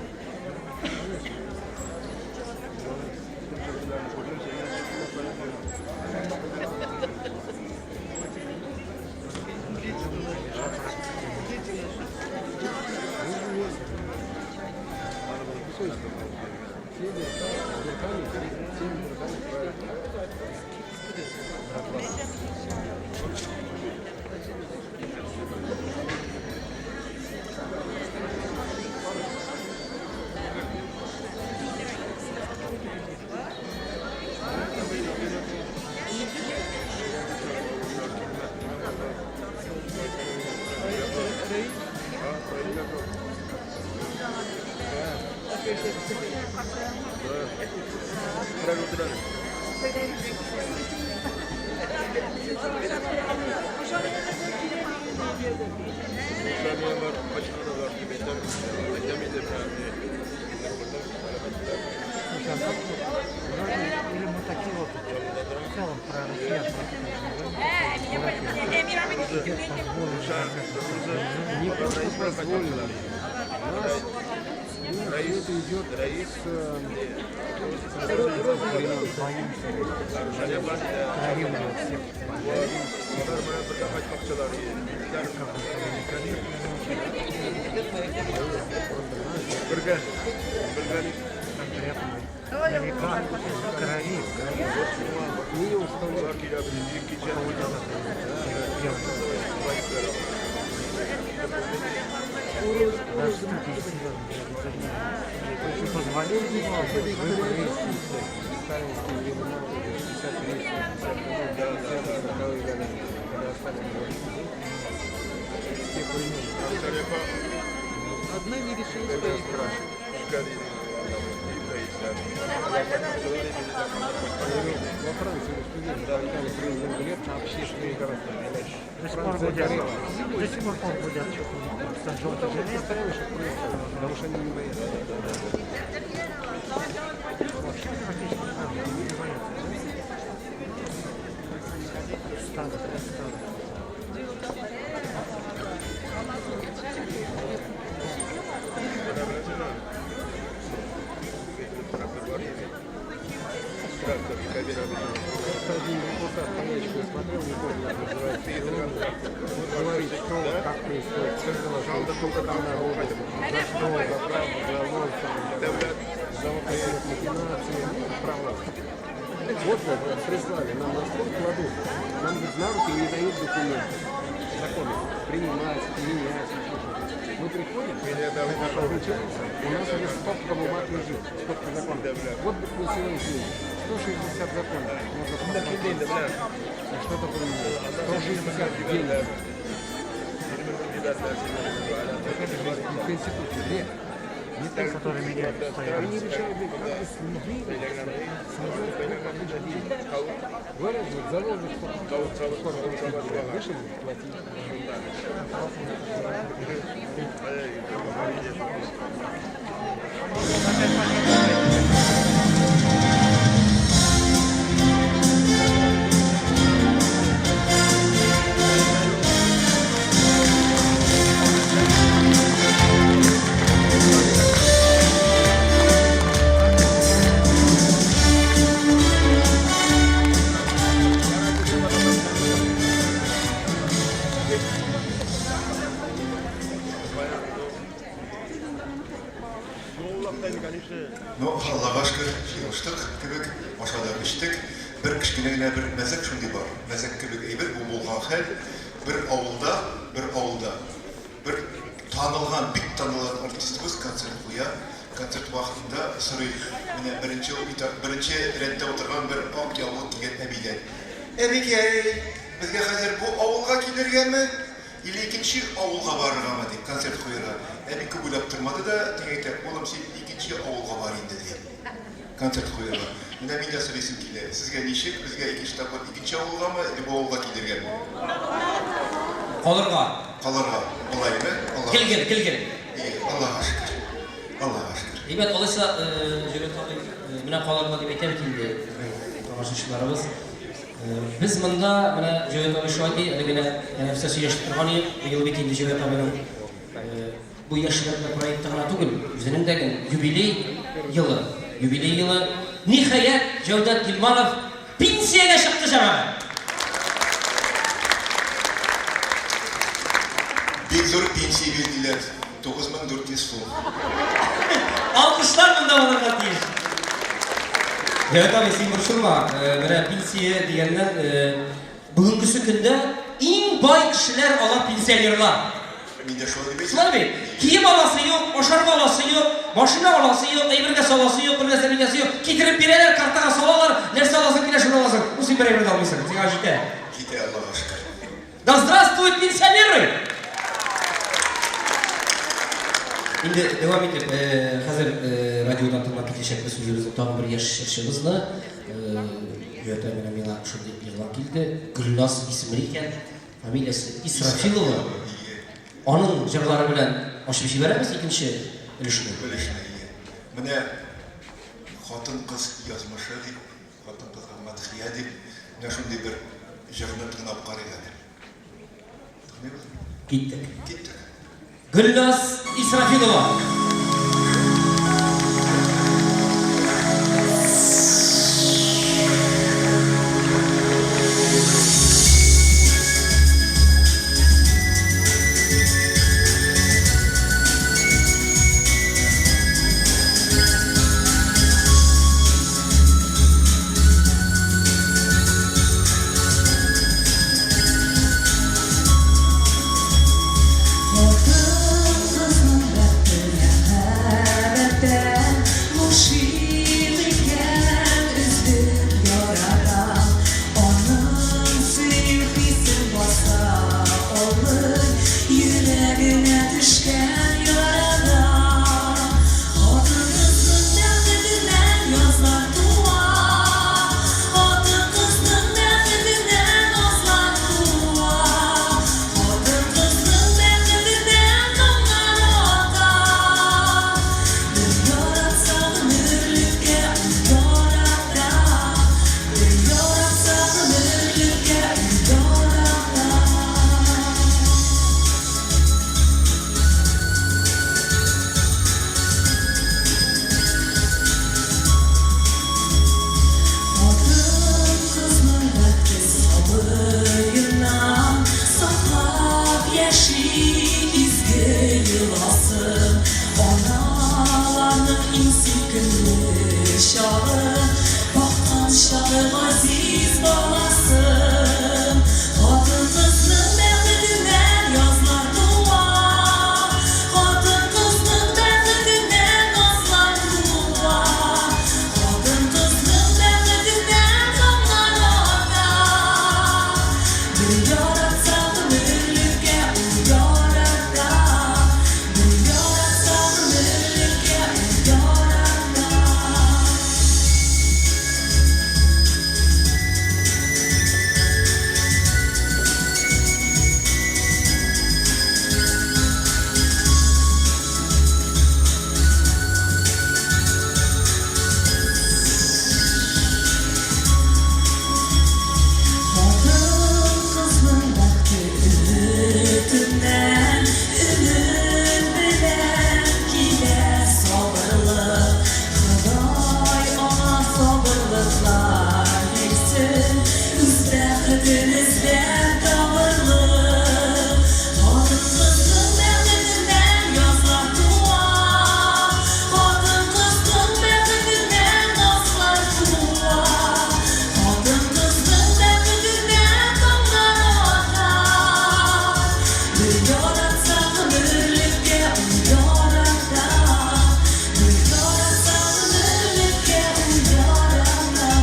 Или мы такие вот в целом про россиян. Не просто позволено. Нас, ну, это идет с времен. Сталинские времена, 63, 50-е, 40-е годы, когда Сталин был с тех времен. Одна не решилась поехать. Во Франции студенты дали проездной билет на общественные города. До сих пор гудят. До сих пор гудят. Желтый билет. Постоянно что происходит, потому что они не боятся. Вообще европейские страны не боятся. Стадо, стадо. Просто один репортаж конечку смотрел, не помню, как называется. Он говорит, что, как происходит, как голосуют, сколько там народу, за что, за правду, за ложь, за вот такие вот махинации, ну, про власть. Вот прислали, нам на стол кладут, нам говорит, на руки не дают документы, законы, принимать, менять, еще что-то. Мы приходим, получается, у нас уже стопка бумаг лежит, стопка законов. Вот на сегодняшний день 160 законов можно посмотреть, что такое 160 денег. Это же не Конституция. Нет. Не так. Который меняет постоянно. Они решают, как бы с людей, с людей обычных денег. Говорят, вот заложат сколько вышел, платить. Ну, Аллага шөкер, җыелыштык кебек, ашадык, эчтек. Бер кечкенә генә бер мәзәк шундый бар. Мәзәк кебек әйбер, бу булган хәл. Бер авылда, бер авылда бер танылган, бик танылган артистыбыз концерт куя. Концерт вакытында сорый, менә беренче беренче рәттә утырган бер ак яулык кигән әбидән. Әбикәй, безгә хәзер бу авылга килергәме? Или икенче авылга барыргамы, дип, концерт куярга. Әби күп уйлап тормады да, теге әйтә, улым, син икенче авылга бар инде, ди. Концерт куярга. Менә мин дә сорыйсым килә, сезгә ничек, безгә икенче тапкыр икенче авылгамы, или бу авылга килергәме? Калырга. Калырга. Алаймы? Аллага. Гел, гел, гел, гел. Аллага шөкер. Аллага шөкер. Әйбәт, алайса, Җәүдәт абый, менә калырга дип әйтә бит инде тамашачыларыбыз. Без монда, менә Җәүдәт абый шулай ди, әле генә тәнәфестә сөйләшеп торган идек. Быел бит инде Җәүдәт абыйның бу яшь йөрәкләр проекты гына түгел, үзенең дә юбилей елы. Юбилей елы. Ниһаять, Җәүдәт Гилманов пенсиягә чыкты, җәмәгать! Бик зур пенсия бирделәр, 9400 сум. Алкышлар монда булырга тиеш. Җәвит абый, син борчылма. Менә пенсия дигәннән, бүгенгесе көндә иң бай кешеләр алар пенсионерлар. Мин дә шулай дип әйтәм. Шулай бит? Кием аласы юк, ашарга аласы юк, машина аласы юк, әйбергә саласы юк, бер нәрсә бирәсе юк. Китереп бирәләр, картага салалар, нәрсә аласың килә, шуны аласың. Ну, син бер әйбер дә алмыйсың, сиңа җитә. Җитә, Аллага шөкер. Да здравствуют пенсионеры! Инде дәвам итеп, хәзер радиодан тыңлап китәчәкбез үзебезнең тагын бер яшь җырчыбызны. Йөрәктән генә миңа шундый игълан килде. Гөлназ исемле икән, фамилиясе Исрафилова. Аның җырлары белән ачып җибәрәбез икенче өлешне. Өлешне, ие. Менә хатын-кыз язмышы дип Хатын-кызга мәдхия дип, менә шундый бер җырны тыңлап карыйк әле. Тыңлыйбызмы? Киттек. Киттек. Гөлназ Исрафилова. Хатын-кызның бәхте мәхәббәттә, Гашыйк икән өзелеп ярата. Аның сөю хисен баса алмый, Йөрәгенә төшкән ярада. Хатын-кызның бәхетеннән язлар туа, Хатын-кызның бәхетеннән назлар туа, Хатын-кызның бәхетеннән таңнар ата. Бер яратса гомерлеккә ул ярата, Бер яратса гомерлеккә ул ярата. Хатын-кызның бәхте сабыеннан саклап яши изге йоласын. Аналарның иң сөйкемле чагы, баккан чагы газиз баласын. Бәхетен эзләп табырлык. Хатын-кызның бәхетеннән язлар туа. Хатын-кызның бәхетеннән назлар туа. Хатын-кызның бәхетеннән таңнар ата. Бер яратса гомерлеккә ул ярата. Бер яратса гомерлеккә ул ярата.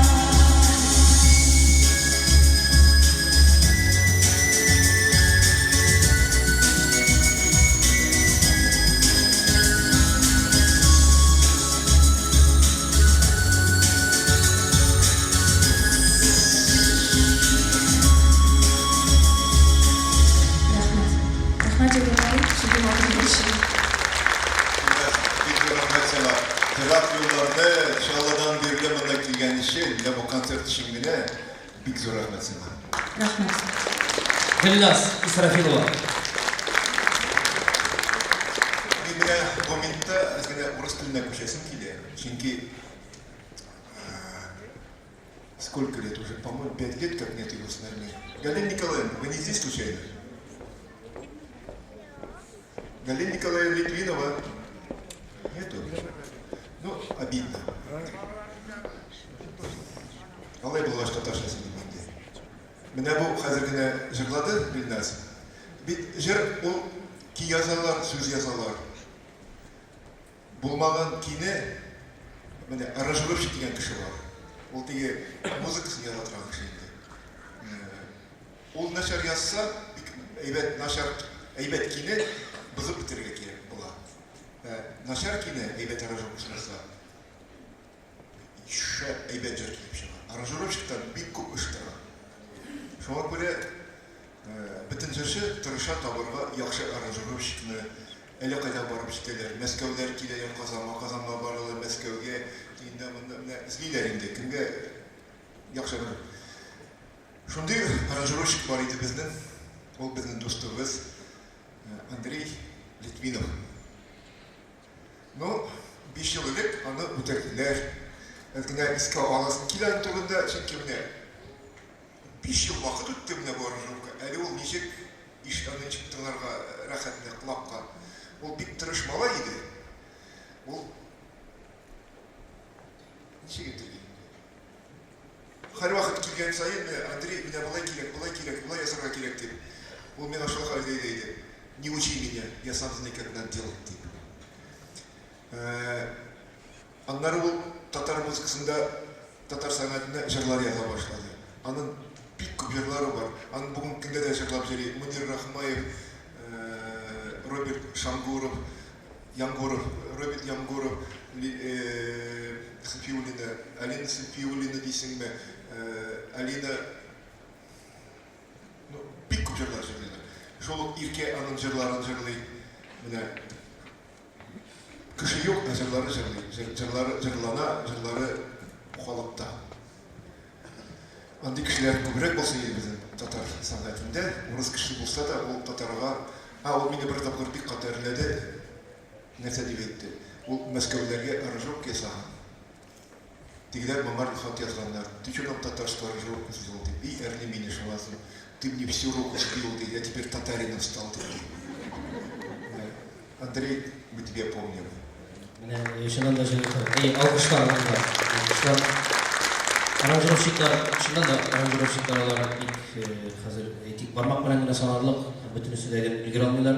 Рәхмәт. Рәхмәт, Җәүдәт абый, шундый матур җыр өчен. Бик зур рәхмәт сиңа. Ерак юлларны Чаллыдан бирле монда килгән өчен, менә бу концерт өчен генә бик зур рәхмәт сиңа. Рәхмәт. Гөлназ Исрафилова. Мин менә бу минутта әз генә урыс теленә күчәсем килә, чөнки сколько лет уже, по-моему, 5 лет, как нет его с нами. Галина Николаевна, вы не здесь случайно? Галина Николаевна Литвинова? Нету? Ну, обидно. Алай булгач татарча сөйлим инде. Менә бу хәзер генә җырлады Гөлназ. Бит җыр ул көй язалар, сүз язалар. Булмаган көйне менә аранжировщик дигән кеше бар. Ул теге музыкасын яза торган кеше инде. Ул начар язса, бик әйбәт, начар әйбәт көйне бозып бетерергә кирәк була. Ә начар көйне әйбәт аранжировщик язса, шәп әйбәт җыр килеп чыга. Аранжировщиктан бик күп эш тора. Шуңа күрә бөтен җырчы тырыша табырга яхшы аранжировщикны. Әллә кайда барып җитәләр. Мәскәүләр киләләр Казанга, Казанга баралар Мәскәүгә. Инде монда менә эзлиләр инде кемгә яхшы бер. Шундый аранжировщик бар иде безнең. Ул безнең дустыбыз Андрей Литвинов. Ну, 5 ел элек аны үтерделәр. Әз генә искә аласым килә аның турында, чөнки менә 5 ел вакыт үтте менә бу аранжировка. Әле ул ничек иш аны ничек тыңларга рәхәт менә колакка. Ул бик тырыш малай иде. Ул ничек әйтергә инде? Һәрвакыт килгән саен менә Андрей, менә болай кирәк, болай кирәк, болай ясарга кирәк дип. Ул миңа шул хәлдә әйтә иде. Не учи меня, я сам знаю, как надо делать, дип. Аннары ул татар музыкасында, татар сәнгатендә җырлар яза башлады. Аның бик күп җырлары бар. Аның бүгенге көндә дә җырлап йөри. Мөнир Рахмаев, Роберт Шангуров, Янгуров, Роберт Янгуров, Сафиуллина, Алина Сафиуллина дисеңме, Алина, ну, бик күп җырлар җырлыйлар. Шул ук Иркә аның җырларын җырлый. Менә кеше юк, ә җырлары җырлый. Җырлары җырлана, җырлары халыкта. Андый кешеләр күбрәк булса иде безнең татар сәнгатендә. Урыс кеше булса да, ул татарга. А, ул мине бер тапкыр бик каты әрләде. Нәрсә дип әйтте? Ул Мәскәүләргә аранжировка ясаган. Тегеләр моңар хат язганнар. Ты что нам татарскую аранжировку сделал дип. И әрли мине шуннан соң. Ты мне всю руку сбил, ди. Я теперь татарином стал, дип. Андрей, мы тебя помним. Менә чыннан да җылы. Әй, алкышлар монда. Алкышлар. Аранжировщиклар, чыннан да аранжировщиклар алар бик хәзер әйтик, бармак белән генә санарлык, бөтенесе дә өлгерә алмыйлар.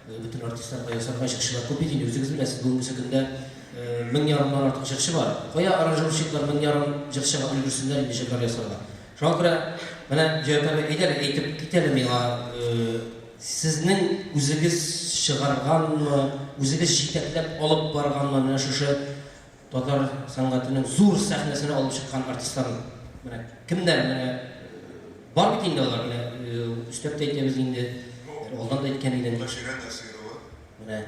Бөтен артистларга ясарга җырчылар күп бит инде, үзегез беләсез, бүгенге көндә 1500-нан артык җырчы бар. Кая аранжировщиклар 1500 җырчыга өлгерсеннәр инде җырлар ясарга. Шуңа күрә менә Җәүдәт абый, әйдә әле әйтеп кит әле миңа, сезнең үзегез чыгарганмы, үзегез җитәкләп алып барганмы менә шушы татар сәнгатенең зур сәхнәсенә алып чыккан артистлар менә кемнәр менә бар бит инде алар менә өстәп тә әйтәбез инде, алдан да әйткән идең. Баширә Насыйрова. Менә.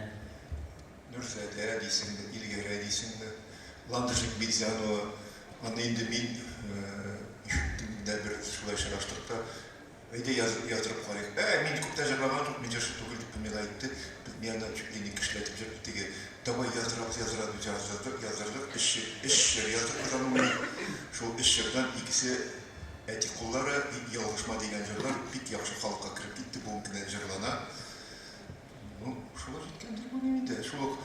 Нурзадә дисеңме, Илгәрә дисеңме, Ландыш Нигъметзянова, аны инде мин ишеттем дә бер шулай очраштык та, әйдә яздырып карыйк. Ә, мин күптән җырлаган юк, мин җырчы түгел дип миңа әйтте. Без мин аны чуть ли не көчләтеп җыр теге, давай яздырабыз, яздырабыз дип яздырдык, яздырдык, өч җыр, өч җыр яздык без аның белән. Шул өч җырдан икесе Әти куллары, Ялгышма дигән җырлар бик яхшы халыкка кереп китте, бүгенге көндә җырлана. Ну, шулар җиткән дип уйлыйм инде. Шул ук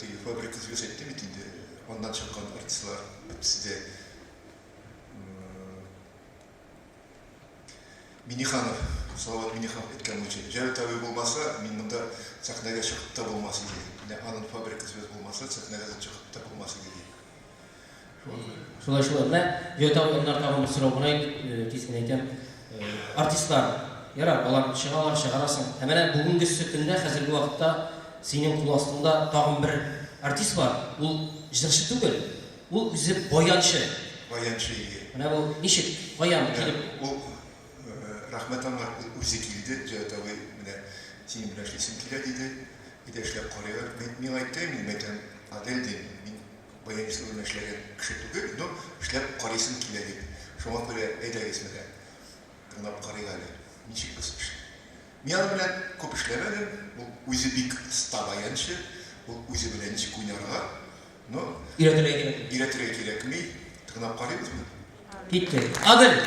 теге Фабрика звезд әйттем бит инде, аннан чыккан артистлар бөтесе дә. Миниханов, Салават Миниханов әйткән буенча, Җәвит абый булмаса, мин монда сәхнәгә чыгып та булмас иде. Менә аның Фабрика звезд булмаса, сәхнәгә дә чыгып та булмас иде, ди. Шуңа күрә. Шулай, шулай. Менә Җәвит абый, аннары тагын бер сорау гына инде, тиз генә әйтәм. Артистлар, ярар, алар чыгалар, чыгарасың. Ә менә бүгенгесе көндә, хәзерге вакытта синең кул астыңда тагын бер артист бар. Ул җырчы түгел, Ул үзе баянчы. Баянчы иде. Менә бу ничек, каян килеп? Ул, рәхмәт аңа, ул үзе килде, Җәвит абый, менә синең белән эшлисем килә, диде. Әйдә эшләп карыйк әле. Мин, миңа әйтте, мин әйтәм, Адель, дим, мин баянист белән эшләгән кеше түгел, но эшләп карыйсым килә, дип. Шуңа күрә әйдәгез менә, тыңлап карыйк әле, ничек без эш. Мин аның белән күп эшләмәдем, ул үзе бик оста баянчы, ул үзе белә ничек уйнарга. Ну, өйрәтергә кирәкми. Өйрәтергә кирәкми. Тыңлап карыйбызмы? Киттек. Адель!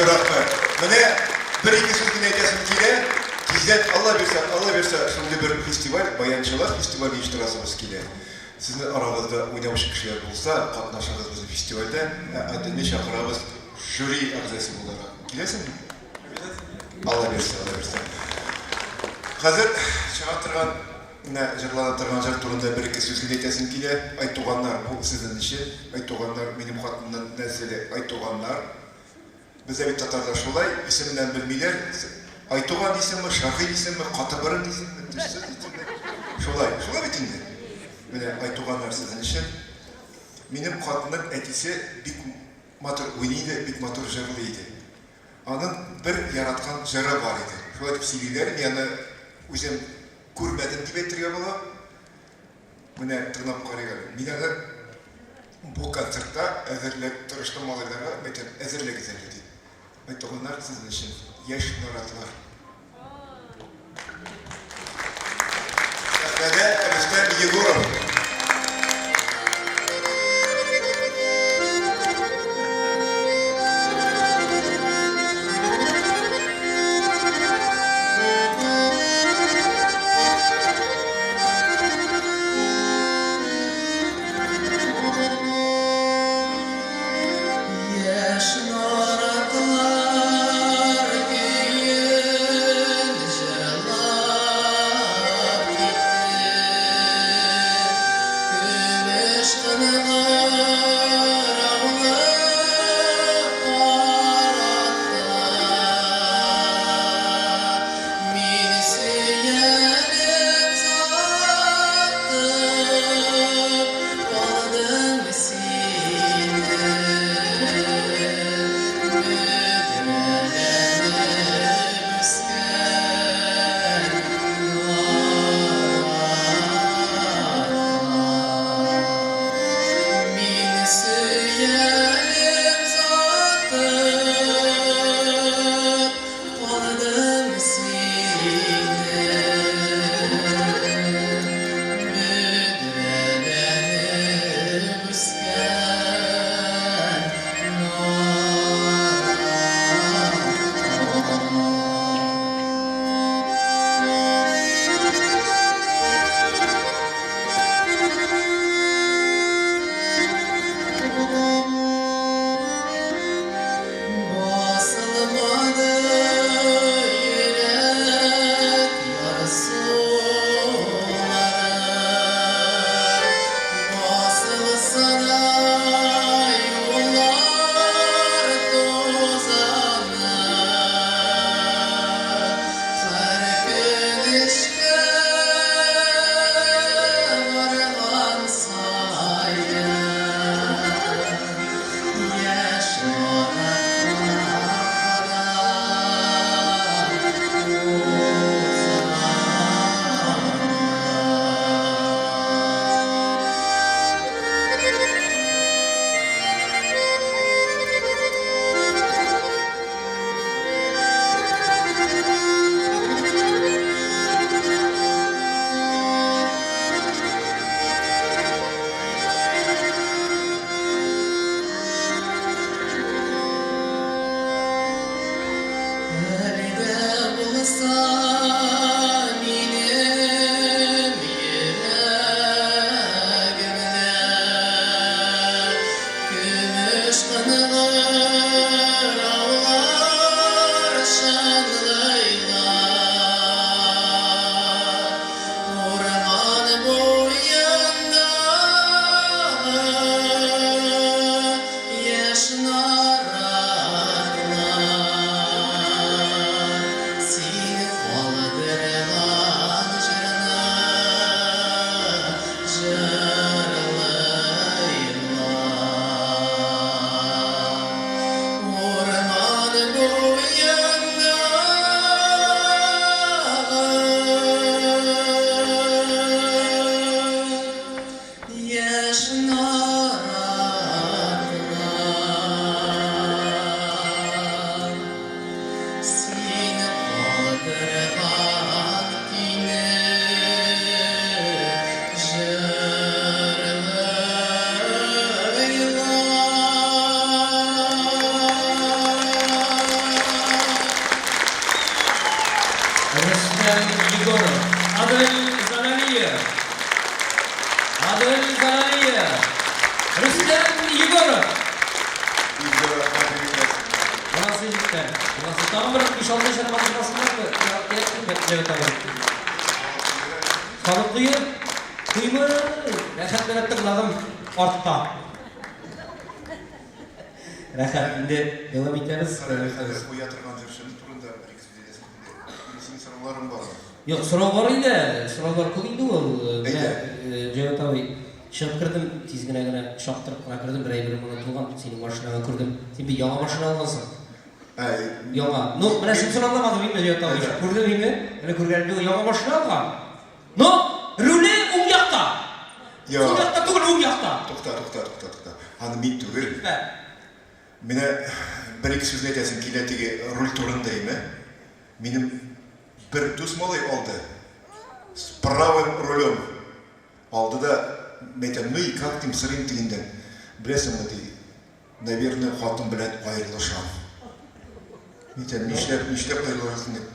зур рәхмәт. Менә бер-ике сүз генә әйтәсем килә. Тиздән, Алла бирсә, Алла бирсә, шундый бер фестиваль, баянчылар фестивале оештырасыбыз килә. Сезнең арагызда уйнаучы кешеләр булса, катнашыгыз безнең фестивальдә. Ә Аделне чакырабыз жюри әгъзасы буларак. Киләсеңме? Алла бирсә, Алла бирсә. Хәзер чыга торган, менә җырлана торган җыр турында бер-ике сүз генә әйтәсем килә. Ай туганнар, бу сезнең өчен. Ай туганнар, минем хатынның нәселе. Ай туганнар. Бездә бит татарда шулай, исеменнән белмиләр. Айтуган дисеңме, Шаһи дисеңме, Катыбырын дисеңме, Төссез дисеңме? Шулай, шулай бит инде. Менә Айтуганнар сезнең өчен. Минем хатынның әтисе бик матур уйный иде, бик матур җырлый иде. Аның бер яраткан җыры бар иде. Шулай дип сөйлиләр, мин аны үзем күрмәдем дип әйтергә була. Менә тыңлап карыйк әле. Мин аны бу концертта әзерләп тырыштым малайларга, әйтәм, әзерләгез әле дип. Айтуганнар сезнең өчен, яшь наратлар. Сәхнәдә Рөстәм Егоров. Яшь наратлар көен җырлап китте. Көмеш кыңгыраулы каратта мин сөенеп сатып алдым сине. Бөдрәләнеп үскән наратлар. Мин сөенеп сатып алдым сине. Бөдрәләнеп үскән Басылмады йөрәк ярсулары, Басылса да юллар тузаны. Һәр көн эшкә барган саен, Яшь Әле дә булса минем йөрәгемдә көмеш кыңгыраулар чыңлыйлар. Урман буендагы яшь наратлар син калдырган җырны җырлыйлар. Урман буендагы яшь наратлар син калдырган көйне җырлыйлар. Тагын бер 5-6 җыр матурласыннармы? Кирәкме, Җәвит абый? Халык туе? Туймы? Рәхәтләнеп тыңладым артта. Рәхәт, инде дәвам итәбез. Карале, хәзер куя торган җырчым турында бер-ике сүз әйтәсем килә. Минем синең сорауларың бар. Юк, сорау бар инде. Сораулар күп инде ул. Менә Җәвит абый, чыгып кердем, тиз генә генә чактырып кына кердем, бер әйберем онытылган, синең машинаңа күрдем. Син бит яңа машина алгансың. Яңа. Ну, менә шунысын аңламадым инде, Җәвит абый. Күрдем инде. Әле күргәнем юк, яңа машина алган. Но руле уң якта. Сул якта түгел, уң якта. Тукта, тукта, тукта, тукта. Аны мин түгел. Менә бер-ике сүз әйтәсем килә теге руль турында, име. Минем бер дус малай алды. С правым рулем. Алды да, мәйтәм, ну и как дим, сорыйм тегеннән. Беләсеңме, ди, Наверное, хатын белән аерылышам. Мин нишләп, нишләп аерылышасың дип.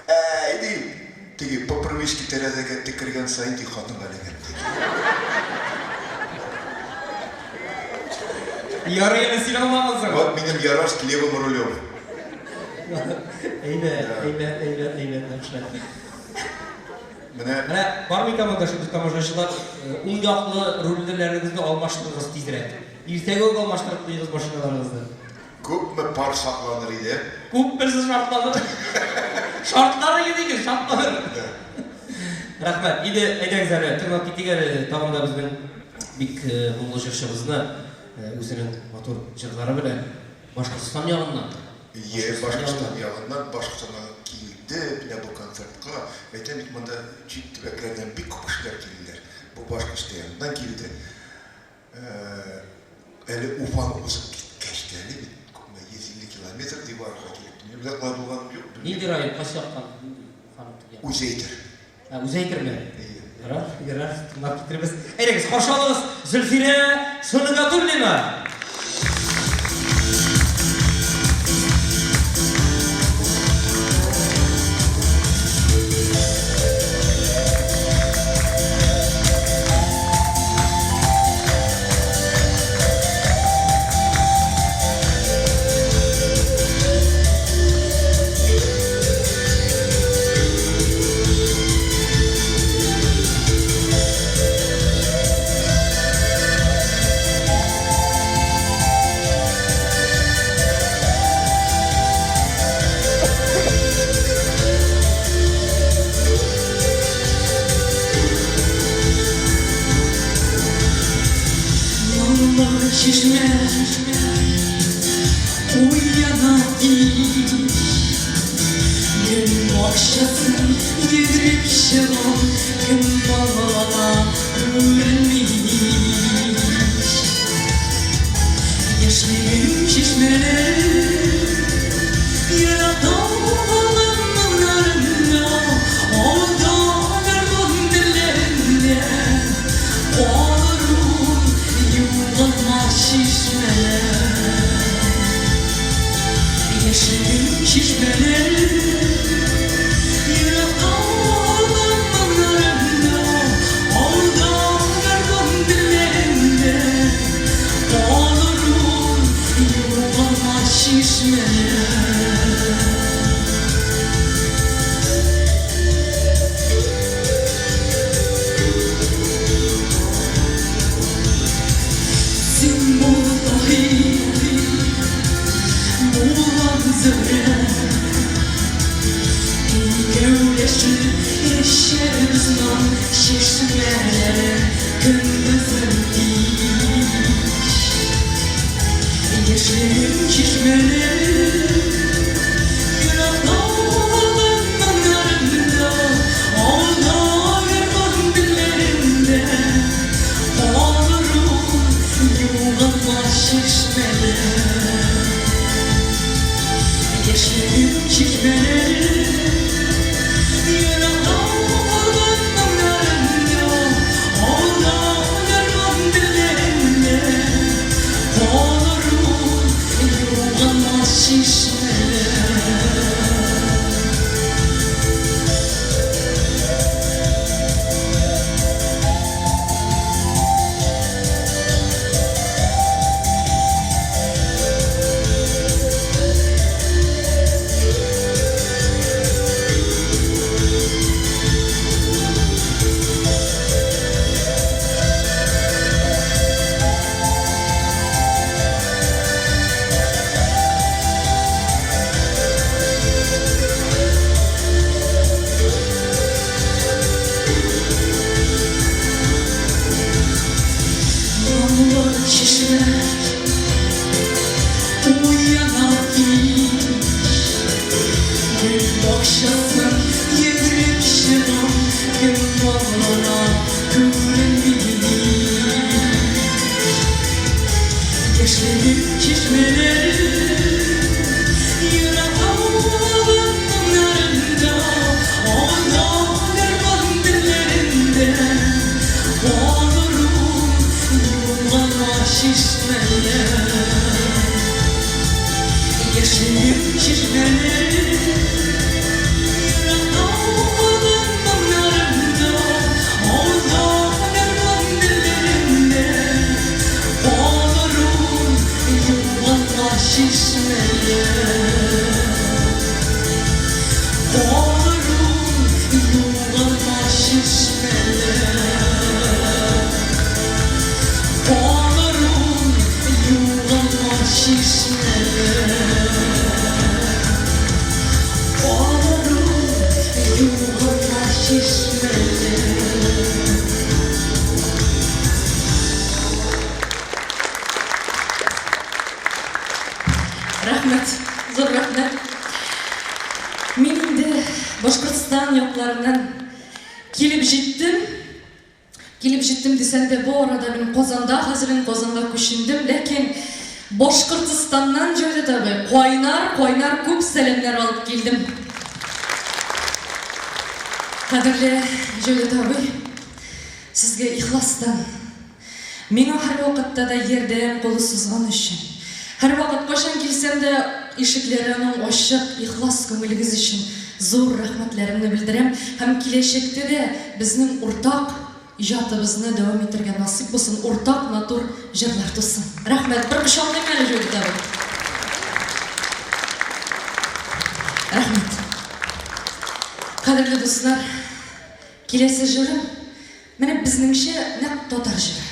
Әй, ди, теге по привычке тәрәзәгә текергән саен ди хатынга эләгәм ди. Ярый әле син алмагансың. Вот минем яраш с левым рулем. Әйбәт, әйбәт, әйбәт, әйбәт, рәхмәт. Менә Менә бар микән монда шундый тамашачылар, уң яклы рульлеләрегезне алмаштырыгыз тизрәк. Иртәгә үк алмаштырып куегыз машиналарыгызны. Күпме пар сакланыр иде? Күпмесе шартланыр? Шартлар иде икән, шартланыр. Рәхмәт. Инде әйдәгез әле, тыңлап китик әле тагын да безнең бик моңлы җырчыбызны, үзенең матур җырлары белән Башкортстан ягыннан. Ие, Башкортстан ягыннан, Башкортстаннан килде менә бу концертка. Әйтәм бит, монда чит төбәкләрдән бик күп кешеләр килделәр. Бу Башкортстан ягыннан килде. Әле Уфаны узып киткәч тә әле бит күпме, 150 километр ди барырга кирәк. Минем дә алай булганым юк, белмим. Нинди район, кайсы яктан? Уфаның теге ягы. Үзәйтер. Ә, Үзәйтерме? Әйе. Ярар, ярар, тыңлап китербез. Әйдәгез, каршы алыгыз, Зөлфирә Сөнгатуллина! Моңлы чишмә уяна ич, Гөл бакчасын йөгереп чыгам, Кем ала күренми ич. Яшьлегем чишмәләре Еракта калган моңнарында, Авылда гармун телләрендә Калыр ул югалмас чишмәләр. Яшьлегем чишмәләре Еракта калган моңнарында, Авылда гармун телләрендә Калыр ул югалмас чишмәләр. Син бул Таһир, булам Зөһрә, Икәүләшеп эчәрбез моң чишмәләрен көндезен кич. Яшьлегем чишмәләре Еракта калган моңнарымда, Авылда гармун телләрендә Калыр ул югалмас чишмәләр. Яшьлегем чишмәләре Еракта калган моңнарымда, Авылда гармун телләрендә Калыр ул югалмас чишмәләр. чишмә Уяна кич. Гөл бакчасын йөгереп чыгам, Кем балаларга күренми. Яшьлегем чишмәләре Ерак авылым моңнарында, Авылда гармун телләрендә Калыр ул югалма чишмәләр. Яшьлегем чишмәләре Ерак авылым моңнарында, Авылда гармун телләрендә Калыр ул югалма чишмәләр. Калыр ул югалма чишмәләр. Калыр ул югалма чишмәләр. Калыр ул югалма чишмәләр. Рәхмәт, зур рәхмәт. Мин инде Башкортстан якларыннан килеп җиттем. Килеп җиттем дисәм дә, бу арада мин Казанда, хәзер инде Казанга күчендем, ләкин Башкортстаннан, Җәүдәт абый, кайнар-кайнар күп сәламнәр алып килдем. Кадерле Җәүдәт абый, сезгә ихластан Миңа һәрвакытта да ярдәм кулы сузган өчен, һәрвакыт кайчан килсәм дә ишекләре аның ачык, ихлас күңелегез өчен зур рәхмәтләремне белдерәм һәм киләчәктә дә безнең уртак иҗатыбызны дәвам итәргә насыйп булсын, уртак матур җырлар тусын. Рәхмәт. Бер кочаклыйм әле, Җәүдәт абый. Рәхмәт. Кадерле дуслар, киләсе җырым Менә безнеңчә нәкъ татар җыры.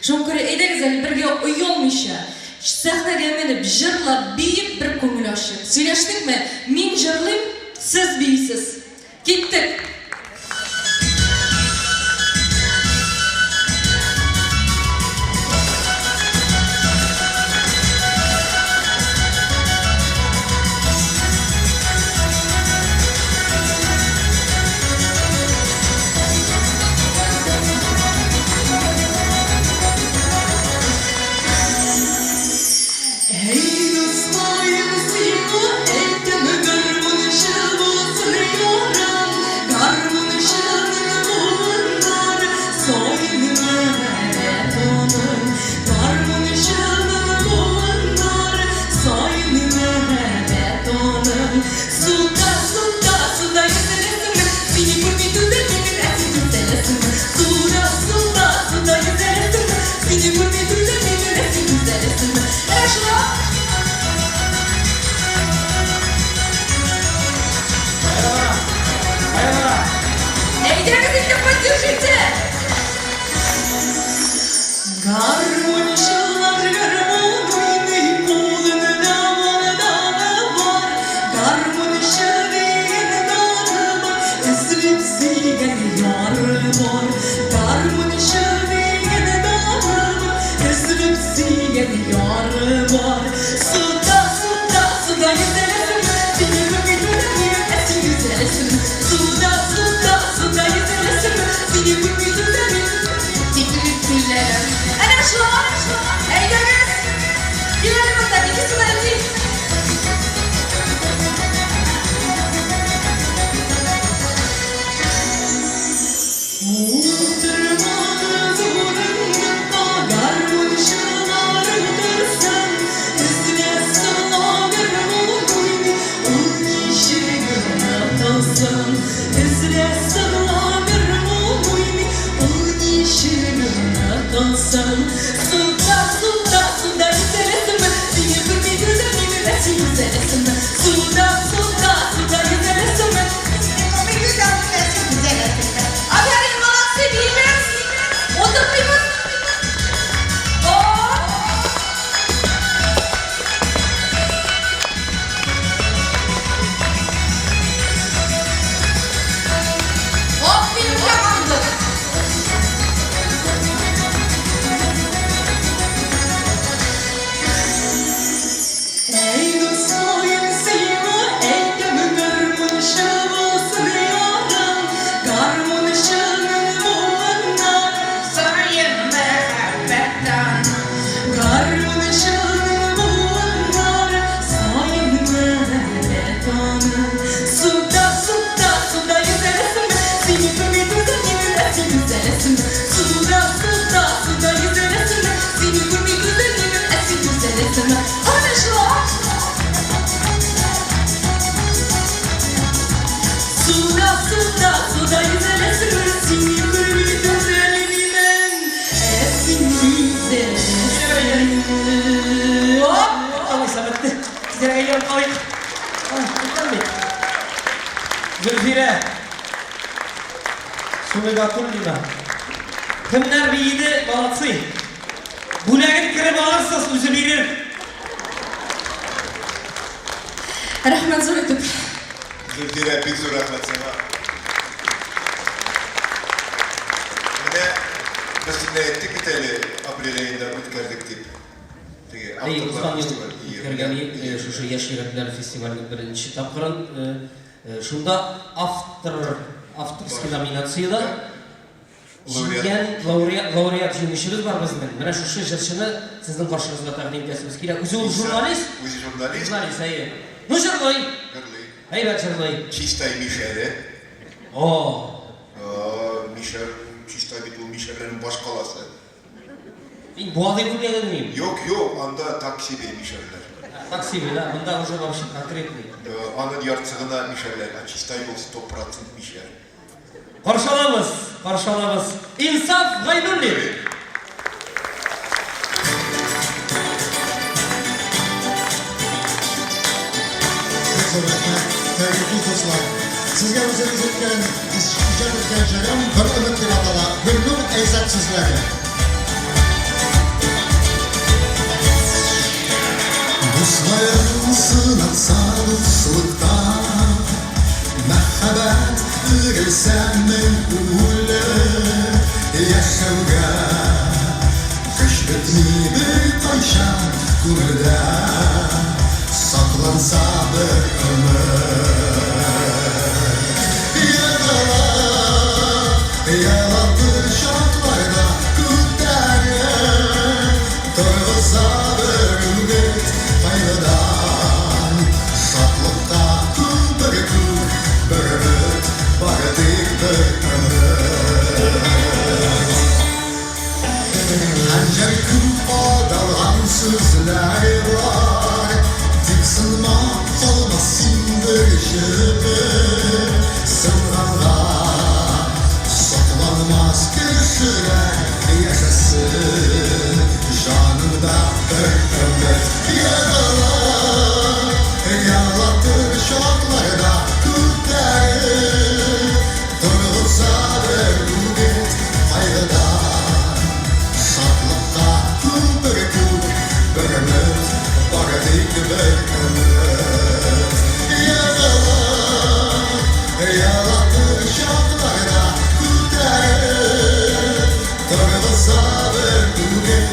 Шуңа күрә әйдәгез әле бергә оялмыйча, сәхнәгә менеп, җырлап, биеп бер күңел ачыйк. Сөйләштекме? Мин җырлыйм, сез биисез. Киттек! Әй, дускаем, сиңа әйтәм, гармунчы булсын ярым, гармунчының буыннары саен мәхәббәт аның, гармунчының буыннары саен мәхәббәт аның. Суда, суда, суда йөзәләсеңме? Сине күрми түзәлмимен, ә син түзәләсеңме? Суда, суда, суда йөзәләсеңме? Сине күрми түзәлмимен, ә син түзәләсеңме? Әнә шулай! Әйдәгез инде, поддержите! Гармунчылар гармун уйный, кулында марданы бар. Гармунчы дигән даны бар, өзелеп сөйгән яры бар. Гармунчы дигән даны бар, өзелеп сөйгән яры бар. Суда, суда, суда йөзәләсеңме? Сине күрми түзәлмимен, ә син йөзәләсеңме? Суда, суда, суда йөзәләсеңме? Сине күрми түзәлмим. Тикереп көләләр. Әнә шулай! Әйдәгез! Кил әле монда, иди сюда, иди! Утырмагыз урындыкка, гармунчылар утырсын. Эзлә сала гармун уйный, ул ничек онытылсын? Эзлә сала гармун уйный, ул ничек онытылсын? Суда, суда, суда йөзәләсеңме? Сине күрми түзәлмимен, ә син йөзәләсеңме? Суда, суда, суда йөзәләсеңме? Сине күрми түзәлмимен, ә син йөзәләсеңме? Афәрин, молодцы, биибез! Утырмыйбыз! О! Оп, минем команда! әйләнеп калыйк. Әйтәм бит. Гөлфирә Сумигатуллина. Кемнәр биеде, молодцы. Бүләген кереп алырсыз, үзе бирер. Рәхмәт зур итеп. Гөлфирә, бик зур рәхмәт сиңа. Менә без сине әйттек бит әле, апрель аенда үткәрдек дип. Теге Әйе, авторлар узган ел фестивале. Ие, үткәргән менә. идек, шушы Яшь йөрәкләр фестиваленең беренче тапкырын. Шунда автор, авторский номинациядә җиңгән лауреат, лауреат җиңүчебез бар безнең. Менә шушы җырчыны сезнең каршыгызга тәкъдим итәсебез килә. Үзе ул журналист. Үзе журналист. Журналист, әйе. Ну, җырлый. Җырлый. Әйбәт җырлый. Чистай мишәре. О! О, мишәр, Чистай бит ул мишәрләрнең баш каласы. Мин Буа дип уйладым мин. Юк, юк, анда так себе мишәрләр. Так себе, да, монда уже вообще конкретный. Аның яртысы гына мишәрләр, ә Чистай ул 100% мишәр. Каршы алабыз, каршы алабыз. Инсаф Гайнуллин. Бик зур рәхмәт, хөрмәтле дуслар. Сезгә үзебез үткән, иҗат иткән җырым Бер өмет дип атала. Гөлнур Әйзат сүзләре. Дусларың сынатса дуслыкта, Мәхәббәт үрелсә мең үлеп, Яшәүгә көч бетми беркайчан күңелдә, Сакланса бер өмет. Егылып, елатыр чакларда күтәреп, Торгыза бер үгет кайгыдан. Шатлыкка күпер күк, бер өмет, бары тик бер өмет. Хәнҗәр күк кадалган сүзләр бар, Тик сынма калмас син бер җебе. Сынганга сокланмас кешеләр яшәсен җаныңда бер өмет. Егылып, елатыр чакларда күтәреп, Торгыза бер үгет кайгыдан. Шатлыкка күпер күк, бер өмет, бары тик бер өмет. Егылып, елатыр чакларда күтәреп, Торгыза бер үгет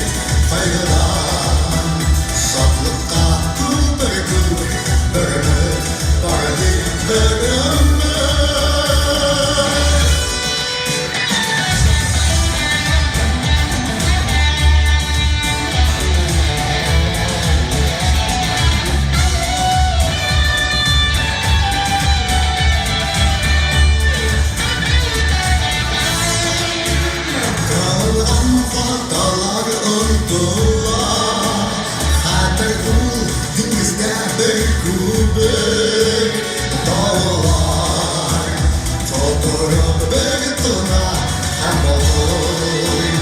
кайгыдан. Шатлыкка күпер күк, бер өмет, бары тик бер өмет. Кылган хаталар онтыла, Хәтер ул диңгездә бер күбек. Давыллар котырып бер тына һәм балкый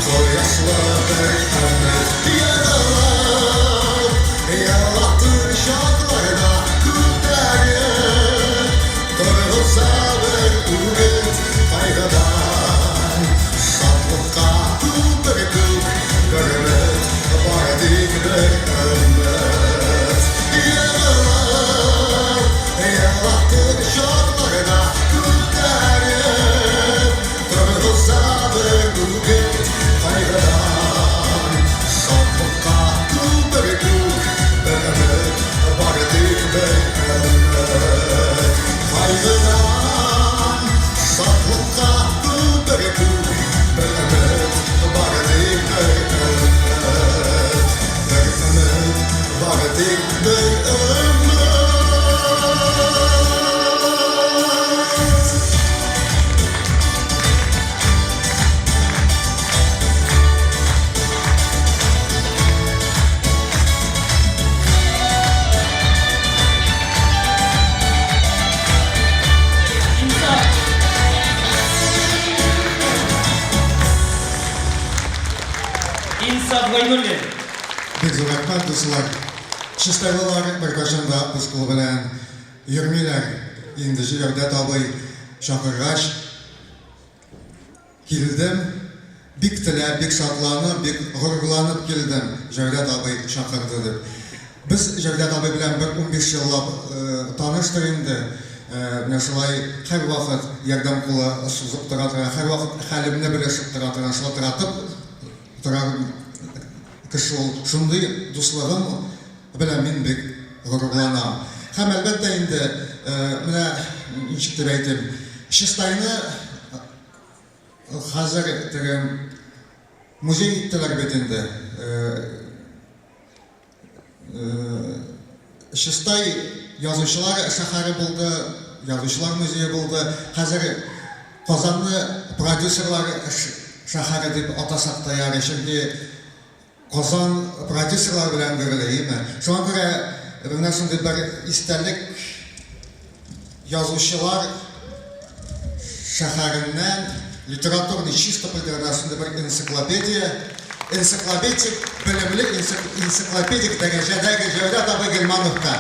кояшлы бер өмет. Егылып, елатыр чакларда күтәреп, Торгыза бер үгет кайгыдан. Шатлыкка күпер күк, бер өмет, бары тик бер өмет. Егылып, елатыр чакларда күтәреп, Торгыза бер үгет кайгыдан. Шатлыкка күпер күк, бер өмет, бары тик бер өмет. Кайгыдан, шатлыкка күпер күк, бер өмет, бары тик бер өмет. Бер өмет, бары тик бер өмет. Инсаф. Инсаф Гайнуллин. Бик зур рәхмәт, дуслар. Чистайлылар беркайчан да үз кулы белән йөрмиләр. Инде Җәүдәт абый чакыргач, килдем. Бик теләп, бик шатланып, бик горурланып килдем, Җәүдәт абый чакырды дип. Без Җәүдәт абый белән бер 15 еллап таныштыр инде. Менә шулай һәрвакыт ярдәм кулы сузып тора торган, һәрвакыт хәлемне белешеп тора торган, шалтыратып тора кеше ул. Шундый дуслыгым белән мин бик горурланам. Һәм, әлбәттә инде, менә ничек дип әйтим, Чистайны хәзер теге музей иттеләр бит инде. Чистай язучылар шәһәре булды, язучылар музее булды. Хәзер Казанны продюсерлар шәһәре дип атасак та ярый, чөнки Казан продюсерлар белән гөрли, әйеме? Шуңа күрә менә шундый бер истәлек язучылар шәһәреннән литературный Чистополь дигән шундый бер энциклопедия, энциклопедик белемле энциклопедик дәрәҗәдәге Җәүдәт абый Гыйльмановка.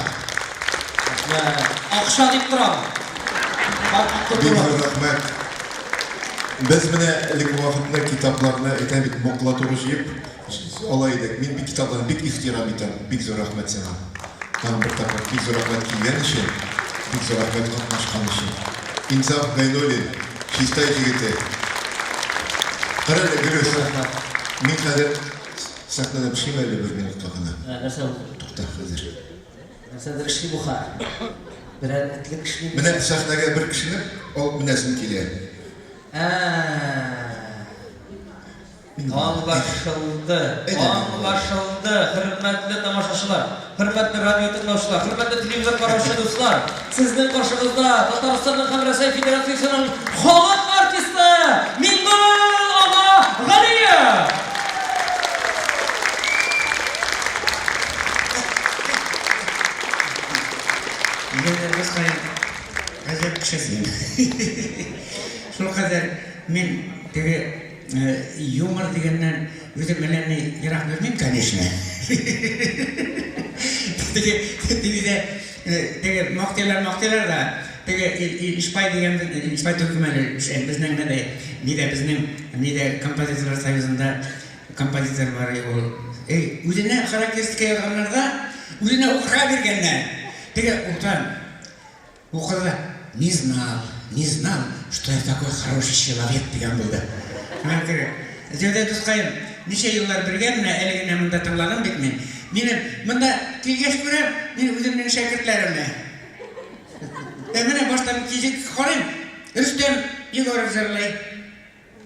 Акча дип торам. Бик зур рәхмәт. Без менә элек вакытында китапларны, әйтәм бит, макулатура җыеп ала идек. Мин бик китапларны бик ихтирам итәм. Бик зур рәхмәт сиңа. Тагын бер тапкыр бик зур рәхмәт килгән өчен, бик зур рәхмәт катнашкан өчен. Инсаф Гайнуллин, Чистай җегете. Кара әле, Гөлүс. Мин хәзер сәхнәдә төшим әле бер минутка гына. Нәрсә булды? Тукта хәзер. Нәрсәдер эшли бу хәл. Берәр этлек эшли. Менә сәхнәгә бер кешене алып менәсем килә. Ә-ә-ә. Аңлашылды. Аңлашылды, хөрмәтле тамашачылар, хөрмәтле радио тыңлаучылар, хөрмәтле телевизор караучы дуслар. Сезнең каршыгызда Татарстанның һәм Рәсәй Федерациясенең халык артисты Миңгол ага Галиев! Дускаем, гаҗәп кеше син. Шулкадәр мин теге юмор дигәннән үзем әллә ни ерак йөрмим, конечно. Теге теледә теге мактыйлар, мактыйлар да, теге Ишпай дигән Ишпай төркеме әле безнең нидә, нидә безнең нидә композиторлар союзында композитор бар ул. Эй, үзенә характеристика язганнар да, үзенә укырга биргәннәр. Теге Ултан укыды да, не знал, не знал, что я такой хороший человек дигән булды. Менә теге Җәүдәт дускаем, ничә еллар бергә менә әле генә монда тыңладым бит мин. Минем монда килгәч күрәм, мин үземнең шәкертләремне. Ә менә баштан килеп карыйм, Рөстәм Егоров җырлый.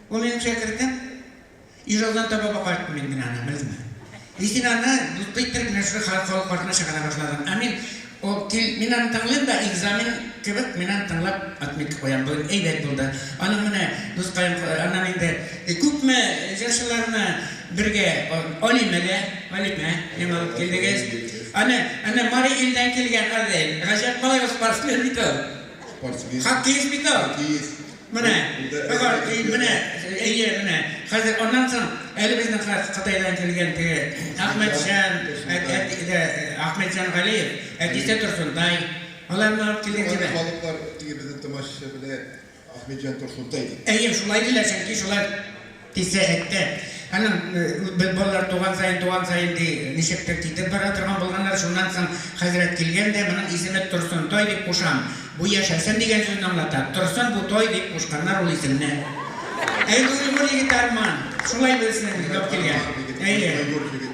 Ул минем шәкертем. Ижаудан таба бакайттым мин генә аны, белдеңме? И син аны дусты иттереп менә шушы халык артына чыгара башладың. Ә мин ул кил, мин аны тыңлыйм да, экзамен кебек мин аны тыңлап отметка куям. Бүген әйбәт булды. Аның менә дускаем, аннан инде күпме җырчыларны бергә Алимә дә, Алимә, миңа алып килдегез. Аны, аны Мари Илдән килгән Адель. Гаҗәп малай ул, спортсмен бит ул. Спортсмен. Хоккеист бит ул. Хоккеист. Менә, менә, әйе, менә. Хәзер аннан соң әле безнең Кытайдан килгән теге Әхмәтҗан, Әхмәтҗан Галиев, әтисе Торсунтай. Аларны алып килгән кебек. Халыклар теге безнең тамашачы белә Әхмәтҗан Торсунтай дип. Әйе, шулай диләр, чөнки шулар Тисә әттә. Аның без балалар туган саен, туган саен, ди, ничектер китеп бара торган булганнар. Шуннан соң хәзрәт килгән дә, моның исеме Торсынтай дип кушам. Бу яшәсен дигән сүзне аңлата. Торсын бу тай дип кушканнар ул исемне. Әй, уйгыр егет Арман. Шулай безнең алып килгән. Әйе.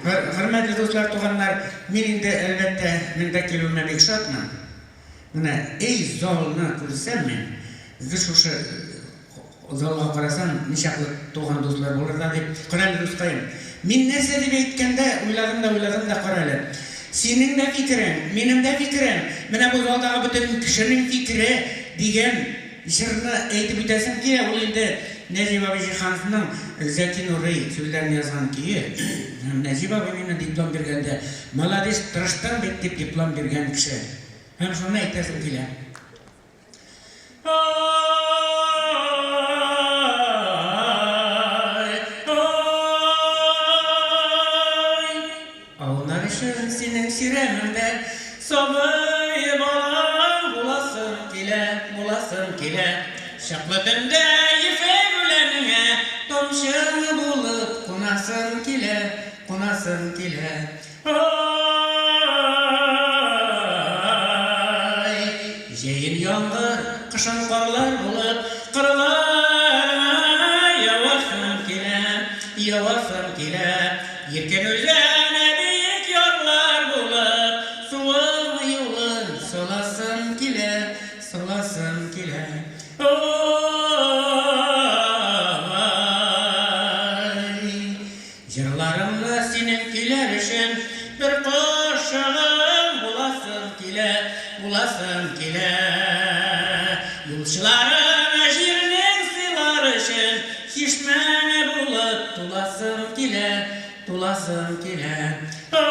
Хөрмәтле дуслар, туганнар, мин инде, әлбәттә, монда килүемә бик шатмын. Менә, эй, залны күрсәм мин, гел шушы Залга карасаң, ничаклы туган дуслар булыр да дип. Карале, дускаем, мин нәрсә дип әйткәндә, уйладым да уйладым да, карале. Синең дә фикерең, минем дә фикерем, менә бу залдагы бөтен кешенең фикере дигән җырны әйтеп үтәсем килә. Ул инде Нәҗип абый Җиһановның Зәки Нурый сүзләрен язган көе. Һәм Нәҗип абый миңа диплом биргәндә, Маладис, тырыштың бит, дип диплом биргән кеше. Һәм шуны әйтәсем килә. Авыннар ич. өчен синең чирәмеңдә сабый бала буласым килә, буласым килә. Чыклы төндә ефәк үләнеңә тамчы булып кунасым килә, кунасым килә. Ай, җәен яңгыр, кышын карлар булып, кырларыңа явасым килә, явасым килә. Иркен үзән биек ярлар булып, суың юлын саласым килә, саласым килә. Ай, җырларымны синең көйләр өчен бер кошчыгым буласым килә, буласым килә. Юлчыларым җирнең сыйлар өчен чишмә булып туласым килә, туласым килә. Ай,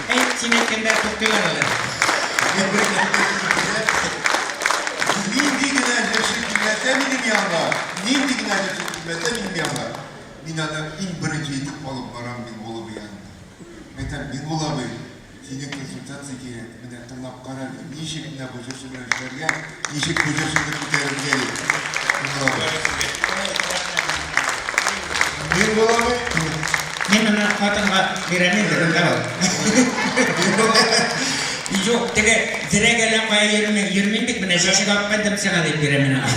Әй, син әйткәндә туктыйлар әле. Нинди генә җырчы килмәсә минем янга, нинди генә җырчы килмәсә минем янга, мин аны иң беренче итеп алып барам Миңгул абый янына. Әйтәм, Миңгул абый, синең консультация кирәк, менә тыңлап кара әле, ничек менә бу җырчы белән эшләргә, ничек бу җырчыны күтәрергә дип. Миңгул абый. Миңгул абый. Мин моны хатынга бирәм инде, монда ул. Юк, теге зрәгә әллә кая йөрмим, йөрмим бит, менә чәчәк алып кайттым сиңа дип бирәм мин аңа.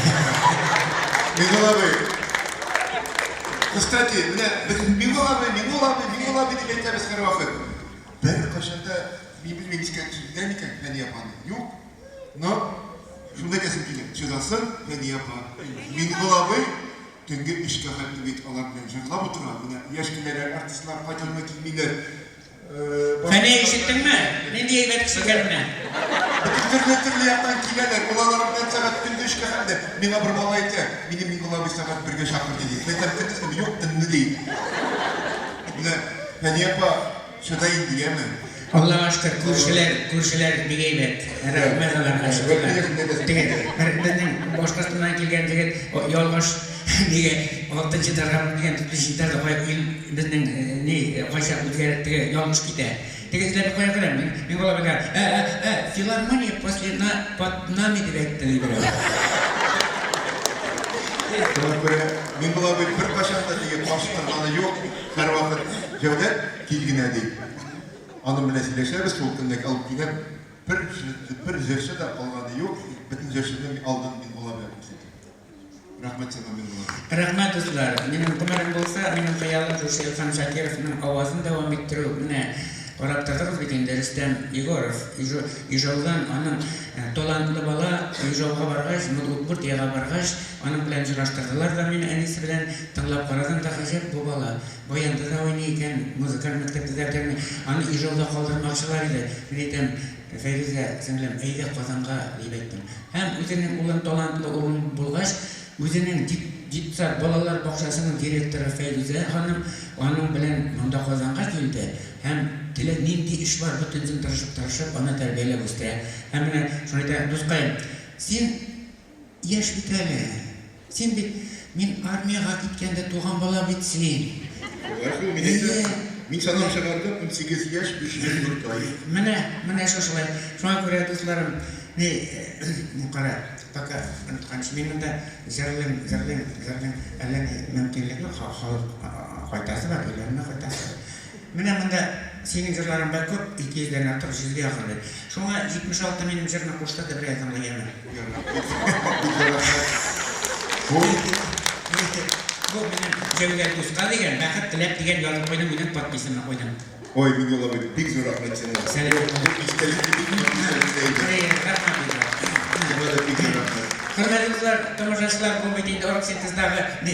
Миңгул абый. Кстати, менә без Миңгул абый, Миңгул абый, Миңгул абый дип әйтәбез һәрвакыт. Беркайчан да мин белмим, искә төшерделәр микән Фәния апаны? Юк. Но шунда әйтәсем килә, чыдасын Фәния апа. Миңгул абый төнге өчкә хәтле бит алар белән җырлап утыра. Менә яшь кенәләр, артистлар кайдан гына килмиләр. Фәния, ишеттеңме? Нинди әйбәт кеше икән менә. Бөтен төрле-төрле яктан киләләр. Ул алар белән сәгать төнге өчкә хәтле. Миңа бер бала әйтә, мине Миңгул абый сәгать бергә чакырды, ди. Мин әйтәм, көндезме? Юк, төнне, ди. Менә Фәния апа чыдай инде, яме. Аллага шөкер, күршеләр, күршеләр бик әйбәт. Рәхмәт аларга, шөкерләр. Теге бер безнең Башкортстаннан килгән егет ялгыш нигә алтынчы этажга менгән, дүртенче этажда кая ил безнең ни кайчак үзгәреп теге ялгыш китә. Теге эзләп кая керәм? Мин мин алар белән ә, ә, ә, филармония после на под нами дип әйтте ди берәү. Шуңа күрә Миңгол абый беркайчан да теге каршы торганы юк, һәрвакыт Җәүдәт, кил генә ди. Аның белән сөйләшәбез, шул көнне алып киләм. Бер, бер җырчы да калганы юк, бөтен җырчының алдын Миңгол абыйга күрсәтәм. Рәхмәт сиңа, Миңгол абый. Рәхмәт, дуслар. Минем гомерем булса, минем хыялым шушы Илһам Шакировның авазын дәвам иттерү. Менә карап тордыгыз бит инде, Рөстәм Егоров, Ижаудан, аның талантлы бала, Ижауга баргач, Удмуртиягә баргач, аның белән җырлаштырдылар да мине әнисе белән. Тыңлап карадым да, гаҗәп бу бала. Баянда да уйный икән, музыкаль мәктәптә дә үтәлми. Аны Ижауда калдырмакчылар иде. Мин әйтәм, Фәйрүзә сеңлем, әйдә Казанга, дип әйттем. Һәм үзенең улын, талантлы улым булгач, үзенең детсад, балалар бакчасының директоры Фәйрүзә ханым аның белән монда Казанга килде һәм телә нинди эш бар, бөтенесен тырышып-тырышып аны тәрбияләп үстерә. Һәм менә шуны әйтә, дускаем, син яшь бит әле. Син бит мин армиягә киткәндә туган бала бит син. Шулай шул, мин әйтәм. Мин санап чыгардым, 18 яшь, 504 ай. Менә, менә шушылай. Шуңа күрә, дусларым, ни, кара, пока онытканчы, мин монда җырлыйм, җырлыйм, җырлыйм, әллә ни мөмкинлек юк, халык кайтасы бар, өйләренә кайтасы бар. Менә монда синең җырларың бик күп, 200 дән артык, 100 гә якын бит. Шуңа 76 минем җырны куштыр да берәр тыңла, яме. Бу минем Җәүдәт дуска дигән, бәхет теләп дигән язып куйдым, үзем подписымны куйдым. Ой, Миңгол абый, бик зур рәхмәт сиңа. Сәлам. Бу истәлекне бик матур истәлектә иде. Рәхмәт. Сиңа да бик зур рәхмәт. Хөрмәтле дуслар, тамашачылар, бу бит инде Оргсинтездагы ни.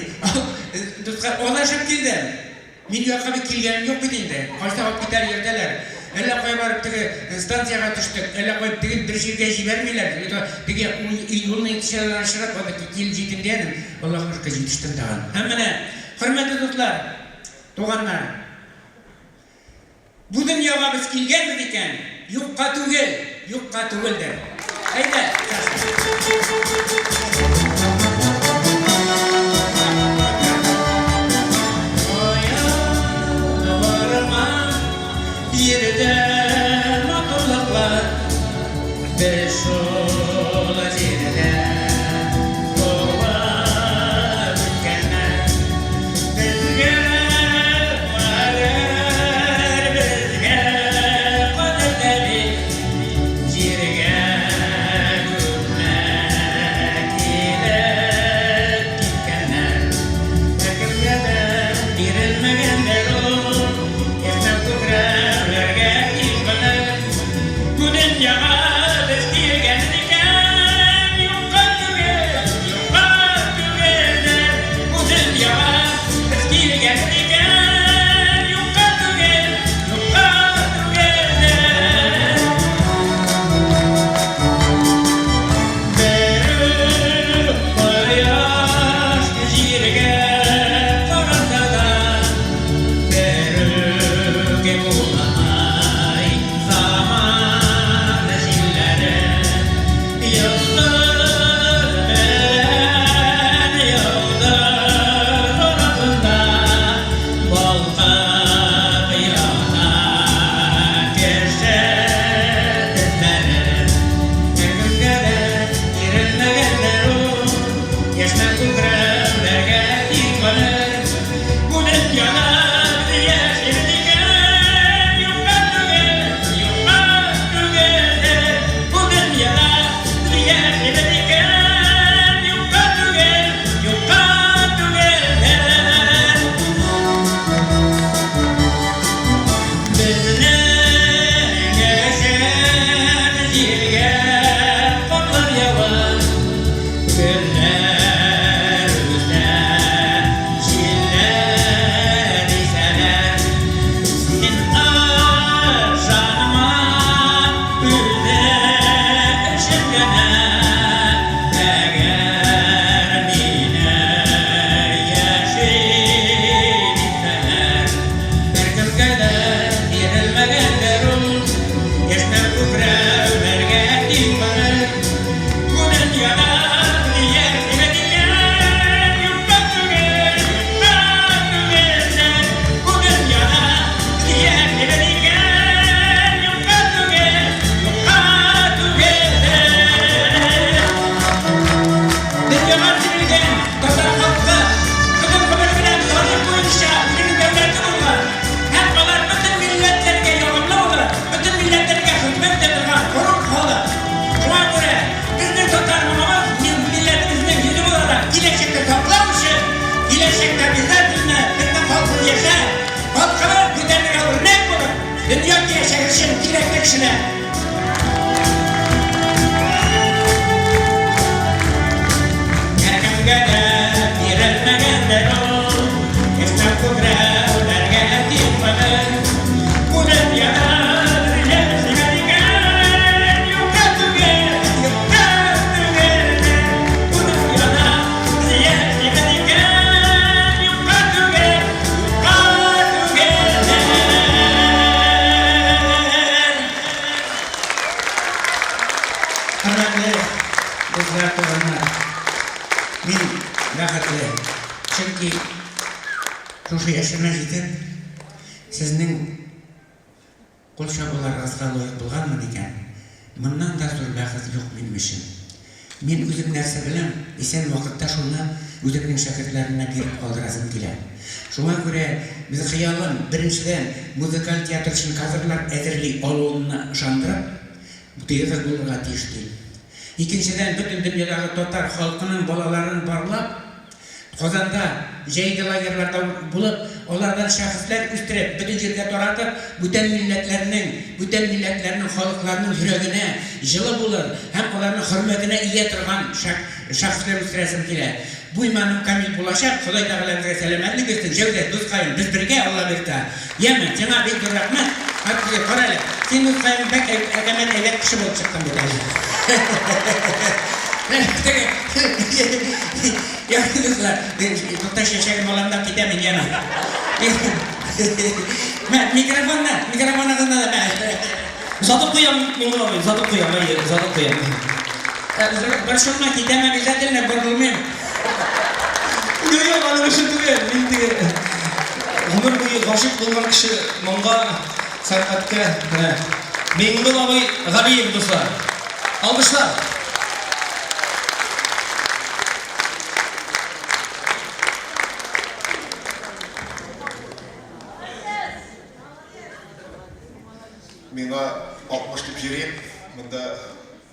Дуслар, адашып килдем. Мин якка бит килгәнем юк бит инде. Кайсы алып китәр йөртәләр. Әллә кая барып теге станциягә төштек, әллә кая теге бер җиргә җибәрмиләр. Теге юлны икенче чыгып, анда килеп җитим дигәнем, Аллаһка шөкер, җитештем тагын. Һәм менә, хөрмәтле дуслар, туганнар, бу дөньяга без килгәнбез икән, юкка түгел, юкка түгелдер. Әйдә, Саша. Җирдә матурлыклар, без шул җирдә туып үскәннәр. Безгә кадер, безгә кадер бит, җиргә күпме килеп киткәннәр. Беркемгә дә бирелмәгәндер ул, яшьнәп күкрәүләргә тиң гомер. Бу дөньяга без килгән икән, юкка түгел, юкка түгелдер. Бу дөньяга без килгән икән, юкка түгел, юкка түгелдер. Бер кояш җиргә караса да, берүк буламай заман җилләре. Йолдыз белән йолдыз арасында балкып яна кеше эзләре. Беркемгә дә бирелмәгәндер ул, яшьнәп күкрәүләргә тиң гомер. Бу дөньяда без яшибез икән, юкка түгел, юкка түгелдер. Бу дөньяда без яшибез икән, юкка түгел, юкка түгелдер. Безнең өчен җиргә карлар ява, гөлләр үсә, җилләр исәләр. Син ышанма үзе өчен генә, әгәр мине яшим итсәләр. Беркемгә дә бирелмәгәндер ул, яшьнәп күкрәүләргә тиң гомер. Бу дөньяда без яшибез икән, юкка түгел, юкка түгелдер. Бу дөньяда без яшибез икән, юкка түгел, юкка түгелдер. Дөньяга сибелгән татар халкы бөтен гомере белән тарих буенча үзенең дәүләте булган һәм алар бөтен милләтләргә ягымлы булып, бөтен милләтләргә хезмәт итә торган горур халык. Шуңа күрә безнең татар моңыбыз милләтебезнең йөзе буларак киләчәктә саклау өчен, киләчәктә обязательно безнең халкыбыз яшәп, халкыбыз бүтәннәргә үрнәк булып, дөнья киләчәге өчен кирәкле кешеләр. Һәркемгә дә бирелмәгәндер ул, яшьнәп күкрәүләргә тиң гомер. Бу дөньяда без яшибез икән, юкка түгел, юкка түгелдер. Бу дөньяда без яшибез икән, юкка түгел, юкка түгелдер. Хөрмәтле дуслар, туганнар, мин бәхетле, чөнки шушы яшемә җитеп, сезнең кул чабуларыгызга лаек булганмын икән, моннан да зур бәхет юк минем өчен. Мин үзем нәрсә беләм, исән вакытта шуны үземнең шәкертләремә биреп калдырасым килә. Шуңа күрә без хыялым, беренчедән, музыкаль театр өчен кадрлар әзерли алуымны ышандырып, бу театр булырга тиеш дим. Икенчедән, бөтен дөньядагы татар халкының балаларын барлап, Казанда җәйге лагерьларда булып, алардан шәхесләр үстереп, бөтен җиргә таратып, бүтән милләтләрнең, бүтән милләтләрнең халыкларының йөрәгенә җылы булыр һәм аларның хөрмәтенә ия торган шәхесләр үстерәсем килә. Бу иманым камил булачак, Ходай Тәгалә безгә сәламәтлек бирсен, Җәүдәт, дускаем, без бергә, Алла боерса. Яме, сиңа бик зур рәхмәт. Хәтта, кара әле, син, дускаем, бәк әкәмәт әйбәт кеше булып чыктың бит әле. Ярый, дуслар, тукта, чәчәгем алам да китәм мин, яме. Мә, микрофонны, микрофоныгызны да, мә. Озатып куям, Миңнулла абый, озатып куям, әйе, озатып куям. Борчылма, китәм обязательно, борылмыйм. Юк, юк, аның өчен түгел. Мин теге гомер буе гашыйк булган кеше моңга, сәнгатькә, менә. Миңнулла абый Галиев, дуслар. Алкышлар. Миңа 60 дип йөрим, монда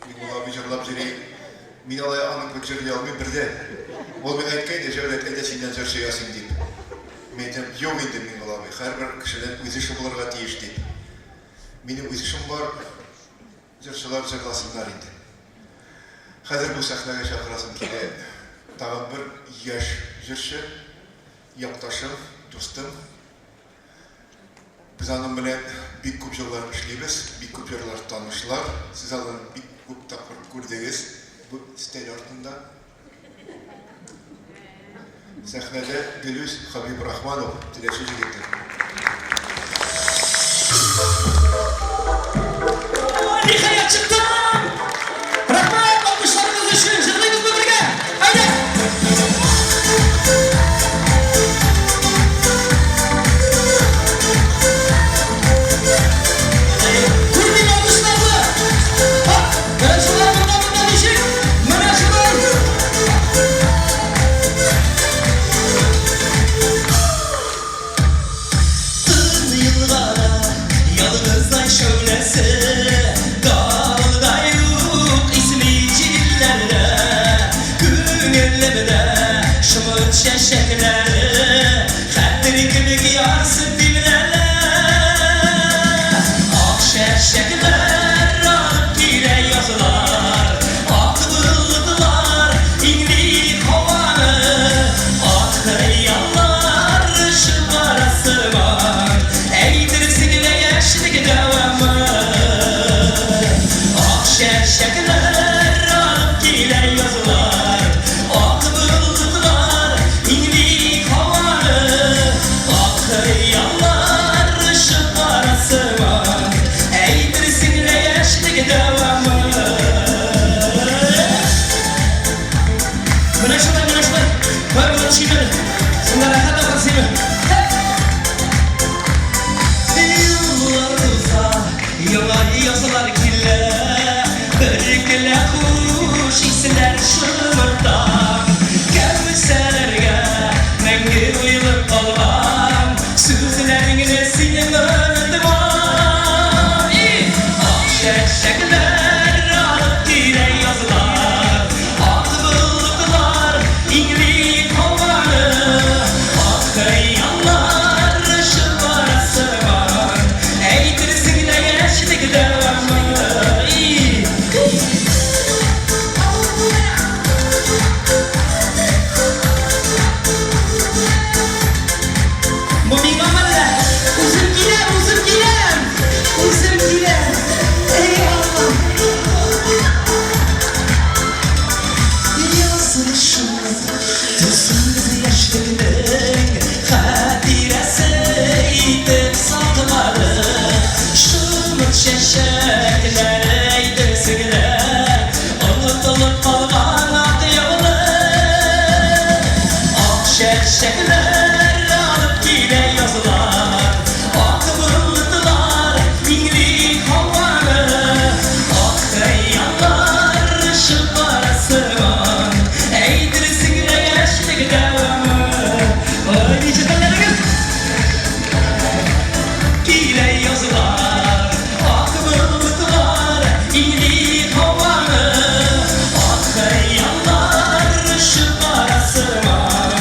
Миңнулла абый җырлап йөри. Мин алай аның кебек җырлый алмыйм бер дә. Ул миңа әйткән иде, Җәүдәт, әйдә синнән җырчы ясыйм дип. Мин әйтәм, юк инде, Миңнулла абый, һәрбер кешенең үз эше булырга тиеш дип. Минем үз эшем бар, җырчылар җырласыннар инде. Хәзер бу сәхнәгә чакырасым килә тагын бер яшь җырчы, якташым, дустым. Без аның белән бик күп еллар эшлибез, бик күп еллар танышлар. Сез аны бик күп тапкыр күрдегез бу өстәл артында. Сәхнәдә Гөлүс Хабибрахманов, Теләче җегете. Ниһаять чыктым! Рәхмәт алкышларыгыз өчен! Җырлыйбызмы бергә? Әйдә! Күрмим алкышларны! Һап! Менә шулай, монда, монда ничек? Менә шулай! Тын елгада ялгыз ай шәүләсе, Давылдай ук исми җилләрдә. Күңелемдә шомырт чәчәкләре, Хәтер кебек ярсып тибрәлә. Ак чәчәкләр алып килә язлар, Ак болытлар иңли һаваны, Ак хыяллар очып бара сыман, Әйтерсең лә яшьлек дәвамы. Ак чәчәкләр алып килә язлар, Ак болытлар иңли һаваны, Ак хыяллар очып бара сыман, Әйтерсең лә яшьлек дәвамы. Менә шулай, менә шулай. Кой болын чимел. Шунда рәхәт ахыр сине. Еллар уза, яңа язлар килә, Бөркелә хуш исләр шомырта. Кәүсәләргә мәңге уелып калган Сүзләреңне синең онытма. Ак чәчәкләр алып килә язлар, Ак болытлар иңли һаваны, Ак хыяллар очып бара сыман, Әйтерсең лә яшьлек дәвамы. Бу миңа мәллә? Үзем киләм, үзем киләм! Үзем киләм! Эй, Алла! Язмышым төсез яшьлекнең хатирәсе итеп саклады. Шомырт чәчәкләре әйтерсең лә онытылып калган ак яулык. Ак чәчәкләр алып килә язлар, Ак болытлар иңли һаваны, Ак хыяллар очып бара сыман, Әйтерсең лә яшьлек дәвамы. Ой, ничек хәлләрегез? Килә язлар, ак болытлар иңли һаваны, Ак хыяллар очып бара сыман.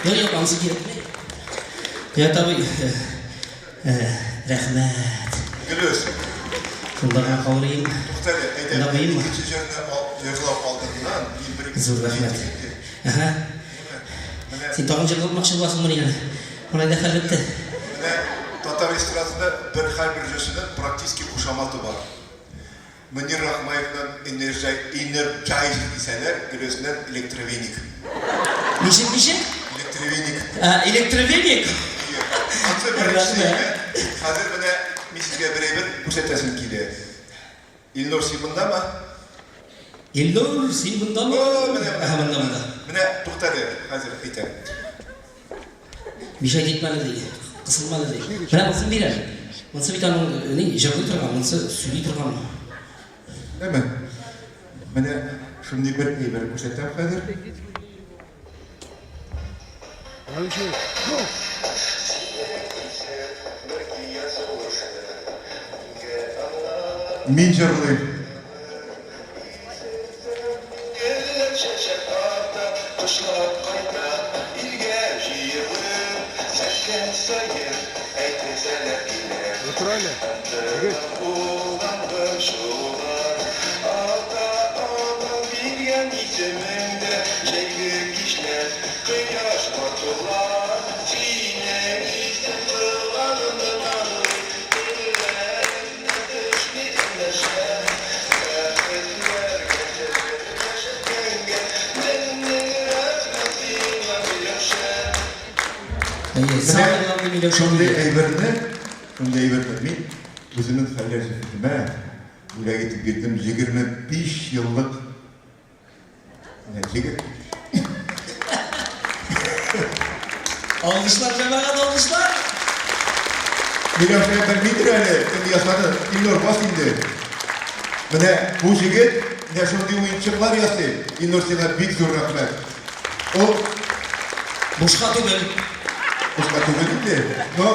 Юк, юк, анысы кирәкми. Җәүдәт абый, рәхмәт. Гөлүс. Шунда гына калыр идем. Туктале, әйдә. Монда куйыйммы? Икенче җырны җырлау алдыннан мин бер Зур рәхмәт. Әһә. Син тагын җырлатмакчы буласыңмыни әле? Болай да хәл бетте. Менә татар эстрадасында бер һәрбер җырчының практически кушаматы бар. Мөнир Рахмаевның Энерджайзер дисәләр, Гөлүснең Электровеник. Ничек, ничек? Электровеник. Ә, электровеник? Әйе. Ансы беренчесе иде. Хәзер менә мин сезгә бер әйбер күрсәтәсем килә. Илнур, син мондамы? Илнур, син мондамы? О, менә, Әһә, монда, монда. Менә, туктале, хәзер әйтәм. Мишәйт итмәде ди, кысылмады ди. Менә монсын бир әле. Монсы бит аның ни, җырлый торган, монсы сөйли торган. Әмма менә шундый бер әйбер күрсәтәм хәзер. Мин җырлыйм. Менә шундый әйберне, шундый әйберне мин үземнең хәләл җефетемә бүләк итеп бирдем 25 еллык менә егет. Алкышлар, җәмәгать, алкышлар! Миләүшә белмидер әле, кем ясады. Илнур, бас инде. Менә бу җегет менә шундый уенчыклар ясый. Илнур, сиңа бик зур рәхмәт. Ул бушка түгел. Бушка түгел инде. Но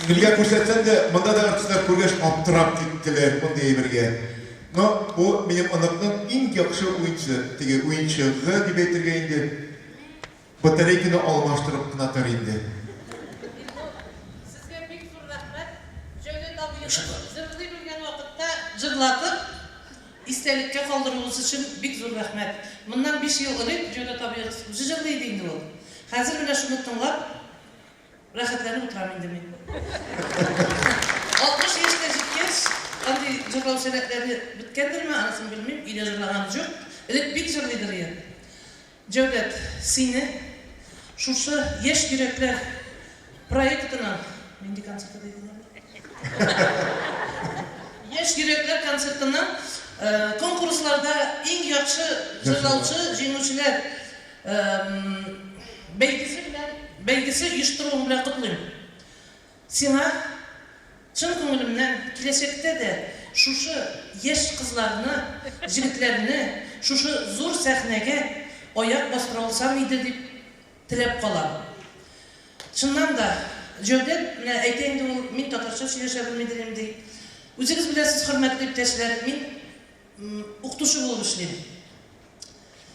телгә күрсәтсәм дә, монда да артистлар күргәч аптырап киттеләр мондый әйбергә. Но бу минем оныкның иң яхшы уенчы, теге уенчыгы дип әйтергә инде. Батарейканы алмаштырып кына тор инде. Илнур, сезгә бик зур рәхмәт. Җәүдәт абыегыз җырлый белгән вакытта җырлатып, истәлеккә калдыруыгыз өчен бик зур рәхмәт. Моннан 5 ел элек Җәүдәт абыегыз үзе җырлый иде инде ул. Хәзер менә шуны тыңлап, рәхәтләнеп утырам инде мин. 60 яшькә җиткәч, андый җырлау сәләтләре беткәндерме, анысын белмим, өйдә җырлаган юк. Элек бик җырлыйдыр иде. Җәүдәт, сине шушы Яшь йөрәкләр проектының, нинди концерты диделәр? Яшь йөрәкләр концертының конкурсларда иң яхшы җырлаучы җиңүчеләр бәйгесе белән бәйгесе оештыруың белән котлыйм. Сиңа чын күңелемнән киләчәктә дә шушы яшь кызларны, җегетләрне шушы зур сәхнәгә аяк бастыра алсам иде дип теләп калам. Чыннан да, Җәүдәт менә әйтә инде ул, мин татарча сөйләшә белмидер идем, ди. Үзегез беләсез, хөрмәтле иптәшләр, мин укытучы булып эшлим.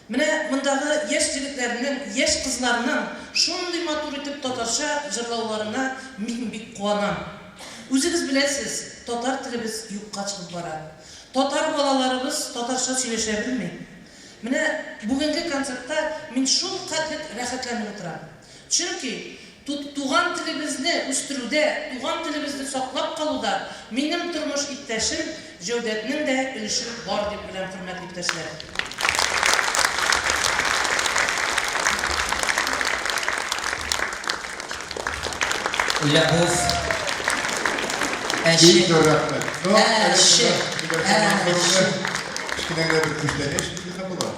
Менә мондагы яшь җегетләрнең, яшь кызларның шундый матур итеп татарча җырлауларына мин бик куанам. Үзегез беләсез, татар телебез юкка чыгып бара. Татар балаларыбыз татарча сөйләшә белми. Менә бүгенге концертта мин шул хәтлек рәхәтләнеп утырам. Чөнки туган телебезне үстерүдә, туган телебезне саклап калуда минем тормыш иптәшем Җәүдәтнең дә өлеше бар дип беләм, хөрмәтле иптәшләр. Лябов. Әче. Бик зур рәхмәт. Ну, Әче. Әче. Кечкенә генә бер күчтәнәч дисәм була.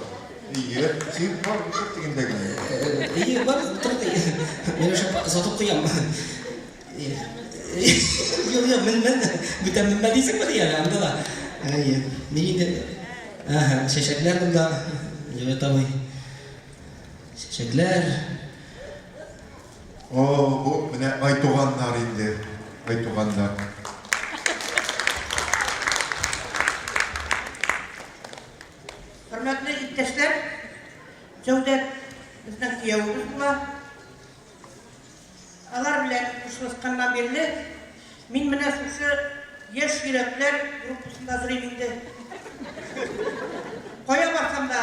Әйе, син бар, утыр тегендә генә. Әйе, бар, утыр ди. Мин уже озатып куям. Юк, юк, мен, мен, бүтән менмә дисеңме ди әле, анда да. Әйе, мин инде, әһә, чәчәкләр монда, Җәүдәт абый. Чәчәкләр. О, бу менә Айтуганнар инде, Айтуганнар. Хөрмәтле иптәшләр, Җәүдәт безнең киявебез була. кушылышканнан бирле мин менә шушы Яшь йөрәкләр группасында җөрим инде. Кая барсам да,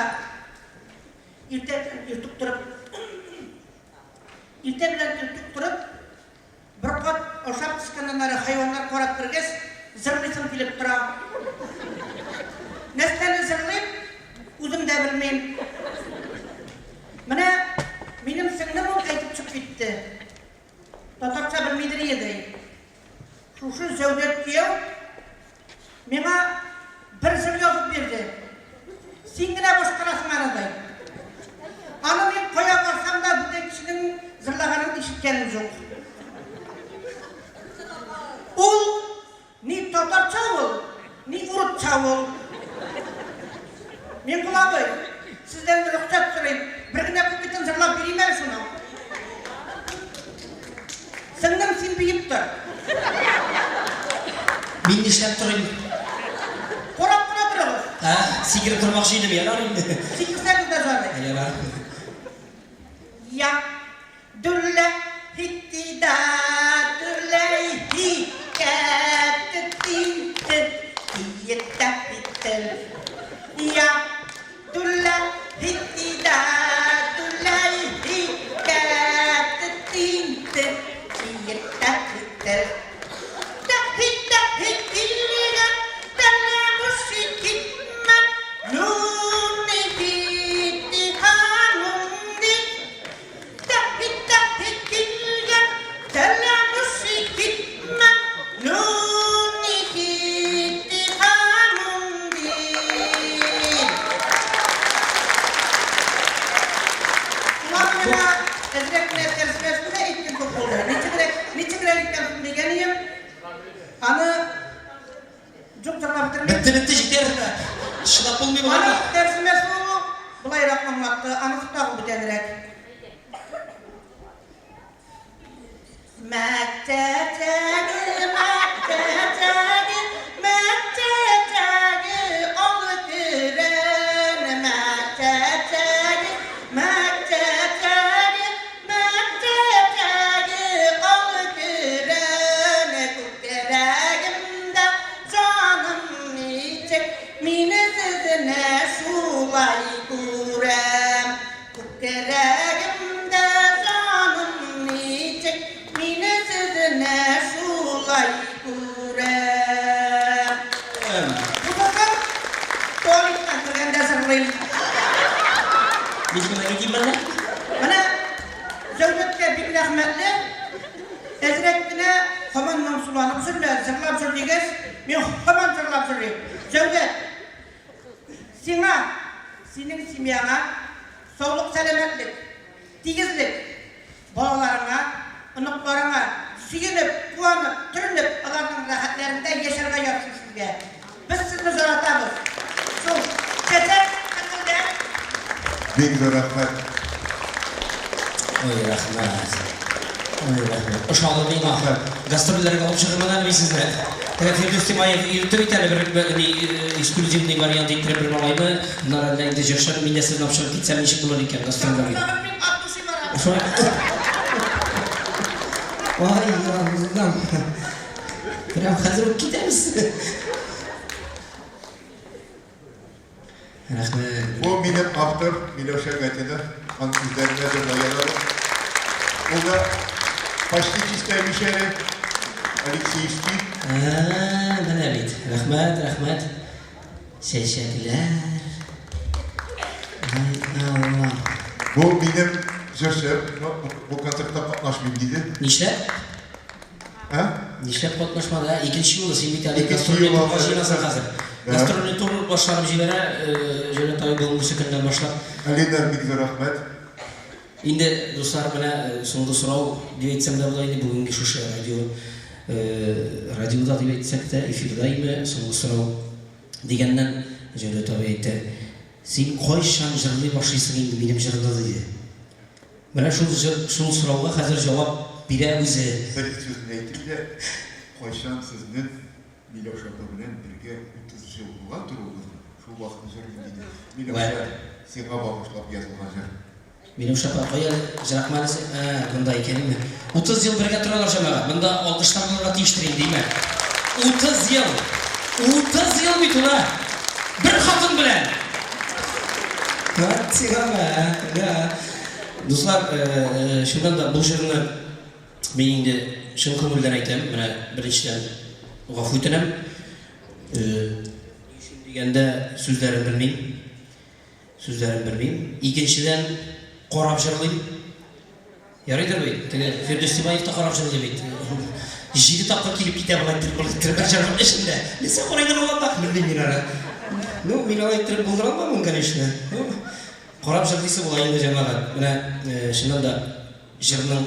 иртә белән иртүк торып, иртә белән иртүк торып, бер кат ашап төшкәннән ары хайваннар карап кергәч, җырлыйсым килеп тора. Нәрсәне җырлыйм, үзем дә белмим. Менә минем сеңлем ул әйтеп чыгып китте. Татарча белмидер иде, ди. Шушы Җәүдәт кияү миңа бер җыр язып бирде. Син генә башкарасың аны, ди. Аны мин кая барсам да бүтән кешенең җырлаганын ишеткәнем юк. Ул Ни татарча ул, ни урысча ул. Миңкол абый, сездән рөхсәт сорыйм, бер генә куплетын җырлап бирим әле шуның. Сеңлем, син биеп тор. Мин нишләп торыйм? Карап кына торыгыз. Ә, сикереп тормакчы идем, ярар инде. Сикерсәгез дә жарый. Ярар. Я. Дүрлә һиттида дүрләй һиккәт тинте тиеттә һиттел. Я дүрлә һиттида дүрләй һиккәт тинте тиеттә һиттел. Тә һиттә һиттилгә тәлә муши китмә нуни һитти ханумни. Бетте, бетте, җитәр. Чыдап булмый болай. Аның тәрҗемәсе ул болайрак аңлатты, анысы тагын бүтәнрәк. Мәктәптәге, мәктәптәге, мәктәптәге ал көрән, мәктәптәге, мәктәптәге, мәктәптәге ал көрән, күкрәгемдә җаным ничек, мин сезне шулай күрәм. Күкрәгемдә җаным ничек, мин сезне шулай күрәм. Бу татар туалеттан кергәндә җырлый. Мин шуны әйтим әллә? Менә Җәүдәткә бик рәхмәтле. Әзрәк кенә һаман моңсуланып җырлә, җырлап җөр дигәч, мин һаман җырлап җөрим. Җәүдәт, Сиңа, синең семьяңа саулык-сәламәтлек, тигезлек, балаларыңа, оныкларыңа сөенеп, куанып, төренеп, аларның рәхәтләрендә яшәргә язсын сезгә. Без сезне яратабыз. Шул чәчәк хәтерләр. Бик зур рәхмәт. Ой, рәхмәт. Ой, рәхмәт. Ошады миңа. Гастрольләргә алып чыгырмын әле мин сезне. Теге Фирдүс Тимаев йөртте бит әле бер, бер ни, эксклюзивный вариант иттереп бер малайны. Аннары әллә инде җырчы, мин дә сезне алып чыгып китсәм ничек булыр икән гастрольләргә? Тагын мин от души барам. Шулай. Ай, Аллам. Прям хәзер үк китәбез. Рәхмәт. Бу минем автор Миләүшә Гатина, аның сүзләренә җырлар язабыз. Ул да почти чистая мишәре, Алексеевский. Ә, менә бит. Рәхмәт, рәхмәт. Чәчәкләр. Ай, Алла. Бу минем җырчы, но бу концертта катнашмыйм диде. Нишләп? Ә? Нишләп катнашмады, ә? Икенче юлы син бит әле Икенче гастрольный юлы турга җыенасың хәзер. Да. Гастрольный тур башланып җибәрә, Җәүдәт абый бүгенгесе көннән башлап. Алина, бик зур рәхмәт. Инде, дуслар, менә соңгы сорау дип әйтсәм дә була инде, бүгенге шушы радио, радиода дип әйтсәк тә, эфирда име, соңгы сорау дигәннән, Җәүдәт абый әйтә, син кайчан җырлый башлыйсың инде минем җырны, диде. Менә шул җыр, шул сорауга хәзер җавап бирә үзе. Бер сүзне әйтим дә, кайчан сезнең Миләүшә апа белән бергә 30 ел була торуыгызны, шул вакытны җырлыйм, диде. Миләүшә, сиңа багышлап язылган җыр. Миләүшә апа, кая әле, җыракмы әле син? Ә, монда икән инде. 30 ел бергә торалар җәмәгать. Монда алкышлар булырга тиештер инде, димә. 30 ел! 30 ел бит ул, ә! Бер хатын белән! Вот сиңа мә, да. Дуслар, чыннан да бу җырны мин инде чын күңелдән әйтәм. Менә беренчедән гафу үтенәм. Ни өчен дигәндә сүзләрен белмим. Сүзләрен белмим. Икенчедән, карап җырлыйм. Ярыйдыр бит, теге Фирдүс Тимаев та карап җырлый бит. Җиде тапкыр килеп китә болай иттереп, болай иттереп бер җырның эчендә. Нәрсә карыйдыр ул анда? Белмим мин аны. Ну, мин алай иттереп булдыра алмамын, конечно. Ну, карап җырлыйсы була инде, җәмәгать. Менә, чыннан да, җырның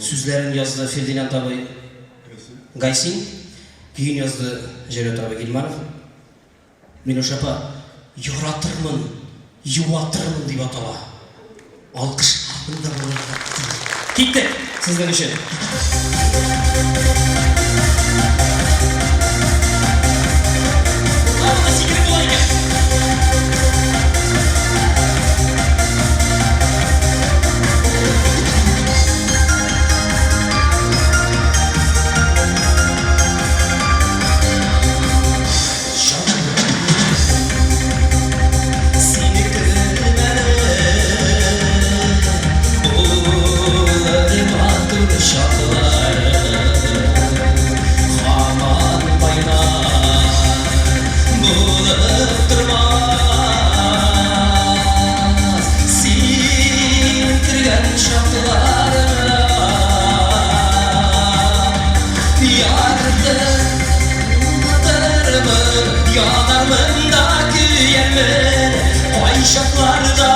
сүзләрен язды Фердинанд абый Гайсин, көен язды Җәүдәт абый Гилманов. Миләүшә апа, яратырмын, юатырмын дип атала. Алкышларның да булырга тиеш. Киттек! Сезнең өчен! Монда сикереп була икән. Янармын да көярмен, Кайчакларда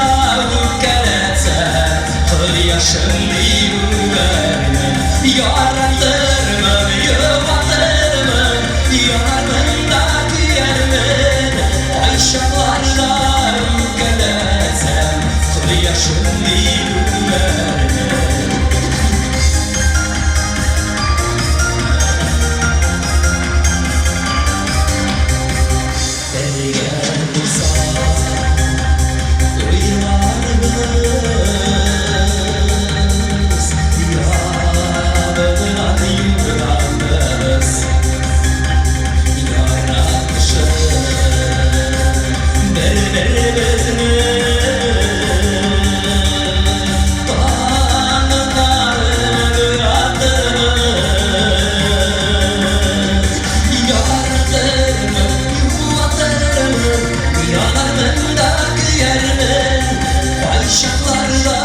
үпкәләтсәм, Кояшым дип үбәрмен. Яратырмын, юатырмын, Янармын да көярмен, Кайчакларда үпкәләтсәм, Кояшым дип үбәрмен. Бергә булсак, уйларыбыз Ябынган юрганыбыз Яратышып бер-беребезне Таңнарын уятырбыз Яратырмын, юатырмын, янармын да көярмен. Кайчакларда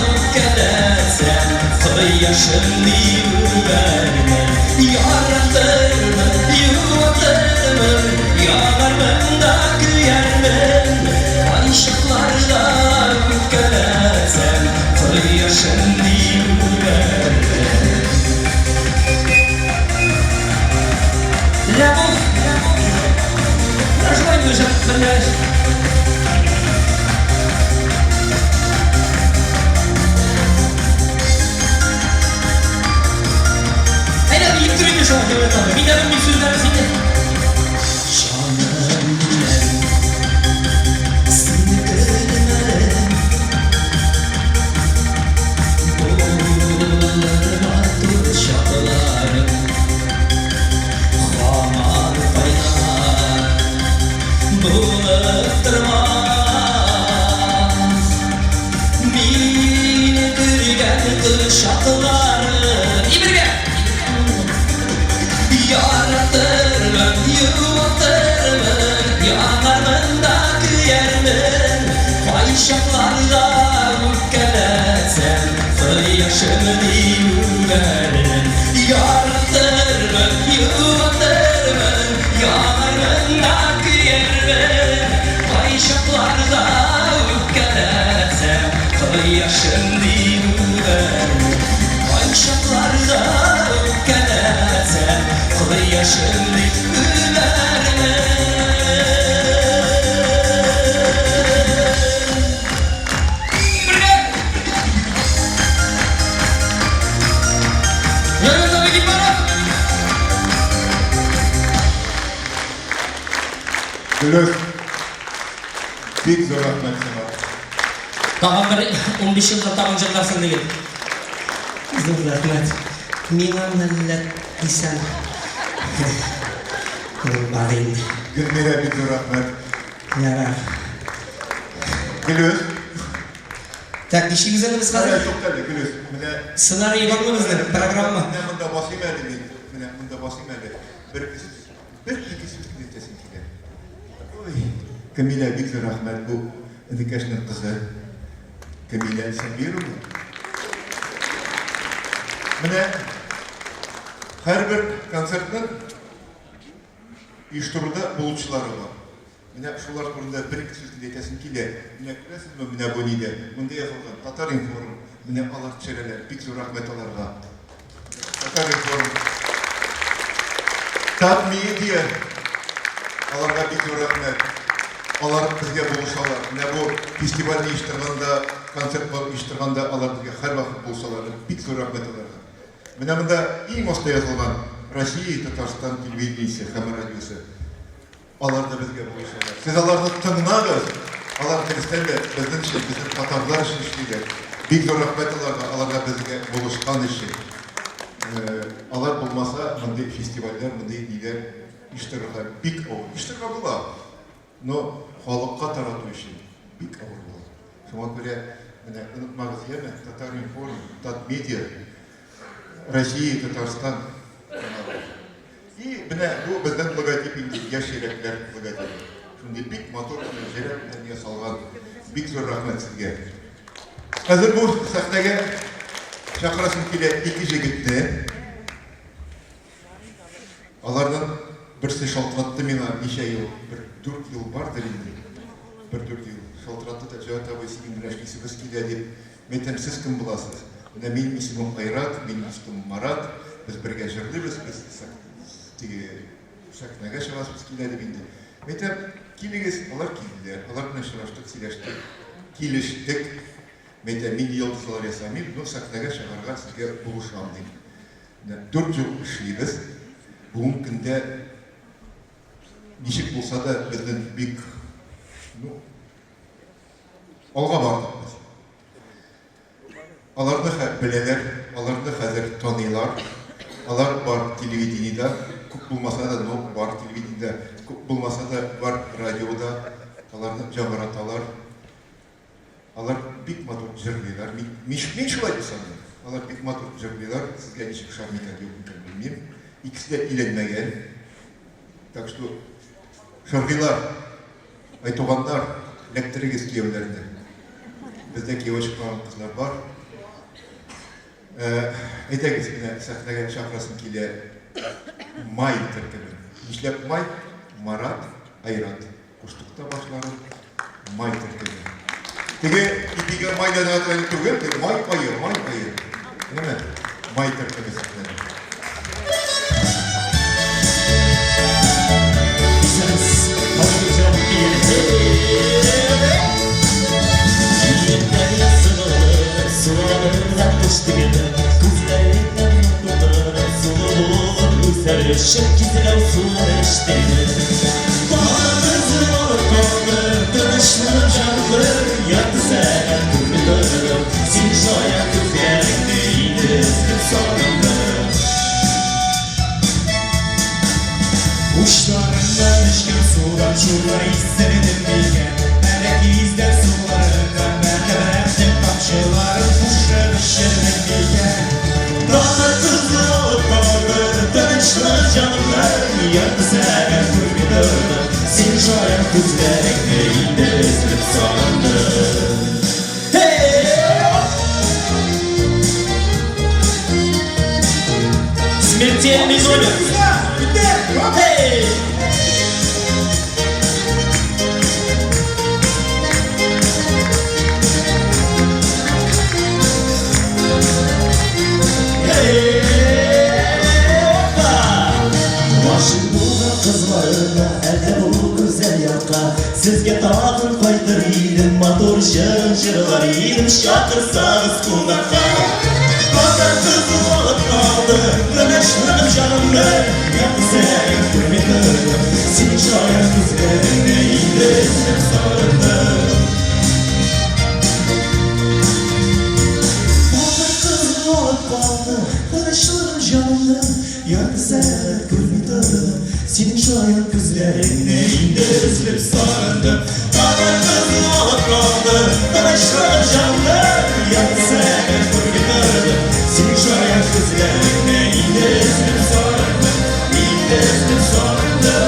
үпкәләтсәм, кояшым дип үбәрмен. Яратырмын, юатырмын, янармын да көярмен. Кайчакларда үпкәләтсәм, кояшым дип үбәрмен. Ләбүк! Менә шулай инде җыр белгәч. Әйдә, биеп тор инде шулай, Дәүләт абый. Мин дә белмим сүзләрен сине. Җаным белән сине көлмәлем. Булыр матур чакларым. Һаман кайнар булып тормас. Мин күргән кочакларым. И бергә! Яратырмын, юатырмын, янармын да көярмен. Кайчакларда үпкәләтсәм, кояшым дип үбәрмен. Яратырмын, юатырмын, янармын да көярмен. Кайчакларда үпкәләтсәм, кояшым дип үбәрмен. Кайчакларда үпкәләтсәм, кояшым дип үбәрмен. Бергә! Җәүдәт абый Гилманов! Гөлүс, бик зур рәхмәт сиңа. Тагын бер 15 елдан тагын җырларсың диген. Зур рәхмәт. Миңа мәллә дисәң. Бар инде. Гөлмирә, бик зур рәхмәт. Ярар. Гөлүс. Так, нишлибез әле без хәзер? Тукта әле, Гөлүс. Менә Сценарий бармы безнең? Программа. Менә монда басыйм әле мин. Менә монда басыйм әле. Бер бер ике сүз генә әйтәсем килә. Ой, Камилә, бик зур рәхмәт бу энекәшнең кызы. Камилә Сабирова. Менә һәрбер концертның оештыруда булучылары бар. Менә шулар турында бер-ике сүз генә әйтәсем килә. Менә күрәсезме, менә бу нидә? Монда язылган Татар-информ. Менә алар төшерәләр. Бик зур рәхмәт аларга. Татар-информ. Татмедиа. Аларга бик зур рәхмәт. Алар безгә булышалар. Менә бу фестивальне оештырганда, концертлар оештырганда алар безгә һәрвакыт булышалар. Бик зур рәхмәт аларга. Менә монда иң аста язылган Россия, Татарстан телевидениесе һәм радиосы. Алар да безгә булышалар. Сез аларны тыңлагыз. Алар дөрестән дә безнең өчен, безнең татарлар өчен эшлиләр. Бик зур рәхмәт аларга, аларга безгә булышкан өчен. Алар булмаса, мондый фестивальләр, мондый ниләр оештырырга бик авыр. Оештырырга була, но халыкка тарату өчен бик авыр була. Шуңа күрә менә онытмагыз, яме, Татар-информ, Татмедиа, Россия, Татарстан каналы. И менә бу безнең логотип инде, яшь йөрәкләр логотибы. Шундый бик матур гына җөрәк белән ясалган. Бик зур рәхмәт сезгә. Хәзер бу сәхнәгә чакырасым килә ике җегетне. Аларның берсе шалтыратты миңа ничә ел, бер дүрт ел бардыр инде. Бер дүрт ел шалтыратты да, Җәвәт абый, синең белән эшлисебез килә дип. Мин әйтәм, сез кем буласыз? Менә минем исемем Айрат, минем дустым Марат, без бергә җырлыйбыз, без теге сәхнәгә чыгасыбыз килә дип инде. Мин әйтәм, килегез, алар килделәр, алар белән очраштык, сөйләштек, килештек. Мин әйтәм, мин йолдызлар ясамыйм, но сәхнәгә чыгарга сезгә булышам дим. Менә 4 ел эшлибез. Бүгенге көндә ничек булса да безнең бик, ну, Алга бардык без. Аларны беләләр, аларны хәзер таныйлар. Алар бар телевидениедә, күп булмаса да, но бар телевидениедә, күп булмаса да, бар радиода. Аларны яңгыраталар. Алар бик матур җырлыйлар. Мин, мин шулай дип саныйм. Алар бик матур җырлыйлар. Сезгә ничек ошар микән, юк микән, белмим. Икесе дә өйләнмәгән. Так что, шыргыйлар. Ай, туганнар, эләктерегез кияүләрне. Бездә кияүгә чыкмаган кызлар бар. Э, әйдәгез, менә сәхнәгә чакырасым килә Май төркемен. Нишләп Май? Марат, Айрат. Куштык та башларын. Май төркеме. Теге ипигә май да түгел, май ае, май ае. Менә Май төркеме сәхнәдә. Учларыңнан эчкән судан шулай исердем микән? Әллә киздер суларыңа мәхәббәтнең тамчыларын кушып эчердем микән? Татар кызы алып калды тынычлык җанымны, Ярты сәгать күрми тордым, син шаян күзләреңне инде өзелеп сагындым. Смертельный номер. Эй! Гашыйк булган кызларына, әллә бу гүзәл якка, Сезгә тагын кайтыр идем, матур җырын җырлар идем, чакырсагыз кунакка. Татар кызы алып калды, тынычлыгым җанымны, Ятсәң күрми тордым, синең шаян күзләреңне инде эзләп сагындым. Инде өзелеп сагындым. Татар кызы алып калды, тынычлыгын җанны. Ятса әгәр күрми тордым, синең шаян күзләреңне. Инде өзелеп сагындым, инде өзелеп сагындым.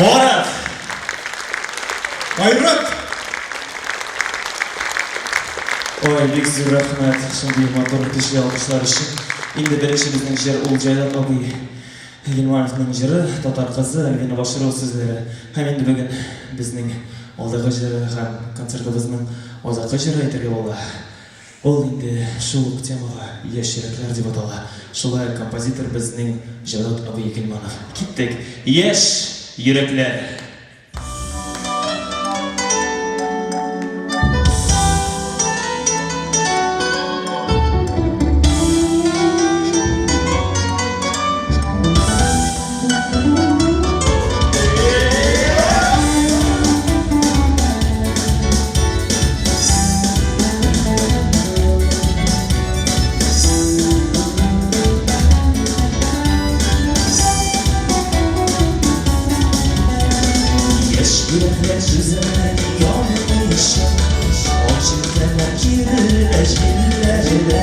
Марат! Айрат! Ой, бик зур рәхмәт, шундый матур көчле алкышлар өчен. Инде беренче безнең җыр ул Җәүдәт абый Гыйльмановның җыры, Татар кызы, Альбина Баширова сүзләре. Һәм инде бүген безнең алдагы җыры һәм концертыбызның азаккы җыры әйтергә була. Ул инде шул ук темага Яшь йөрәкләр дип атала. Шулай ук композитор безнең Җәүдәт абый Гыйльманов. Киттек! Яшь йөрәкләр! Яшь йөрәкләр җүзәр янмыйча, Ак җилкәннәр кирелә җилләрдә.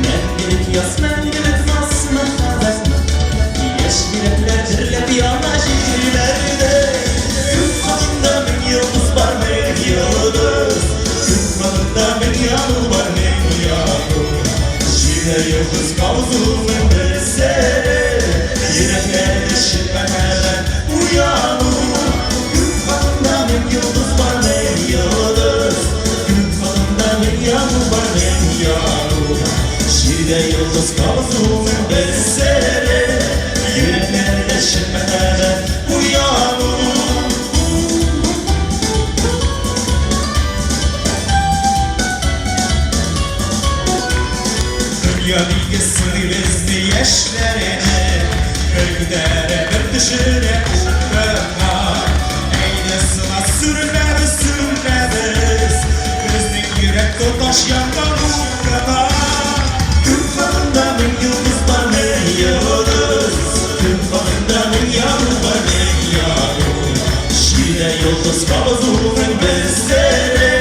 Мәңгелек яз, мәңгелек наз, мәхәббәт, Яшь йөрәкләр дөрләп яна җирләрдә. Күк катында мең йолдыз бар, мең йолдыз, Күк катында мең яну бар, мең яну. Җирдә йолдыз кабызуның бер сере, Йөрәкләрдә чын мәхәббәт уяну. Күк катында мең йолдыз бар, мең йолдыз, Күк катында мең яну бар, мең яну. Җирдә йолдыз кабызуның бер сере, Йөрәкләрдә чын мәхәббәт уяну. Дөнья билге сыный безне яшьләренә, Бер күтәрә, бер төшерә упкынга. Әйдә сына сүрелмәбез, сүрелмәбез, Безнең йөрәк тоташ янган ут кына. Күк катында мең йолдыз бар, мең йолдыз, Күк катында мең яну бар, мең яну. Җирдә йолдыз кабызуның бер сере,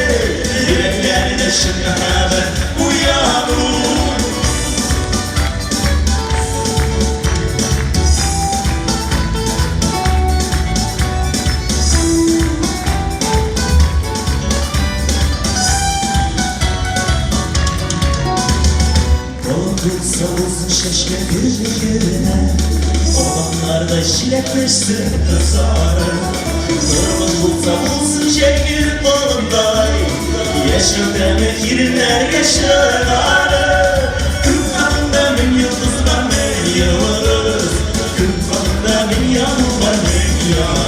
Йөрәкләрдә чын мәхәббәт уяну. Болын булса булсын чәчкә гөле генә, Урманнарда җиләк пешсен кызарып. Тормыш булса булсын җәйге болындай, Яшәү тәме иреннәргә чыгарып. Күк катында мең йолдыз бар, мең йолдыз, Күк катында мең яну бар, мең яну.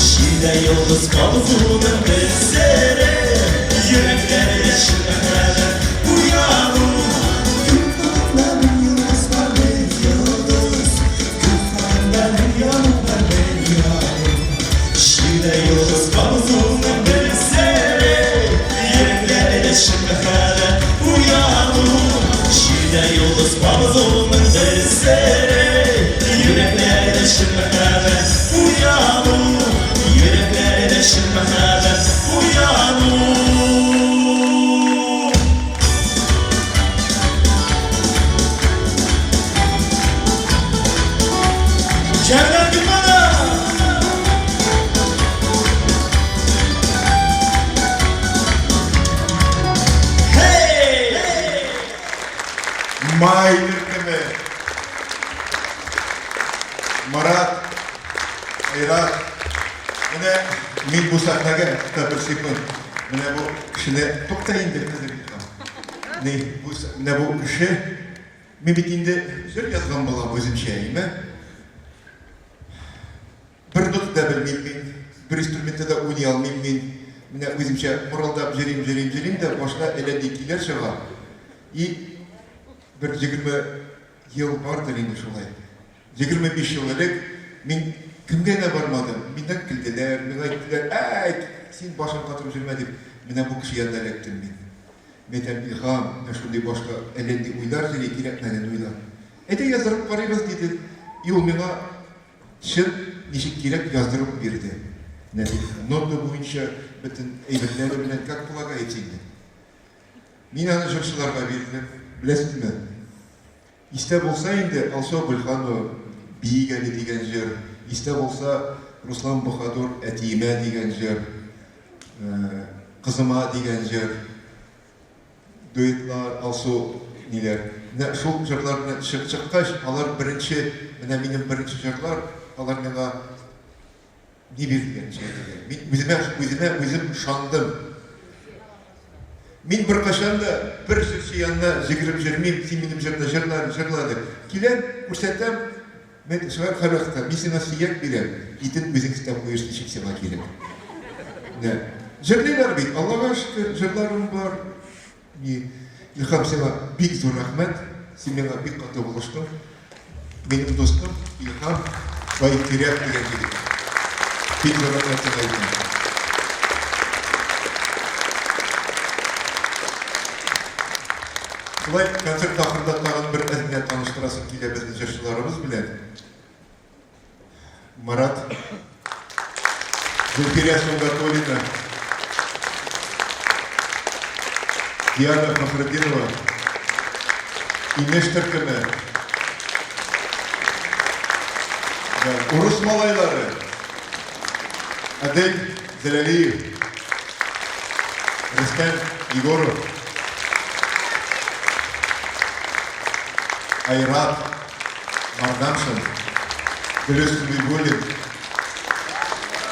Җирдә йолдыз кабызуның бер сере, Йөрәкләрдә чын мәхәббәт уяну. Күк катында мең йолдыз бар, мең йолдыз, Күк катында мең яну бар, мең яну. Җирдә йолдыз кабызуның бер сере, Йөрәкләрдә чын мәхәббәт уяну. Җирдә йолдыз кабызуның бер сере, Йөрәкләрдә чын мәхәббәт уяну. Йөрәкләрдә чын мәхәббәт уяну. Җәүдәт Гыйльманов! Hey! Май төркеме. Марат, Айрат. Менә мин бу сәхнәгә тукта бер секунд. Менә бу кешене тукта инде хәзер Илһам. Ни, бу менә бу кеше мин бит инде җыр язган балам үземчә, әйме? Бер нота да белмим мин, бер инструментта да уйный алмыйм мин. Менә үземчә мырылдап җөрим, җөрим, җөрим дә башка әллә ни көйләр чыга. И бер 20 ел бардыр инде шулай. 25 ел элек мин кемгә генә бармадым, миннән көлделәр, миңа әйттеләр, әй, син башың катырып йөрмә дип, менә бу кеше янына эләктем мин. Мин әйтәм, Илһам, менә шундый башка әллә нинди уйлар йөри, кирәкмәгән уйлар. Әйдә яздырып карыйбыз, диде. И ул миңа чын ничек кирәк яздырып бирде. Менә нота буенча бөтен әйберләре белән, как полагается инде. Мин аны җырчыларга бирдем. Беләсезме? Истә булса инде, Алсу Әбелханова Биик әле дигән җыр, истә булса, Руслан Баһадур Әтиемә дигән җыр, Кызыма дигән җыр, дуэтлар, Алсу ниләр. Менә шул җырларны чыккач, алар беренче, менә минем беренче җырлар, алар миңа ни бирделәр, ничек әйтергә. Мин үземә, үземә үзем ышандым. Мин беркайчан да бер җырчы янына җигереп йөрмим, син минем җырны җырла әле, җырла дип. Киләм, күрсәтәм, мен чыгар һәрвакытта, мин сиңа сөяк бирәм, итен үзең өстәп куерсың, ничек сиңа кирәк. Менә. Җырлыйлар бит, Аллага шөкер, җырларым бар. Ни, Илһам, сиңа бик зур рәхмәт, син миңа бик каты булыштың. Минем дустым Илһам Байтирәк дигән егет. Бик зур рәхмәт сиңа, Илһам. Шулай концерт ахырында тагын бер әз генә таныштырасым килә безнең җырчыларыбыз белән. Марат, Зөлфирә Сөнгатуллина, Диана Фахретдинова, Инеш төркеме, Урыс малайлары, Адель Зәләлиев, Рөстәм Егоров, Айрат Мардамшин, Гөлүс Хәбибуллин,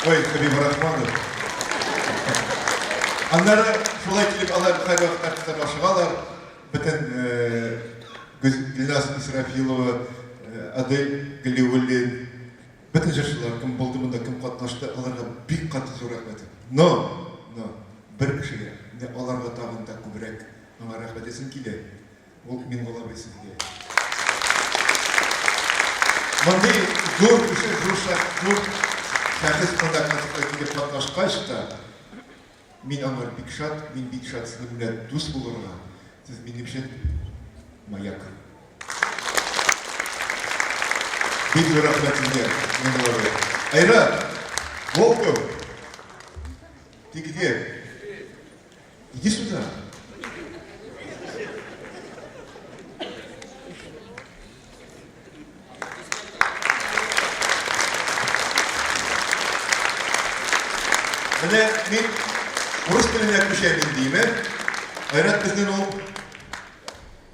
ой, Хәбибрахманов. Аннары шулай килеп алар һәрвакыт артистлар ашыгалар. Бөтен Гөлназ Исрафилова, Адель Галиуллин, бөтен җырчылар, кем булды монда, кем катнашты, аларга бик каты зур рәхмәт. Но, но, бер кешегә, менә аларга тагын да күбрәк аңа рәхмәт әйтәсем килә. Ул Миңгол абый сезгә. Мондый зур кеше, зур зур шәхес монда концертка килеп катнашкач та, мин аңар бик шат, мин бик шат сезнең белән дус булырга. Сез минем өчен маяк. Бик зур рәхмәт сезгә, Миңгол абый. Айрат, Волков, ты где? Иди сюда. Менә мин урыс теленә күчәм инде, име? Айрат безнең ул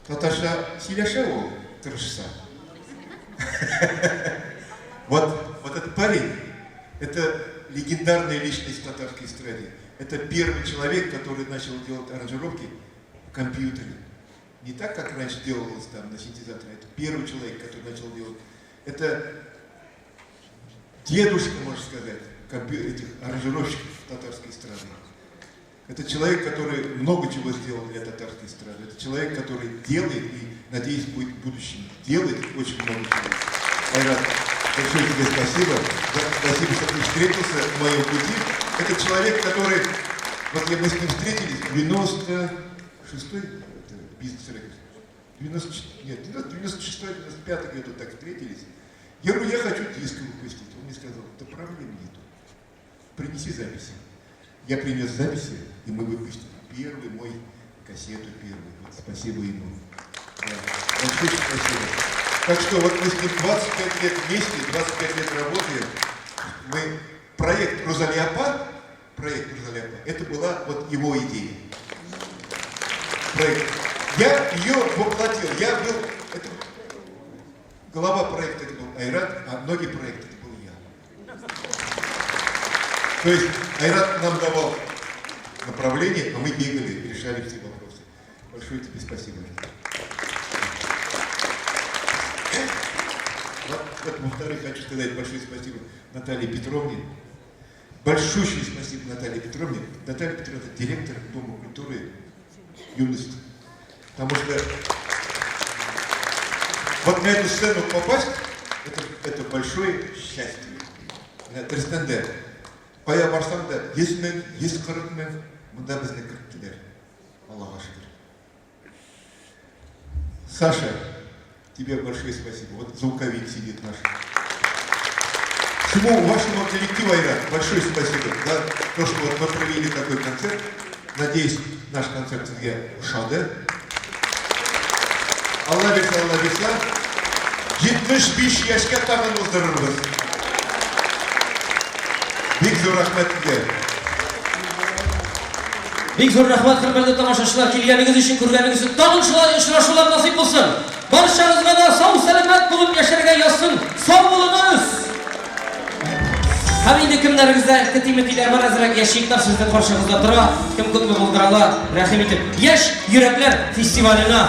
татарча сөйләшә ул, тырышса. Вот, вот этот парень, это легендарная личность в татарской эстраде. Это первый человек, который начал делать аранжировки в компьютере. Не так, как раньше делалось там на синтезаторе. Это первый человек, который начал делать. Это дедушка, можно сказать, этих аранжировщиков татарской эстрады. Это человек, который много чего сделал для татарской эстрады. Это человек, который делает и, надеюсь, будет в будущем делать очень много чего. Айрат, большое тебе спасибо. Спасибо, что ты встретился в моем пути. Это человек, который... Вот я, мы с ним встретились в 96-й, бизнес 94, нет, 96-й, 95-й где-то так встретились. Я говорю, я хочу диск выпустить. Он мне сказал, да проблем нету. Принеси записи. Я принес записи, и мы выпустили первый мой кассету первую. Вот спасибо ему. Да. Большое спасибо. Так что вот мы с ним 25 лет вместе, 25 лет работаем. Мы проект Розалиапа, проект Розалиапа, это была вот его идея. Проект. Я ее воплотил. Я был, это, глава проекта это был Айрат, а ноги проекта это был я. То есть Айрат нам давал направление, а мы бегали, решали все вопросы. Большое тебе спасибо. Вот, вот, во-вторых, хочу сказать большое спасибо Наталье Петровне. Большущее спасибо Наталье Петровне. Наталья Петровна – директор Дома культуры «Юность». Потому что вот на эту сцену попасть, это, это большое счастье. Дөрестән дә, кая барсаң да, 100 мең, 140 мең, монда безне керттеләр. Аллага шөкер. Саша, Тебе большое спасибо. Вот звуковик сидит наш. Всему вашему коллективу, Айрат, большое спасибо за то, что вот мы провели такой концерт. Надеюсь, наш концерт сезгә ошады. Алла бирсә, Алла бирсә, 75 яшькә тагын уздырырбыз. Бик зур рәхмәт сезгә. Бик зур рәхмәт, хөрмәтле тамашачылар, килгәнегез өчен, күргәнегез өчен. Тагын шулай очрашулар насыйп булсын. Барчагызга да сау-сәламәт булып яшәргә язсын. Сау булыгыз! Һәм инде кемнәрегездә тәти-мәтиләр бар, әзрәк ящиклар сезнең каршыгызда тора. Кем күпме булдыра ала, рәхим итеп. Яшь йөрәкләр фестиваленә.